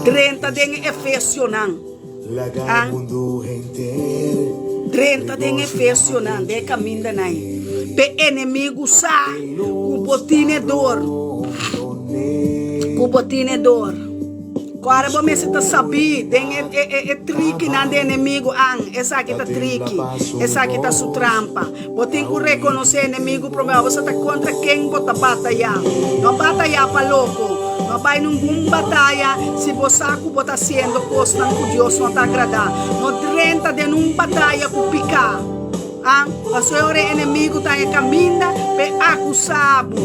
Drenta den e Efesionan. A drenta den Efesionan, den e kamindanan ei, p'e enemigu sa ku bo tine dor, ku bo tine dor. Ku ora bo mester ta sabí den e e e trikinan di enemigu, an, esaki ta triki, esaki ta su trampa. Bo tin ku rekonosé enemigu promé, bo sa ta kontra ken bo ta batayá. No batayá pa loko. No bai ningun bataya si bo sa ku bo ta hasiendo kosnan ku Dios no ta agradá. No drenta den un bataya ku piká. A Pasobra e ora e enemigu ta e kaminda pa e akusá bo.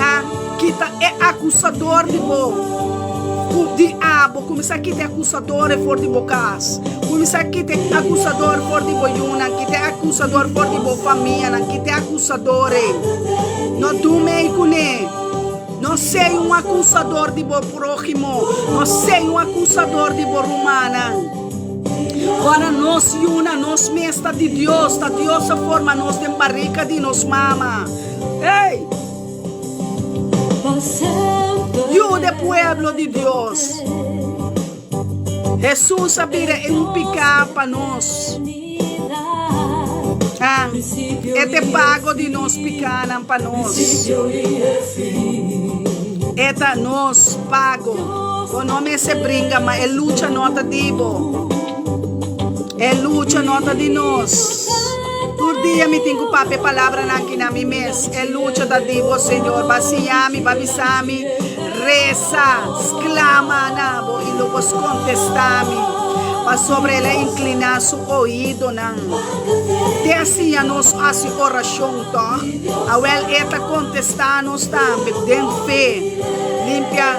A Kita e akusador di bo ku di abo. Kuminsá kita e akusador for di bo kas. Kuminsá kita e akusador for di bo yunan. Kita e akusador for di bo famianan. Kita e akusador ei. No duna ei kuné. No sei un akusador di bo próhimo. No sei un akusador di bo rumannan. Ora nos yunan, nos mes ta di Dios. Ta Dios a forma nos den barika di nos mama. Ey! Yu de pueblo di Dios. Hesus a bira e un piká pa nos. Ah, e ta e pago di nos pikánan pa nos. E ta nos pago. Bo no mester bringa, ma e lucha no ta di bo. E lucha no ta di nos. Tur dia mi tin ku papia e palabranan aki na mi mes. E lucha ta di bo, Señor. Ba siña mi, ba bisa mi, resa, sklama na bo i lo bo kontestá mi. Pasobra el a inkliná su oídonan. Te a siña nos hasi orashon, tòg? Awèl, e ta kontestá nos tambe den fe. Limpia,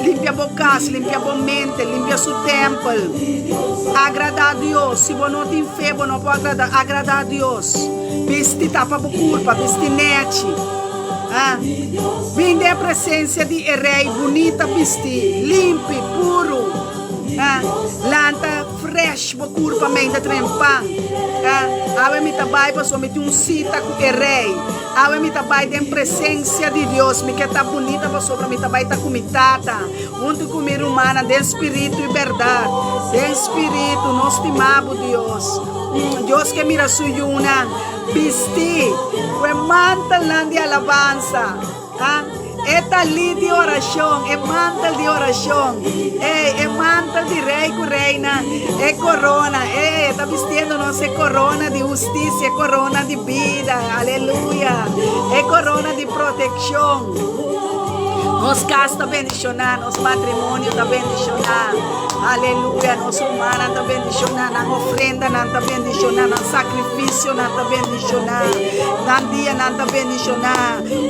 limpia bo kas, limpia bo mente, limpia su tèmpel. Agradá Dios. Si bo no tin fe, bo no por agrada, agradá Dios. Bisti tapa bo kurpa, bisti nèchi. Ah, bin den e presensia di e Rei bunita bistí, limpi, puru. Ah, lanta fresh bo kurpa meinta trempan. Ah, awe mi ta bai pasobra mi tin un sita ku e Rei. Awe mi ta bai den presensia di Dios. Mi ke ta bunita pasobra mi ta bai ta ku mi Tata, huntu ku mi rumannan den spiritu i bèrdat. Den spiritu nos stima bo, Dios. Dios ke mira su yunan bistí ku e mantelnan di alabansa. E talí di orashon, e mantel di orashon, ey, e mantel di rei ku reina, e korona, ey, e ta bistiendo nos e korona di hustisia, e korona di bida, aleluya, e korona di protekshon. Nos kas ta bendishoná, nos matrimonio ta bendishoná, aleluya, nos rumannan ta bendishoná, nan ofrendanan ta bendishoná, nan sakrifisionan ta bendishoná, nan dianan ta bendishoná.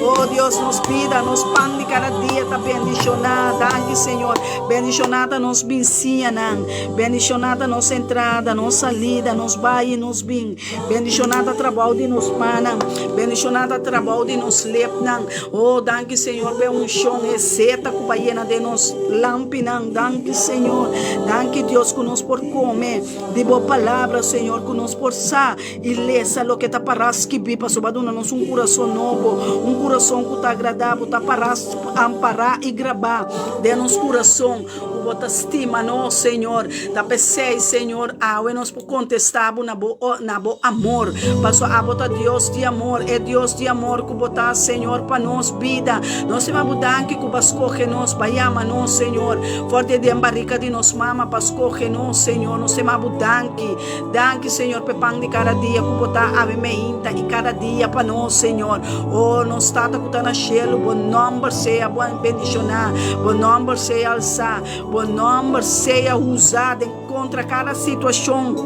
Oh Dios, nos bida, nos pan di cada dia ta bendiciona. Danki, Señor. Bendiciona ta nos bincianan. Bendiciona ta nos entrada, nos salida, nos bai y nos bin. Bendiciona ta trabao di nos mannan. Bendiciona ta trabao di nos lepnan. Oh, danki, Señor, p'e uncion, e seta cu ba yena den nos lampinan. Danki, Señor. Danki, Dios, cu nos por come di bo palabra, Señor, cu nos por sa. I lesa loke ta pará skibí, pasobra a duna nos un kurason nobo, un kurason ku ta agradá bo, ta pará ampará i grabá den nos kurason ku bo ta stima nos, Señor. Ta p'esei, Señor, awe nos por kontestá bo na bo na bo amor, pasobra abo ta Dios di amor, e Dios di amor ku bo ta, Señor, pa nos bida. Nos ta yama bo danki ku bo a skohe nos, bo a yama nos, Señor, for di den barika di nos. mama pa skohe nos, Señor. Nos ta bo danki. Danki, Señor, pa e pan di kada dia ku bo ta awe meinta i kada dia pa nos, Señor. Oh, nos Tata ku ta na shelu, bo nòmber sea bendishoná, bo nòmber sea alsá, bo nòmber sea usá den kontra kada situashon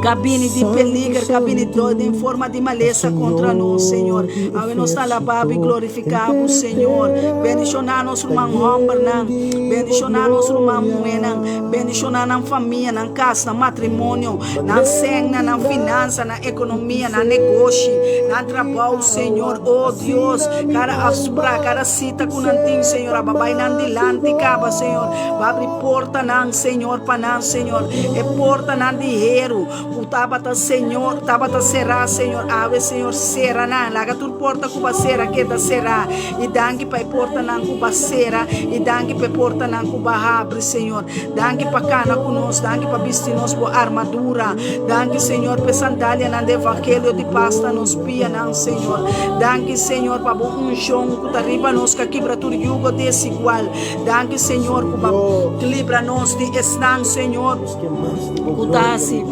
ka bini di peliger, ka bini den forma di malesa kontra nos, Señor. Awe nos ta alabá bo i glorifiká bo, Señor. Bendishoná nos ruman hòmbernan, bendishoná nos ruman muhénan, bendishoná nan famia, nan kas, nan matrimonio, nan sènnan, nan finansa, nan ekonomia, nan negoshi, nan trabou, Señor. O Dios, kada afsprak, kada sita ku nan tin, Señor, aba bai nan dilanti kaba, Señor. Bo abri portanan, Señor, pa nan, Señor. E portanan di heru ku tabata, Señor, tabata será, Señor, awe, Señor, sera nan. Laga tur porta ku bo a sera keda será. I danki pa e portanan ku bo a sera, i danki pa e portanan ku bo a habri, Señor. Danki pa kana ku nos, danki pa bisti nos bo armadura. Danki, Señor, pa e sandalianan di evangelio di pas na nos pianan, Señor. Danki, Señor, pa bo unshon ku ta riba nos ku a kibra tur yugo desigual. Danki, Señor, ku bo a libra nos di esnan, Señor, ku ta hasi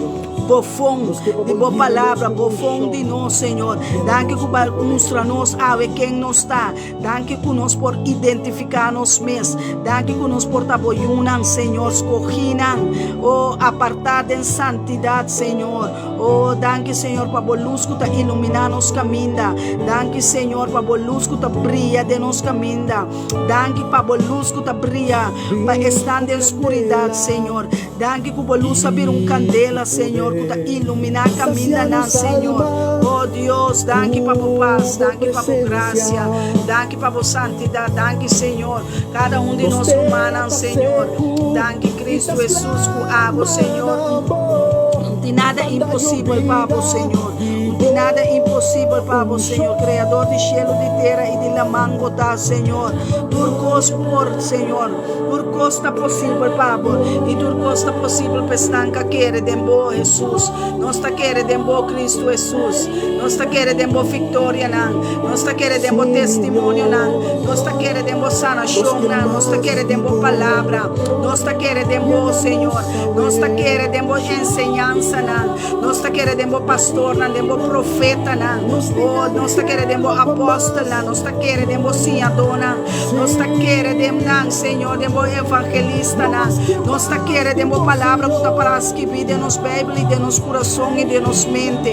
bofon di bo palabra, bofon di nos, Señor. Danki ku bo a mustra nos awe ken nos ta. Danki ku nos por identifiká nos mes. Danki ku nos por ta bo yunan, Señor, skohínan, o apartá den santidat, Señor. O, danki, Señor, pa bo lus ku ta iluminá nos kaminda. Danki, Señor, pa bo lus ku ta bria den nos kaminda. Danki pa bo lus ku ta bria pa esnan den skuridat, Señor. Danki ku bo lus a bira un kandela, Señor, ku ta iluminá kamindanan, Señor. O Dios, danki pa bo pas, danki pa bo grasia, danki pa bo santidat, danki, Señor, kada un di nos rumannan, Señor. Danki, Kristu Hesus, ku abo, Señor, no tin nada imposibel pa bo, Señor. No tin nada imposibel pa bo, Señor, Kreador di shelu, di tera i di laman bo ta, Señor. Tur kos por, Señor. Tur kos ta posibel pa bo, i tur kos ta posibel pa esnan ka kere den bo, Hesus. Nos ta kere den bo, Kristu Hesus. Nos ta kere den bo viktorianan. Nos ta kere den bo testimonionan. Nos ta kere den bo sanashonnan. Nos ta kere den bo palabra. Nos ta kere den bo, Señor. Nos ta kere den bo enseñansanan. Nos ta kere den bo pastornan, den bo profetanan. Oh, nos ta kere den bo apòstelnan. Nos ta kere den bo siñadónan. Nos ta kere den nan, Señor, den bo evangelistanan. Nos ta kere den bo palabra ku ta para skibí den nos Beibel i den nos kurason i den nos mente.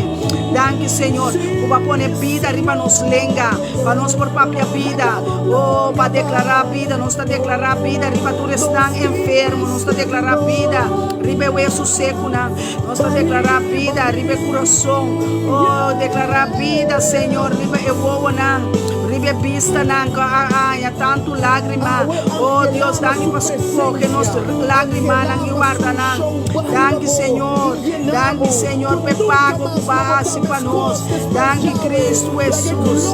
Danki, Señor, ku bo a pone bida riba nos lenga, pa nos por papia bida. Oh, pa deklará bida. Nos ta deklará bida riba tur esnan enfermo. Nos ta deklará bida riba e wesu sekunan. Nos ta deklará bida riba e kurason. Oh, deklará bida, Señor, riba e wowonan, riba e bistanan ku a haña tantu lágrima. Oh, Dios, danki pa skohe nos lágrimanan i warda nan. Danki, Señor. Danki, Señor, pa e pago ku bo a hasi pa nos. Danki, Kristu Hesus.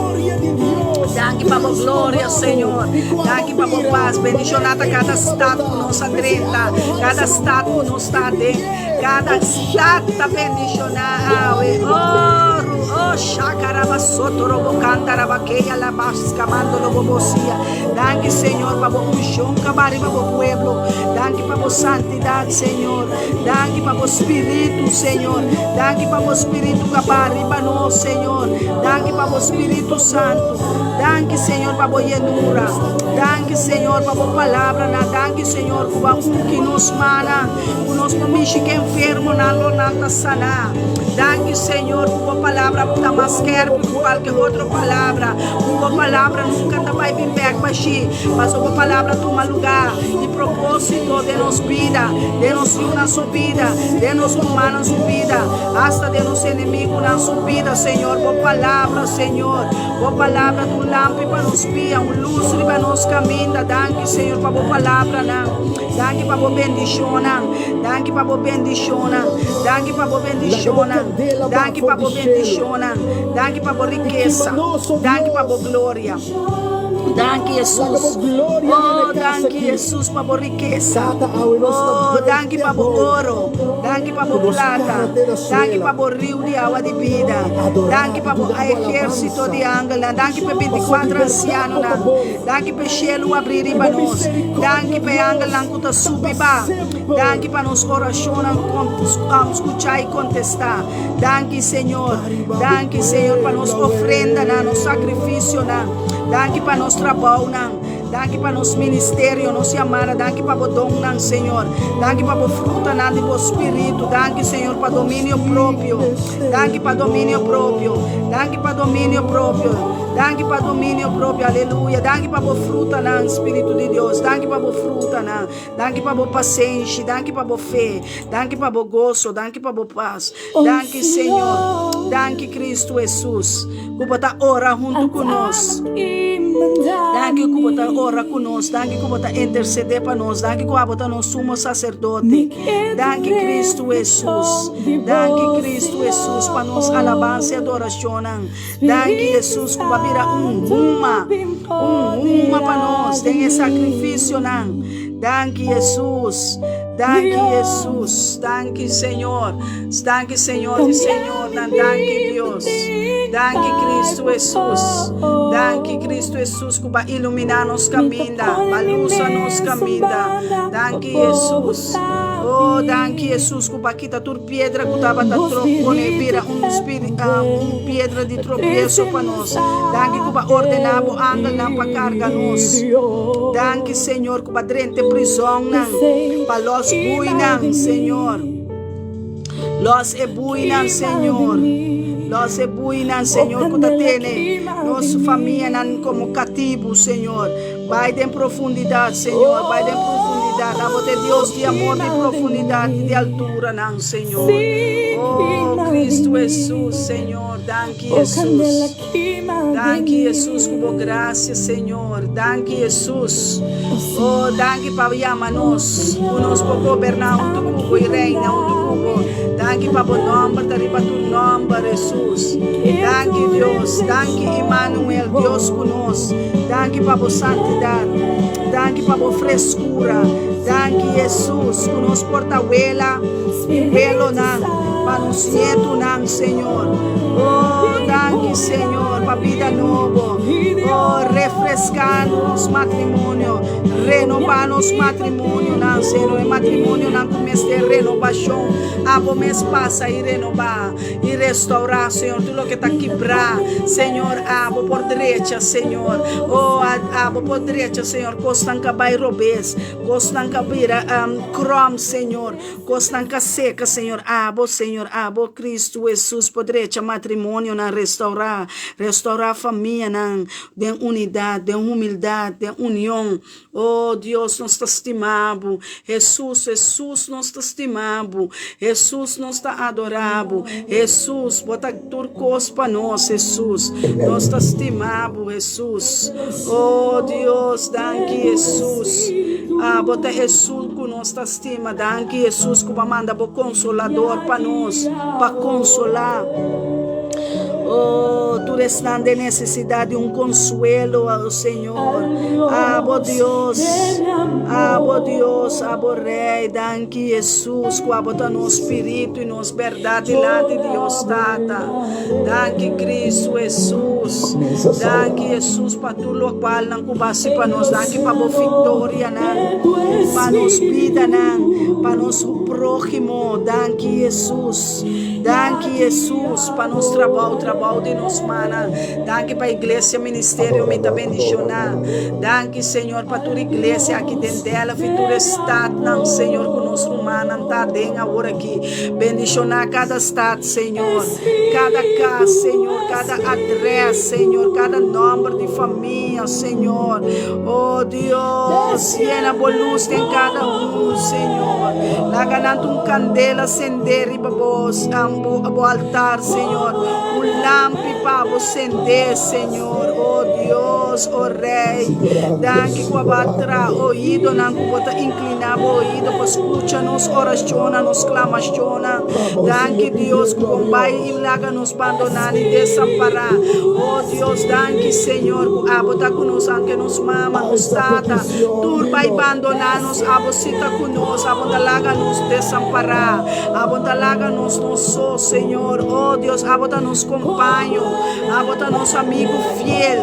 Danki pa bo gloria, Señor. Danki pa bo pas. Bendishoná ta kada stat ku nos a drenta, kada stat ku nos ta aden. Kada stat ta bendishoná awe. Oh, ru, oh, shakaraba soto robo kantaraba keya la baskamando lobo bosia. Danki, Señor, pa bo unshon kaba riba bo pueblo. Danki pa bo santidat, Señor. Danki pa bo spiritu, Señor. Danki pa bo spiritu kaba riba nos, Señor. Danki pa bo Spiritu Santu. Danki, Señor, pa bo yenura. Danki, Señor, pa bo palabranan. Danki, Señor, ku bo a ungi nos mannan. Ku nos por mishi ku enfermonan lo nan ta saná. Danki Señor ku bo palabra ta mas skerpi ku kualke otro palabra. Ku bo palabra nunka ta bai bin bek bashí. Paso bo palabra tuma lugá i propósito den nos bida, den nos yunan su bida, den nos rumannan su bida, asta den nos enemigunan su bida, Señor. Bo palabra, Señor, bo palabra ta un lampi pa nos pia, un lus riba nos kaminda. Danki Señor pa bo palabranan. Danki pa bo bendishonnan. Danki pa bo bendishonnan. Danki pa bo bendishonnan. Danki pa bo bendishonnan. Danki pa bo rikesa. Danki pa bo gloria. Danki Hesus. Oh, danki Hesus pa bo rikesa. Oh, danki pa bo oro. Danki pa bo plata. Danki pa bo riu di awa di bida. Danki pa bo ehérsito di angelnan. Danki pa e bintikuater ansianonan. Danki pa e shelu abrí riba nos. Danki pa e angelnan ku ta subi ba. Danki pa nos orashonnan skuchá i kontestá. Danki Señor. Danki Señor pa nos ofrendanan, nos sakrifisionan. Danki pa nos trabounan. Danki pa nos ministerio, nos yamada. Danki pa bo donnan, Señor. Danki pa bo frutanan di bo spiritu. Danki, Señor, pa dominio propio. Danki pa dominio propio. Danki pa dominio propio. Danki pa dominio propio. Aleluya. Danki pa bo frutanan, Spiritu di Dios. Danki pa bo frutanan. Danki pa bo pasenshi. Danki pa bo fe. Danki pa bo goso. Danki pa bo pas. Danki Señor. Danki Cristo Jesus. Ku bo ta ora huntu ku nos. Danki ku bo ta ora ku nos. Danki ku bo ta intercede pa nos. Danki ku abo ta nos sumo sacerdote. Danki Cristo Jesus. Danki Cristo Jesus pa nos alabansa y adoracionnan. Danki Jesus ku bo a bira un huma, un huma pa nos den e sacrificionan. Danki Jesus. Danki Jesus. Danki Señor. Danki Señor di Señornan. Danki Dios. Danki Cristo Jesus. Danki Cristo Jesus ku ba ilumina nos caminda, ba lusa nos caminda. Danki Jesus. Oh, danki Jesus ku ba kita tur piedra ku tabata tro pone bira un spiri, un piedra di tropieso pa nos. Danki ku ba ordena bo angelnan pa carga nos. Danki Señor ku ba drenta prizonnan, pa los buinan, Señor. Los e buinan, Señor. Los e buinan, Señor, ku ta tene nos famianan komo katibu, Señor. Bai den profundidat, Señor. Bai den profundidat. Abo ta e Dios di amor, di profundidat i di alturanan, Señor. Oh, Cristo Hesus, Señor. Danki, Hesus. Danki, Hesus, ku bo grasia, Señor. Danki, Hesus. Oh, danki pa yama nos, ku nos por goberná huntu ku bo i reina huntu ku bo. Danki pa bo nòmber ta riba tur nòmber, Hesus. Danki, Dios. Danki, Immanuel, Dios ku nos. Danki pa bo santidat. Danki pa bo freskura. Danki, Hesus, ku nos por ta wela i welonan pa nos nietunan, Señor. Oh, danki, Señor, pa bida nobo. Oh, refreská nos matrimonio. Renobá nos matrimonionan, Señor. E matrimonionan ku mester renobashon, abo mes pasa i renobá. I restourá, Señor, tur loke ta kibrá. Señor, abo por drecha, Señor. Oh, abo por drecha, Señor, kosnan ka bai robes, kosnan ka bira krom, Señor, kosnan ka seka, Señor. Abo, Señor, abo, Cristo Jesus, por drecha matrimonionan, restourá, restourá famianan den unidat, den humildat, den union. Oh Dios nos ta stima bo Hesus Hesus nos ta stima bo Hesus nos ta adora bo Hesus bo ta tur kos pa nos Hesus nos ta stima bo Hesus Oh Dios danki Hesus Abo ta esun ku nos ta stima danki Hesus ku bo a manda bo konsolador pa nos pa konsola Oh tur esnan den nesesidat di un konsuelo oh Señor. Abo Dios, abo Dios, abo Rey, danki Jesus ku abo ta nos spiritu i nos berdad dilanti Dios Tata. Danki Cristo Jesus, danki Jesus pa tur lokualnan ku bo hasi pa nos, danki pa bo viktorianan, pa nos bidanan, pa nos próhimo, danki Jesus, danki Jesus pa nos trabou, trabou di nos mannan. Danki pa iglesia ministerio mi ta bendiciona. Danki Señor pa tur iglesia aki den Delft y tur e stadnan Señor cu nos rumannan ta aden awor aki. Bendiciona cada stad Señor, cada cas Señor, cada adres Señor, cada nomber di famia Señor. Oh Dios, yena bo luz den cada un Señor. Laga nan ta un candela cende riba bo, bo altar Señor. Un lampi pa bo sende, Señor. Oh Dios, oh Rei. Danki ku abo a traha oidonan ku bo ta inkliná bo oido pa skucha nos orashonnan, nos klamashonnan. Danki Dios ku bo bai i laga nos bandoná ni desampará. Oh Dios, danki Señor ku abo ta ku nos aunke nos mama, nos tata, tur bai bandoná nos, abo si ta ku nos, abo ta laga nos desampará, abo ta laga nos nos so, Señor. Oh Dios, abo ta nos kompaño, abo ta nos amigu fiel,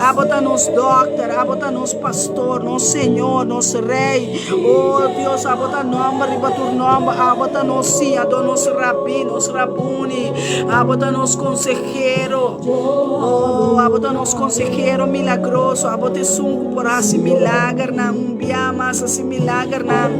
abo ta nos dòkter, abo ta nos pastor, nos Señor, nos Rei. Oh Dios, abo ta nòmber riba tur nòmber, abo ta nos siñadó, nos Rabí, nos Rabuni, abo ta nos konsehero. Oh, abo ta nos konsehero milagroso, abo ta esun ku por hasi milagernan, un bia mas hasi milagernan.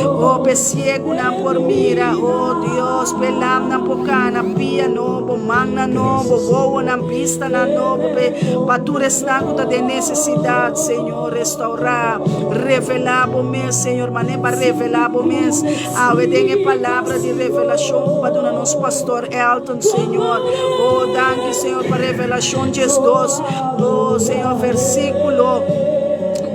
Oh, p'e siegunan por mira, oh Dios, p'e lamnan por kana, pia nobo, mannan nobo, wowonan, bistanan nobo, p'e pa tur esnan ku ta den nesesidat, Señor, restaurá, revelá bo mes, Señor, manera pa revelá bo mes awe den e palabra di revelashon ku bo a duna nos pastor Elton, Señor. Oh, danki, Señor, pa Revelashon 12, oh, Señor, versíkulo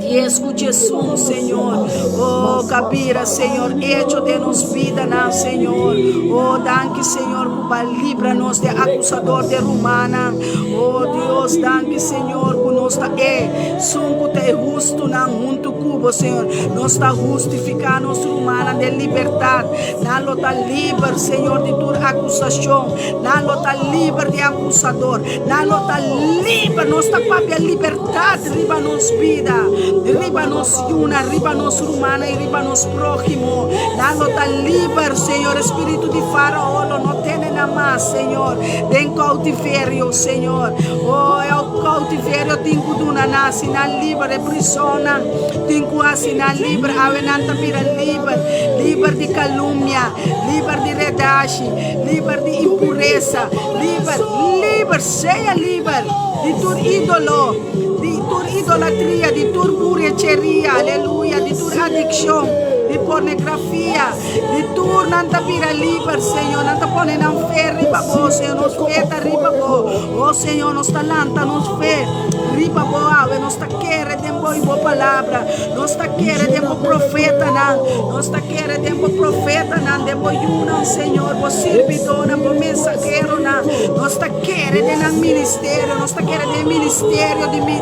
10 ku 11, Señor. Oh, kabira, Señor, echo den nos bidanan, Señor. Oh, danki, Señor, ku bo a libra nos di akusador di rumannan. Oh, Dios, danki, Señor, ku nos ta esun ku ta e hustunan huntu ku bo, Señor. Nos ta hustifiká nos rumannan den libertat. Nan lo ta liber, Señor, di tur akusashon. Nan lo ta liber di akusador. Nan lo ta liber. Nos ta papia libertat riba nos bida, riba nos yunan, riba nos rumannan i riba nos próhimo. Nan lo ta liber, Señor. E spiritu di Fárao lo no tene nan mas, Señor, den koutiverio, Señor. Oh, e koutiverio tin ku duna nan hasi nan liber, e prisonnan tin ku hasi nan liber. Awe nan ta bira liber, liber di kalumnia, liber di redashi, liber di impuresa, liber, liber, sea liber di tur ídolo, di tur idolatria, di tur burecheria, aleluya, di tur adikshon, di pornegrafia, di tur nan ta bira liber, Señor, nan ta pone nan fe riba Bo, Señor, nos fe ta riba Bo, oh Señor, nos ta lanta nos fe riba Bo awe, nos ta kere den Bo i Bo palabra. Nos ta kere den bo profetanan, nos ta kere den bo profetanan, den bo yunan, Señor, bo sirbidónan, bo mensaheronan. Nos ta kere den nan ministerio, nos ta kere den e ministerio di mi,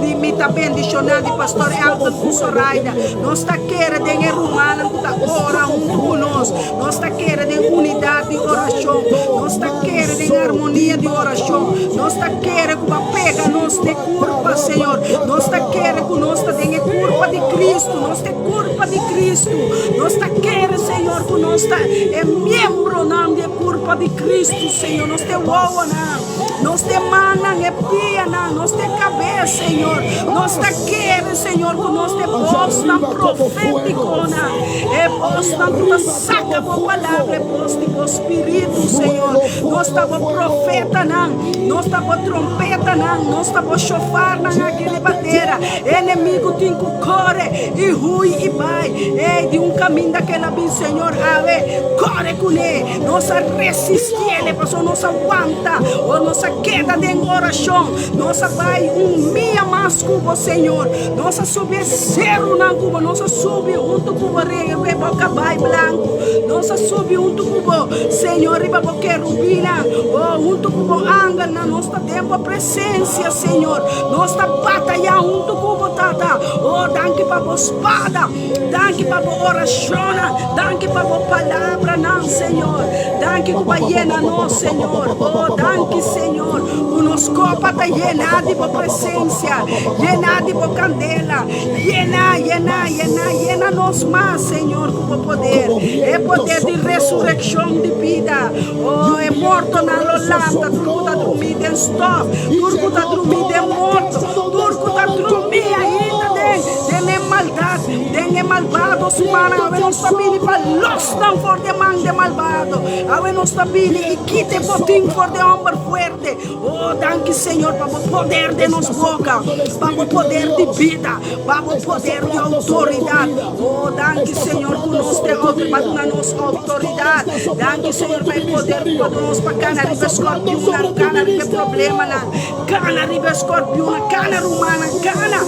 di mi ta bendishoná, di Pastor Elton ku Soraida. Nos ta kere den e rumannan ku ta ora huntu ku nos. Nos ta kere den unidat di orashon. Nos ta kere den armonia di orashon. Nos ta kere ku bo a pega nos n'e kurpa, Señor. Nos ta kere ku nos ta den e kurpa di Kristu. Nos ta e kurpa di Kristu. Nos ta kere, Señor, ku nos ta e miembronan di e kurpa di Kristu, Señor. Nos ta e wowonan. Nos ta e mannan, e pianan. Nos ta e kabes, Señor. Nos ta kere, Señor, ku nos ta e bosnan profétikonan. E bosnan ku ta saka bo palabra, e bos di bo spiritu, Señor. Nos ta bo profetanan. Nos ta bo trompetanan, nos ta bo shofarnan aki riba tera. E enemigu tin ku kore i hui i bai. Ey, di un kaminda ku el a bin, Señor, awe, kore kuné. Nos a resisti el, pasobra nos a wanta. O nos a keda den orashon. Nos a bai un mia mas ku bo, Señor. Nos a subi e serunan ku bo. Nos a subi huntu ku bo riba bo kabai blanku. Nos a subi huntu ku bo, Señor, riba bo kerubinnan. Oh, huntu ku bo angelnan, nos ta den bo presensia, Señor. Nos ta batayá huntu ku bo, Tata. Oh, danki pa bo spada. Danki pa bo orashonnan. Danki pa bo palabranan, Señor. Danki ku bo a yena nos, Señor. Oh, danki, Señor, ku nos kopa ta yená di bo presensia, yená di bo kandela. Yena, yena, yena, yena nos mas, Señor, ku bo poder, e poder di resurekshon di bida. Oh, e mortonan lo lanta, tur ku ta drumí den stòf, tur ku ta drumí den morto, tur ku ta drumí ainda den, den e maldat, den e malbado su mannan. Awe nos. nos ta bini pa los nan for di e man di e malbado. Awe nos ta bini i kita e botin for di e homber fuerte. Oh, danki Señor pa bo poder den nos boka, pa bo poder di bida, pa bo poder di outoridat. Oh, danki Señor ku nos te otro pa duna nos outoridat. Danki Señor pa e poder ku bo duna nos pa kana riba e skorpionnan, kana riba e problemanan, kana riba e skorpionnan, kana rumannan, kana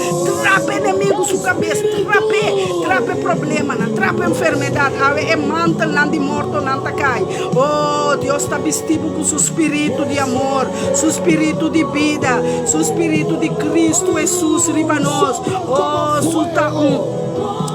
trapa enemigu su kabes, trap'é, trapa e problemanan, trapa e enfermedat. Awe e mantelnan di mortonan ta kai. Oh, Dios ta bisti bo ku su spiritu di amor, su spiritu di bida, su spiritu di Kristu Hesus riba nos. Oh, su ta un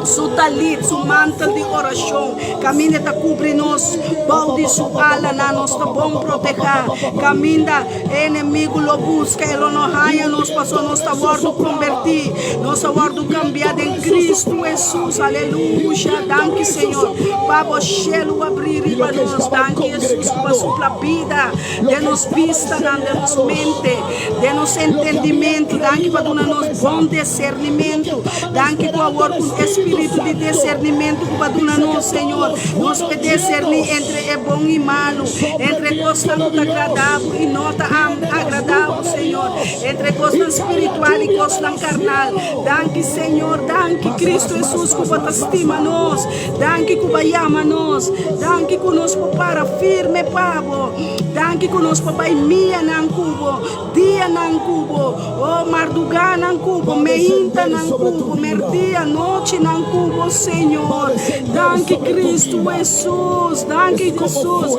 su talit, su mantel di orashon, kaminda e ta kubri nos bou di su alanan, nos ta bon protehá. Kaminda e enemigu lo buska, e lo no haña nos, pasobra nos ta wòrdu kombertí, nos a wòrdu kambiá den Kristu Hesus. Aleluya! Danki, Señor, pa bo shelu abrí riba nos. Danki, Hesus, ku bo a supla bida den nos bistanan, den nos mente, den nos entendimentu. Danki pa duna nos bon desernimentu. Danki ku awor ku e spiritu di desernimentu ku bo a duna nos, Señor, nos por deserní entre e bon i malu, entre kosnan ku ta agradá bo i no ta agradá bo, Señor, entre kosnan spiritual i kosnan karnal. Danki, Señor. Danki, Kristu Hesus, ku bo ta stima nos. Danki ku bo a yama nos. Danki ku nos por para firme pa bo. Danki ku nos por bai mianan ku bo, dianan ku bo, oh, mardugánan ku bo, meintanan ku bo, merdia, nochinan ku bo, Señor. Danki, Kristu Hesus. Danki, Hesus,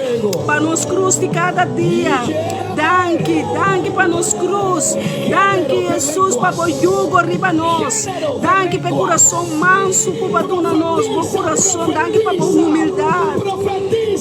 pa nos krus di kada dia. Danki, danki pa nos krus. Danki, Hesus, pa bo yugo riba nos. Danki pa e kurason mansu ku bo a duna nos, bo kurason. Danki pa bo humildat.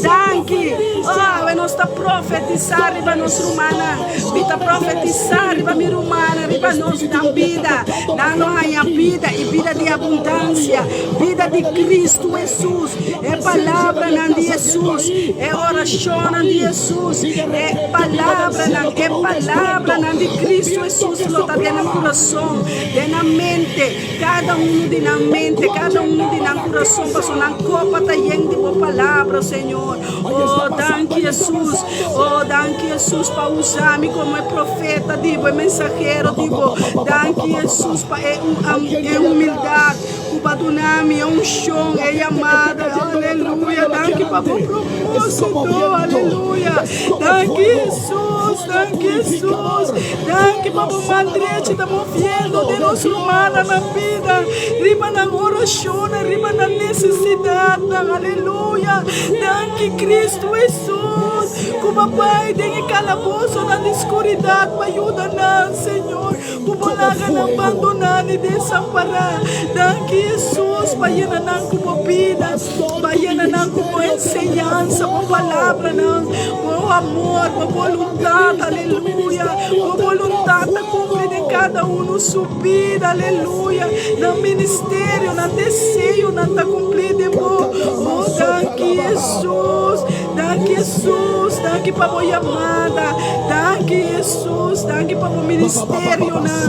Danki. Oh, awe nos ta profetisá riba nos rumannan. Mi ta profetisá riba mi rumannan, riba nos nan bida. Nan lo haña bida i bida di abundansia, bida di Kristu Hesus. E palabranan di Hesus, e orashonnan di Hesus, e palabranan, e palabranan di Kristu Hesus lo ta den nan kurason. Den nan mente, kada unu di nan mente, kada unu di nan kurason, pasobra nan kopa ta yen di bo palabra, Señor. Oh, danki Hesus. Oh, danki Hesus pa usa mi komo e profeta di bo, e mensahero di bo. Danki Hesus pa e e humildat ku bo a duna mi, e unshon, e yamada. Aleluya. Danki pa bo propósito. Aleluya. Danki Hesus. Danki Hesus. Danki pa bo man drechi ta moviendo den nos rumannan nan bida, riba nan orashonnan, riba nan nesesidatnan. Aleluya! Danki Kristu Hesus ku bo bai den e kalabosonan di skuridat pa yuda nan, Señor, ku bo laga nan bandoná ni desampará. Danki Hesus pa yena nan ku bo bida, pa yena nan ku bo enseñansa, bo palabranan. Bo amor, bo boluntat, aleluya. Bo boluntat ta kumpli den kada unu su bida, aleluya. Nan ministerio, nan deseonan ta kumpli den bo. Oh, danki Hesus, danki Hesus, danki pa bo yamada. Danki Hesus, danki pa bo ministerionan.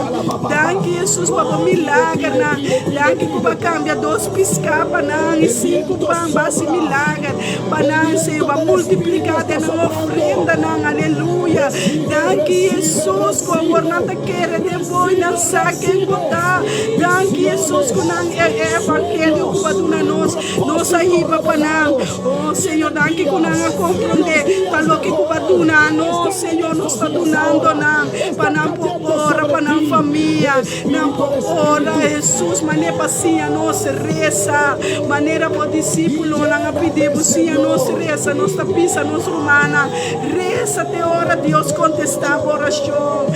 Danki Hesus pa bo milagernan. Danki ku bo a kambia dos piská pa nan i sinku pan basi milager. Pa nan, Señor, ba multiplica den nan ofrendanan. Aleluya. Danki, Jesus, cu awor nan ta kere den bo y nan sa ken bo ta. Danki, Jesus, cu nan e evangelio cu bo a duna nos, nos a hiba pa nan. Oh, Señor, danki cu nan a comprende ta loke cu bo a duna nos, Señor, nos ta dunando nan pa nan por ora pa nan famia. Nan por ora Hesus manera pa siña nos resa, manera bo disípulonan a pidi bo siña nos resa. Nos ta bisa nos rumannan, Resa te ora Dios kontestá bo orashon.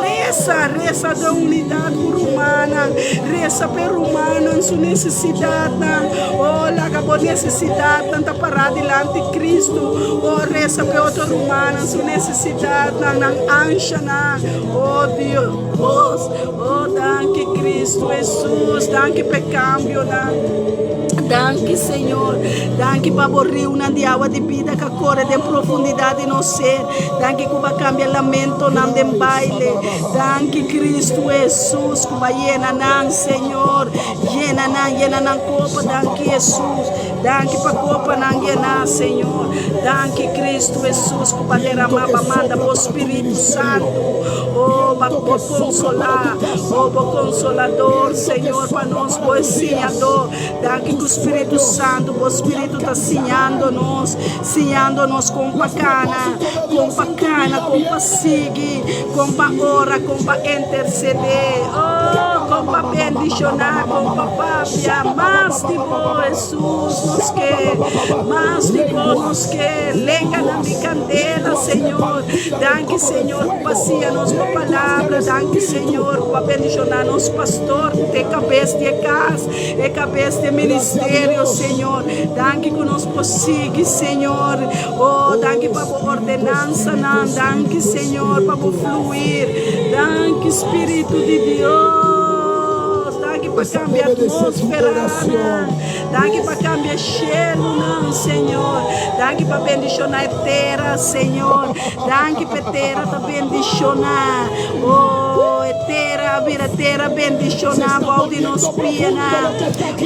Resa, resa den unidat ku rumannan. Resa pa e rumannan su nesesidatnan. Oh, laga bo nesesidatnan ta pará dilanti Kristu. Oh, resa pa e otro rumannan su nesesidatnan, nan anshanan. Oh, Dios. Oh, danki Cristo Jesus, danki p'e cambionan. Danki, Señor. Danki pa bo riunan di awa di bida ka kore den profundidat di nos ser. Danki ku bo a kambia lamentonan den baile. Danki, Kristu Hesus, ku bo a yena nan, Señor. Yena nan, yena nan kopa. Danki, Hesus. Danki pa kopanan yená, Señor. Danki, Kristu Hesus, ku bo a deramá, bo a manda bo Spiritu Santu. Oh, pa bo konsolá. Oh, bo Konsolador, Señor, pa nos, bo e Siñador. Danki ku Spiritu Santu, bo Spiritu ta siñando nos, siñando nos kon pa kana, kon pa kana, kon pa sigui, kon pa ora, kon pa intersedé, oh, kon pa bendishoná, kon pa papia. Mas di bo, Hesus, nos ke, mas di bo nos ke. Lenganan di kandela, Señor. Danki, Señor, ku bo a siña nos bo palabra. Danki, Señor, ku bo a bendishoná nos pastor, ku ta e kabes di e kas. E kabes di e ministerio, Señor. Danki ku nos por sigui, Señor. Oh, danki pa bo ordenansanan. Danki, Señor, pa bo fluir. Danki, Spiritu di Dios. Danki pa kambia atmósferanan. Danki pa kambia shelunan, Señor. Danki pa bendishoná e tera, Señor. Danki pa e tera ta bendishoná. Oh, e tera a bira tera bendishoná bou di nos pianan.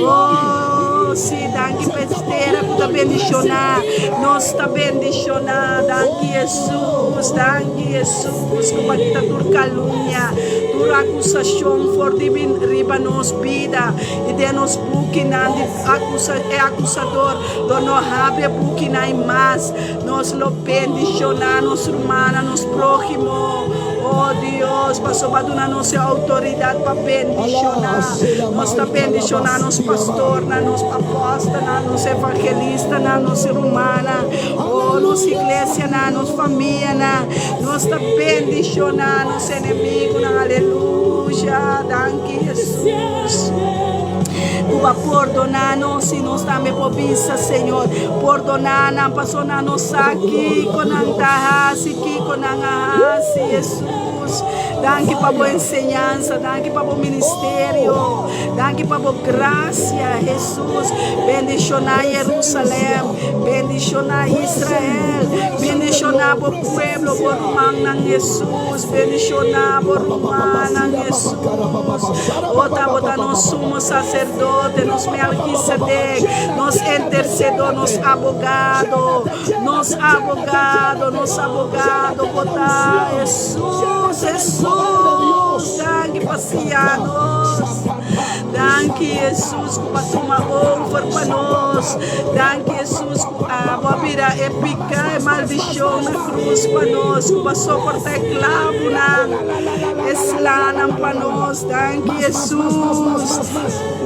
Oh, sí, danki pa e tera ku ta bendishoná. Nos ta bendishoná. Danki, Hesus. Danki, Hesus, ku bo a kita tur kalumnia, tur akusashon for di riba nos bida i den nos bukinan di akusa, e akusador lo no habri e bukinan i mas. Nos lo bendishoná nos rumannan, nos próhimo. O Dios, pasobra bo a duna nos e outoridat pa bendishoná. Nos ta bendishoná nos pastornan, nos apòstelnan, nos evangelistanan, nos rumannan, o nos iglesianan, nos famianan. Nos ta bendishoná nos enemigunan. Aleluya! Danki, Hesus. Ku bo a pordoná nos i nos tambe por bisa, Señor, pordoná nan pasobra nan no sa kiko nan ta hasi, kiko nan a hasi, Hesus. Danki pa bo enseñansa, danki pa bo ministerio, danki pa bo grasia, Hesus. Bendishoná Jerusalèm, bendishoná Israel, bendishoná bo pueblo, bo rumannan, Hesus. Bendishoná bo rumannan, Hesus. O ta bo ta nos sumo saserdote, nos Melkisedek, nos intersedor, nos abogado, nos abogado, nos abogado bo ta, Hesus, Hesus, danki pa siña nos, danki Hesus ku bo a tuma over pa nos, danki Hesus ku abo a bira e piká, e maldishon na krus pa nos, ku bo a soportá e klabunan. E slanan pa nos. Danki Hesus.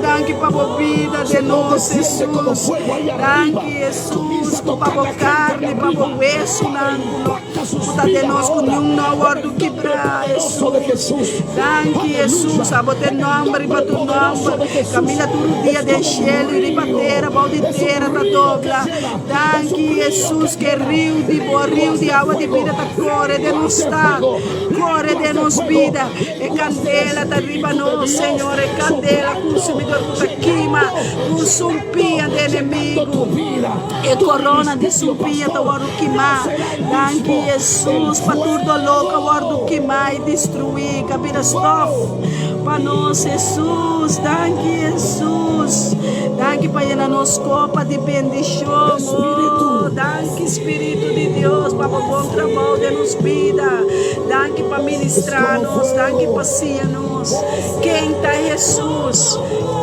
Danki pa bo bida den nos Hesus. Danki Hesus ku pa bo karni, pa bo wesunan ku no ku ta den nos ku niun no a wòrdu kibrá Hesus. Danki Hesus. Abo ta e nòmber riba tur nòmber. Kaminda tur dia den shelu i riba tera, bou di tera ta dobla. Danki Hesus ku e riu di bo riu di awa di bida ta kore den nos stat. Kore den nos bida. E kandela ta riba nos, Señor, e kandela konsumidor ku ta kima tur sumpia di enemigu. E korona di sumpia ta wòrdu kimá. Danki, Hesus, pa tur doló ku a wòrdu kimá i destruí, ku a bira stòf pa nos, Hesus. Danki, Hesus. Danki pa yena nos kopa di bendishon. Oh, danki. Danki Spiritu di Dios pa bo bon trabou den nos bida. Danki pa ministra nos. Danki pa siña nos ken ta Hesus.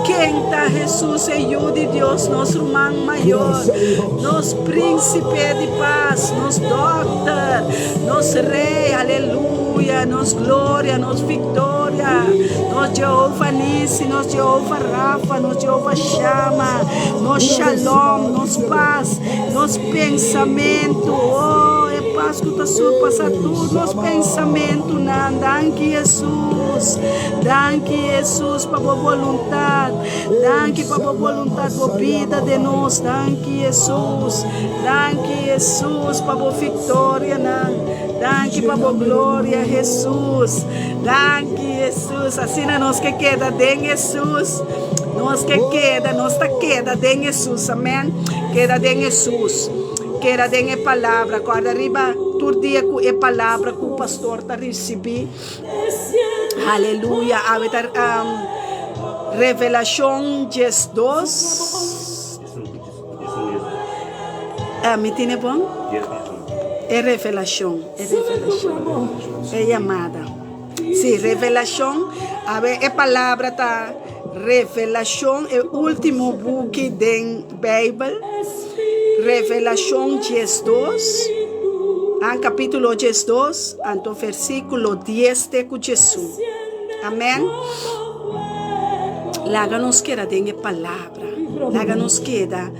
Ken ta Hesus, e Yu di Dios, nos ruman mayor, nos Principe di Paz, nos Dokter, nos Rey. Aleluya, nos gloria, nos victoria, nos Jehovah Nissi, nos Jehovah Rapha, nos Jehovah Shammah, nos Shalom, nos paz. Nos pensamentu, oh, e pas ku ta surpasá tur nos pensamentunan. Danki, Hesus. Danki, Hesus, pa bo boluntat. Danki pa bo boluntat, bo bida den nos. Danki, Hesus. Danki, Hesus, pa bo viktorianan. Danki pa bo gloria, Hesus. Danki, Hesus. Asina nos ke keda den Hesus. Nos ke keda, nos ta keda den Hesus. Amen. Keda den Hesus. Keda den e palabra. Kòrda riba tur dia ku e palabra ku pastor ta risibí. Aleluya. Awe ta Revelashon 12. Mi tine bon? E revelashon, e revelashon, e yamada. Si, revelashon. Awe e palabra ta revelashon, e ultimo buki den Beibel. Revelashon 12, an kapitulo 12, anto versíkulo 10 te ku 11. Amen. Laga nos keda den e palabra. Laga nos keda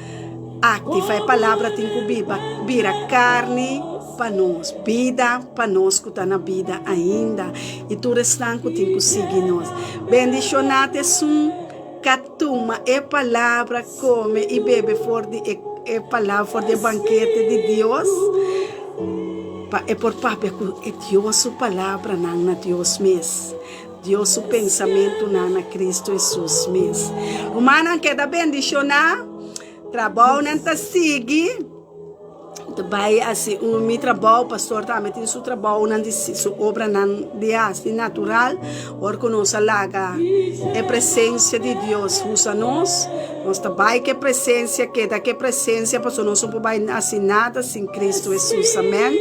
aktiva. E palabra tin ku biba, bira karni pa nos, bida pa nos ku ta na bida ainda i tur esnan ku tin ku sigui nos. Bendishoná ta esun ka tuma e palabra, kome i bebe for di e e palabra, for di e bankete di Dios, pa e por papia ku e Dios su palabranan na Dios mes. Dios su pensamentunan na Cristo Hesus mes. Rumannan keda bendishoná, trabounan ta sigui, ta bai hasi un mi trabou, pastor tambe tin su trabounan di su obranan di hasi natural, ora ku nos a laga e presensia di Dios usa nos, nos ta bai ku e presensia, keda ku e presensia, pasobra nos no por bai hasi nada sin Cristo Hesus, amen.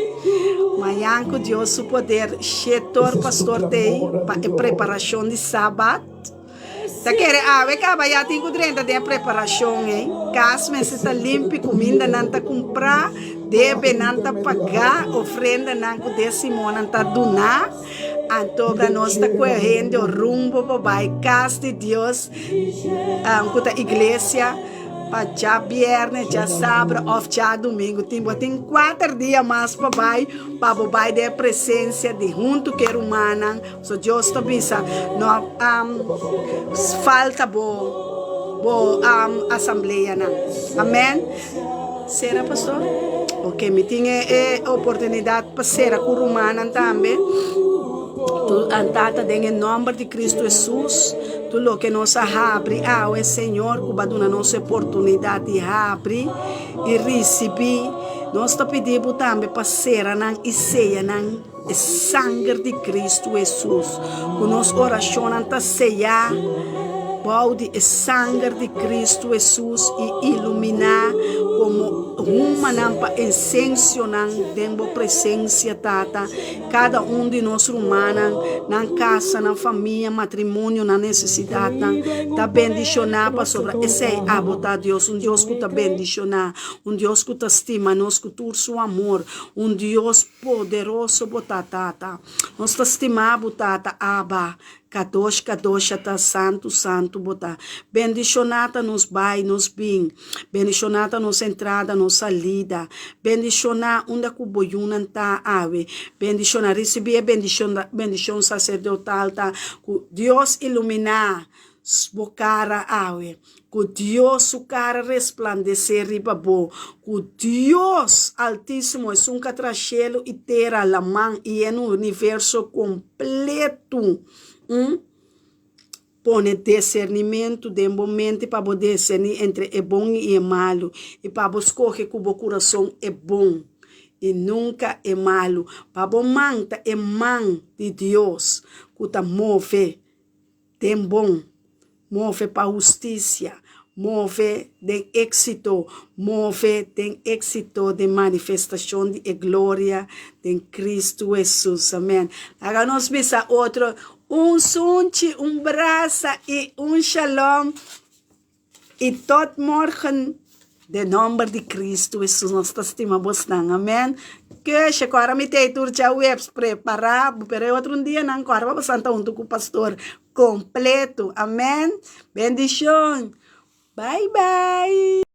Mañan ku Dios su poder Shetor pastor t'ei pa e preparashon di Sabat. Ta kere awe kaba ya tin ku drenta den e preparashon ei. Kas mester ta limpi, kumindanan ta kumprá, debenan ta pagá, ofrendanan ku desimonan ta duná. Anto ora nos ta kue hende rumbo pa bai kas di Dios, ku ta iglesia. Pa djabierne, djasabra of djadumingu tin bo tin kuater dia mas pa bai pa bo bai den e presensia di huntu ku e rumannan. So Dios ta bisa no falta bo bo asambleanan. Amen. Sera pastor? Ok, mi tin e oportunidat pa sera ku rumannan tambe. Tu Tata den e nomber di Cristo Jesus, tur loke nos a habri awe, Señor, cu bo a duna nos e oportunidad di habri y ricibi, nos ta pidi bo tambe pa cera nan y seya nan e sanger di Cristo Jesus, cu nos oracionnan ta seya bou di e sanger di Cristo Jesus y ilumina como humanan pa incensionan den bo presencia, Tata. Kada un di nos rumannan, nan kasa, nan famia, matrimonio, nan nesesidatnan, ta bendishoná pasobra esei abo ta Dios, un Dios ku ta bendishoná, un Dios ku ta stima nos ku tur su amor, un Dios poderoso bo ta, Tata. Nos ta stima bo, Tata, Abba. Kadosh, kadosh ta, santu, santu bo ta. Bendishoná ta nos bai, nos bin. Bendishoná ta nos entrada, nos salida. Bendishoná unda ku bo yunan ta awe. Bendishoná, risibí e bendishon, bendishon saserdotal ta ku Dios iluminá bo kara awe. Ku Dios su kara resplandesé riba bo. Ku Dios Altísimo, esun ku a traha shelu i tera, laman i e universo kompletu, pone disernimentu den bo mente pa bo diserní entre e bon i e malu, i pa bo skohe ku bo kurason e bon i nunka e malu. Pa bo man ta e man di Dios ku ta move den bon. Move pa hustisia, move den éksito, move den éksito den manifestashon di e gloria den Kristu Hesus. Amen. Laga nos bisa otro un sunchi, un brasa i un shalom i tot morgen. Den nomber di Cristo Hesus nos ta stima bosnan amen. Keusje ku ora mi tei tur djaweps prepara bo pero e otro un dianan ku ora bo santa huntu ku pastor kompleto amen. Bendishon bye bye.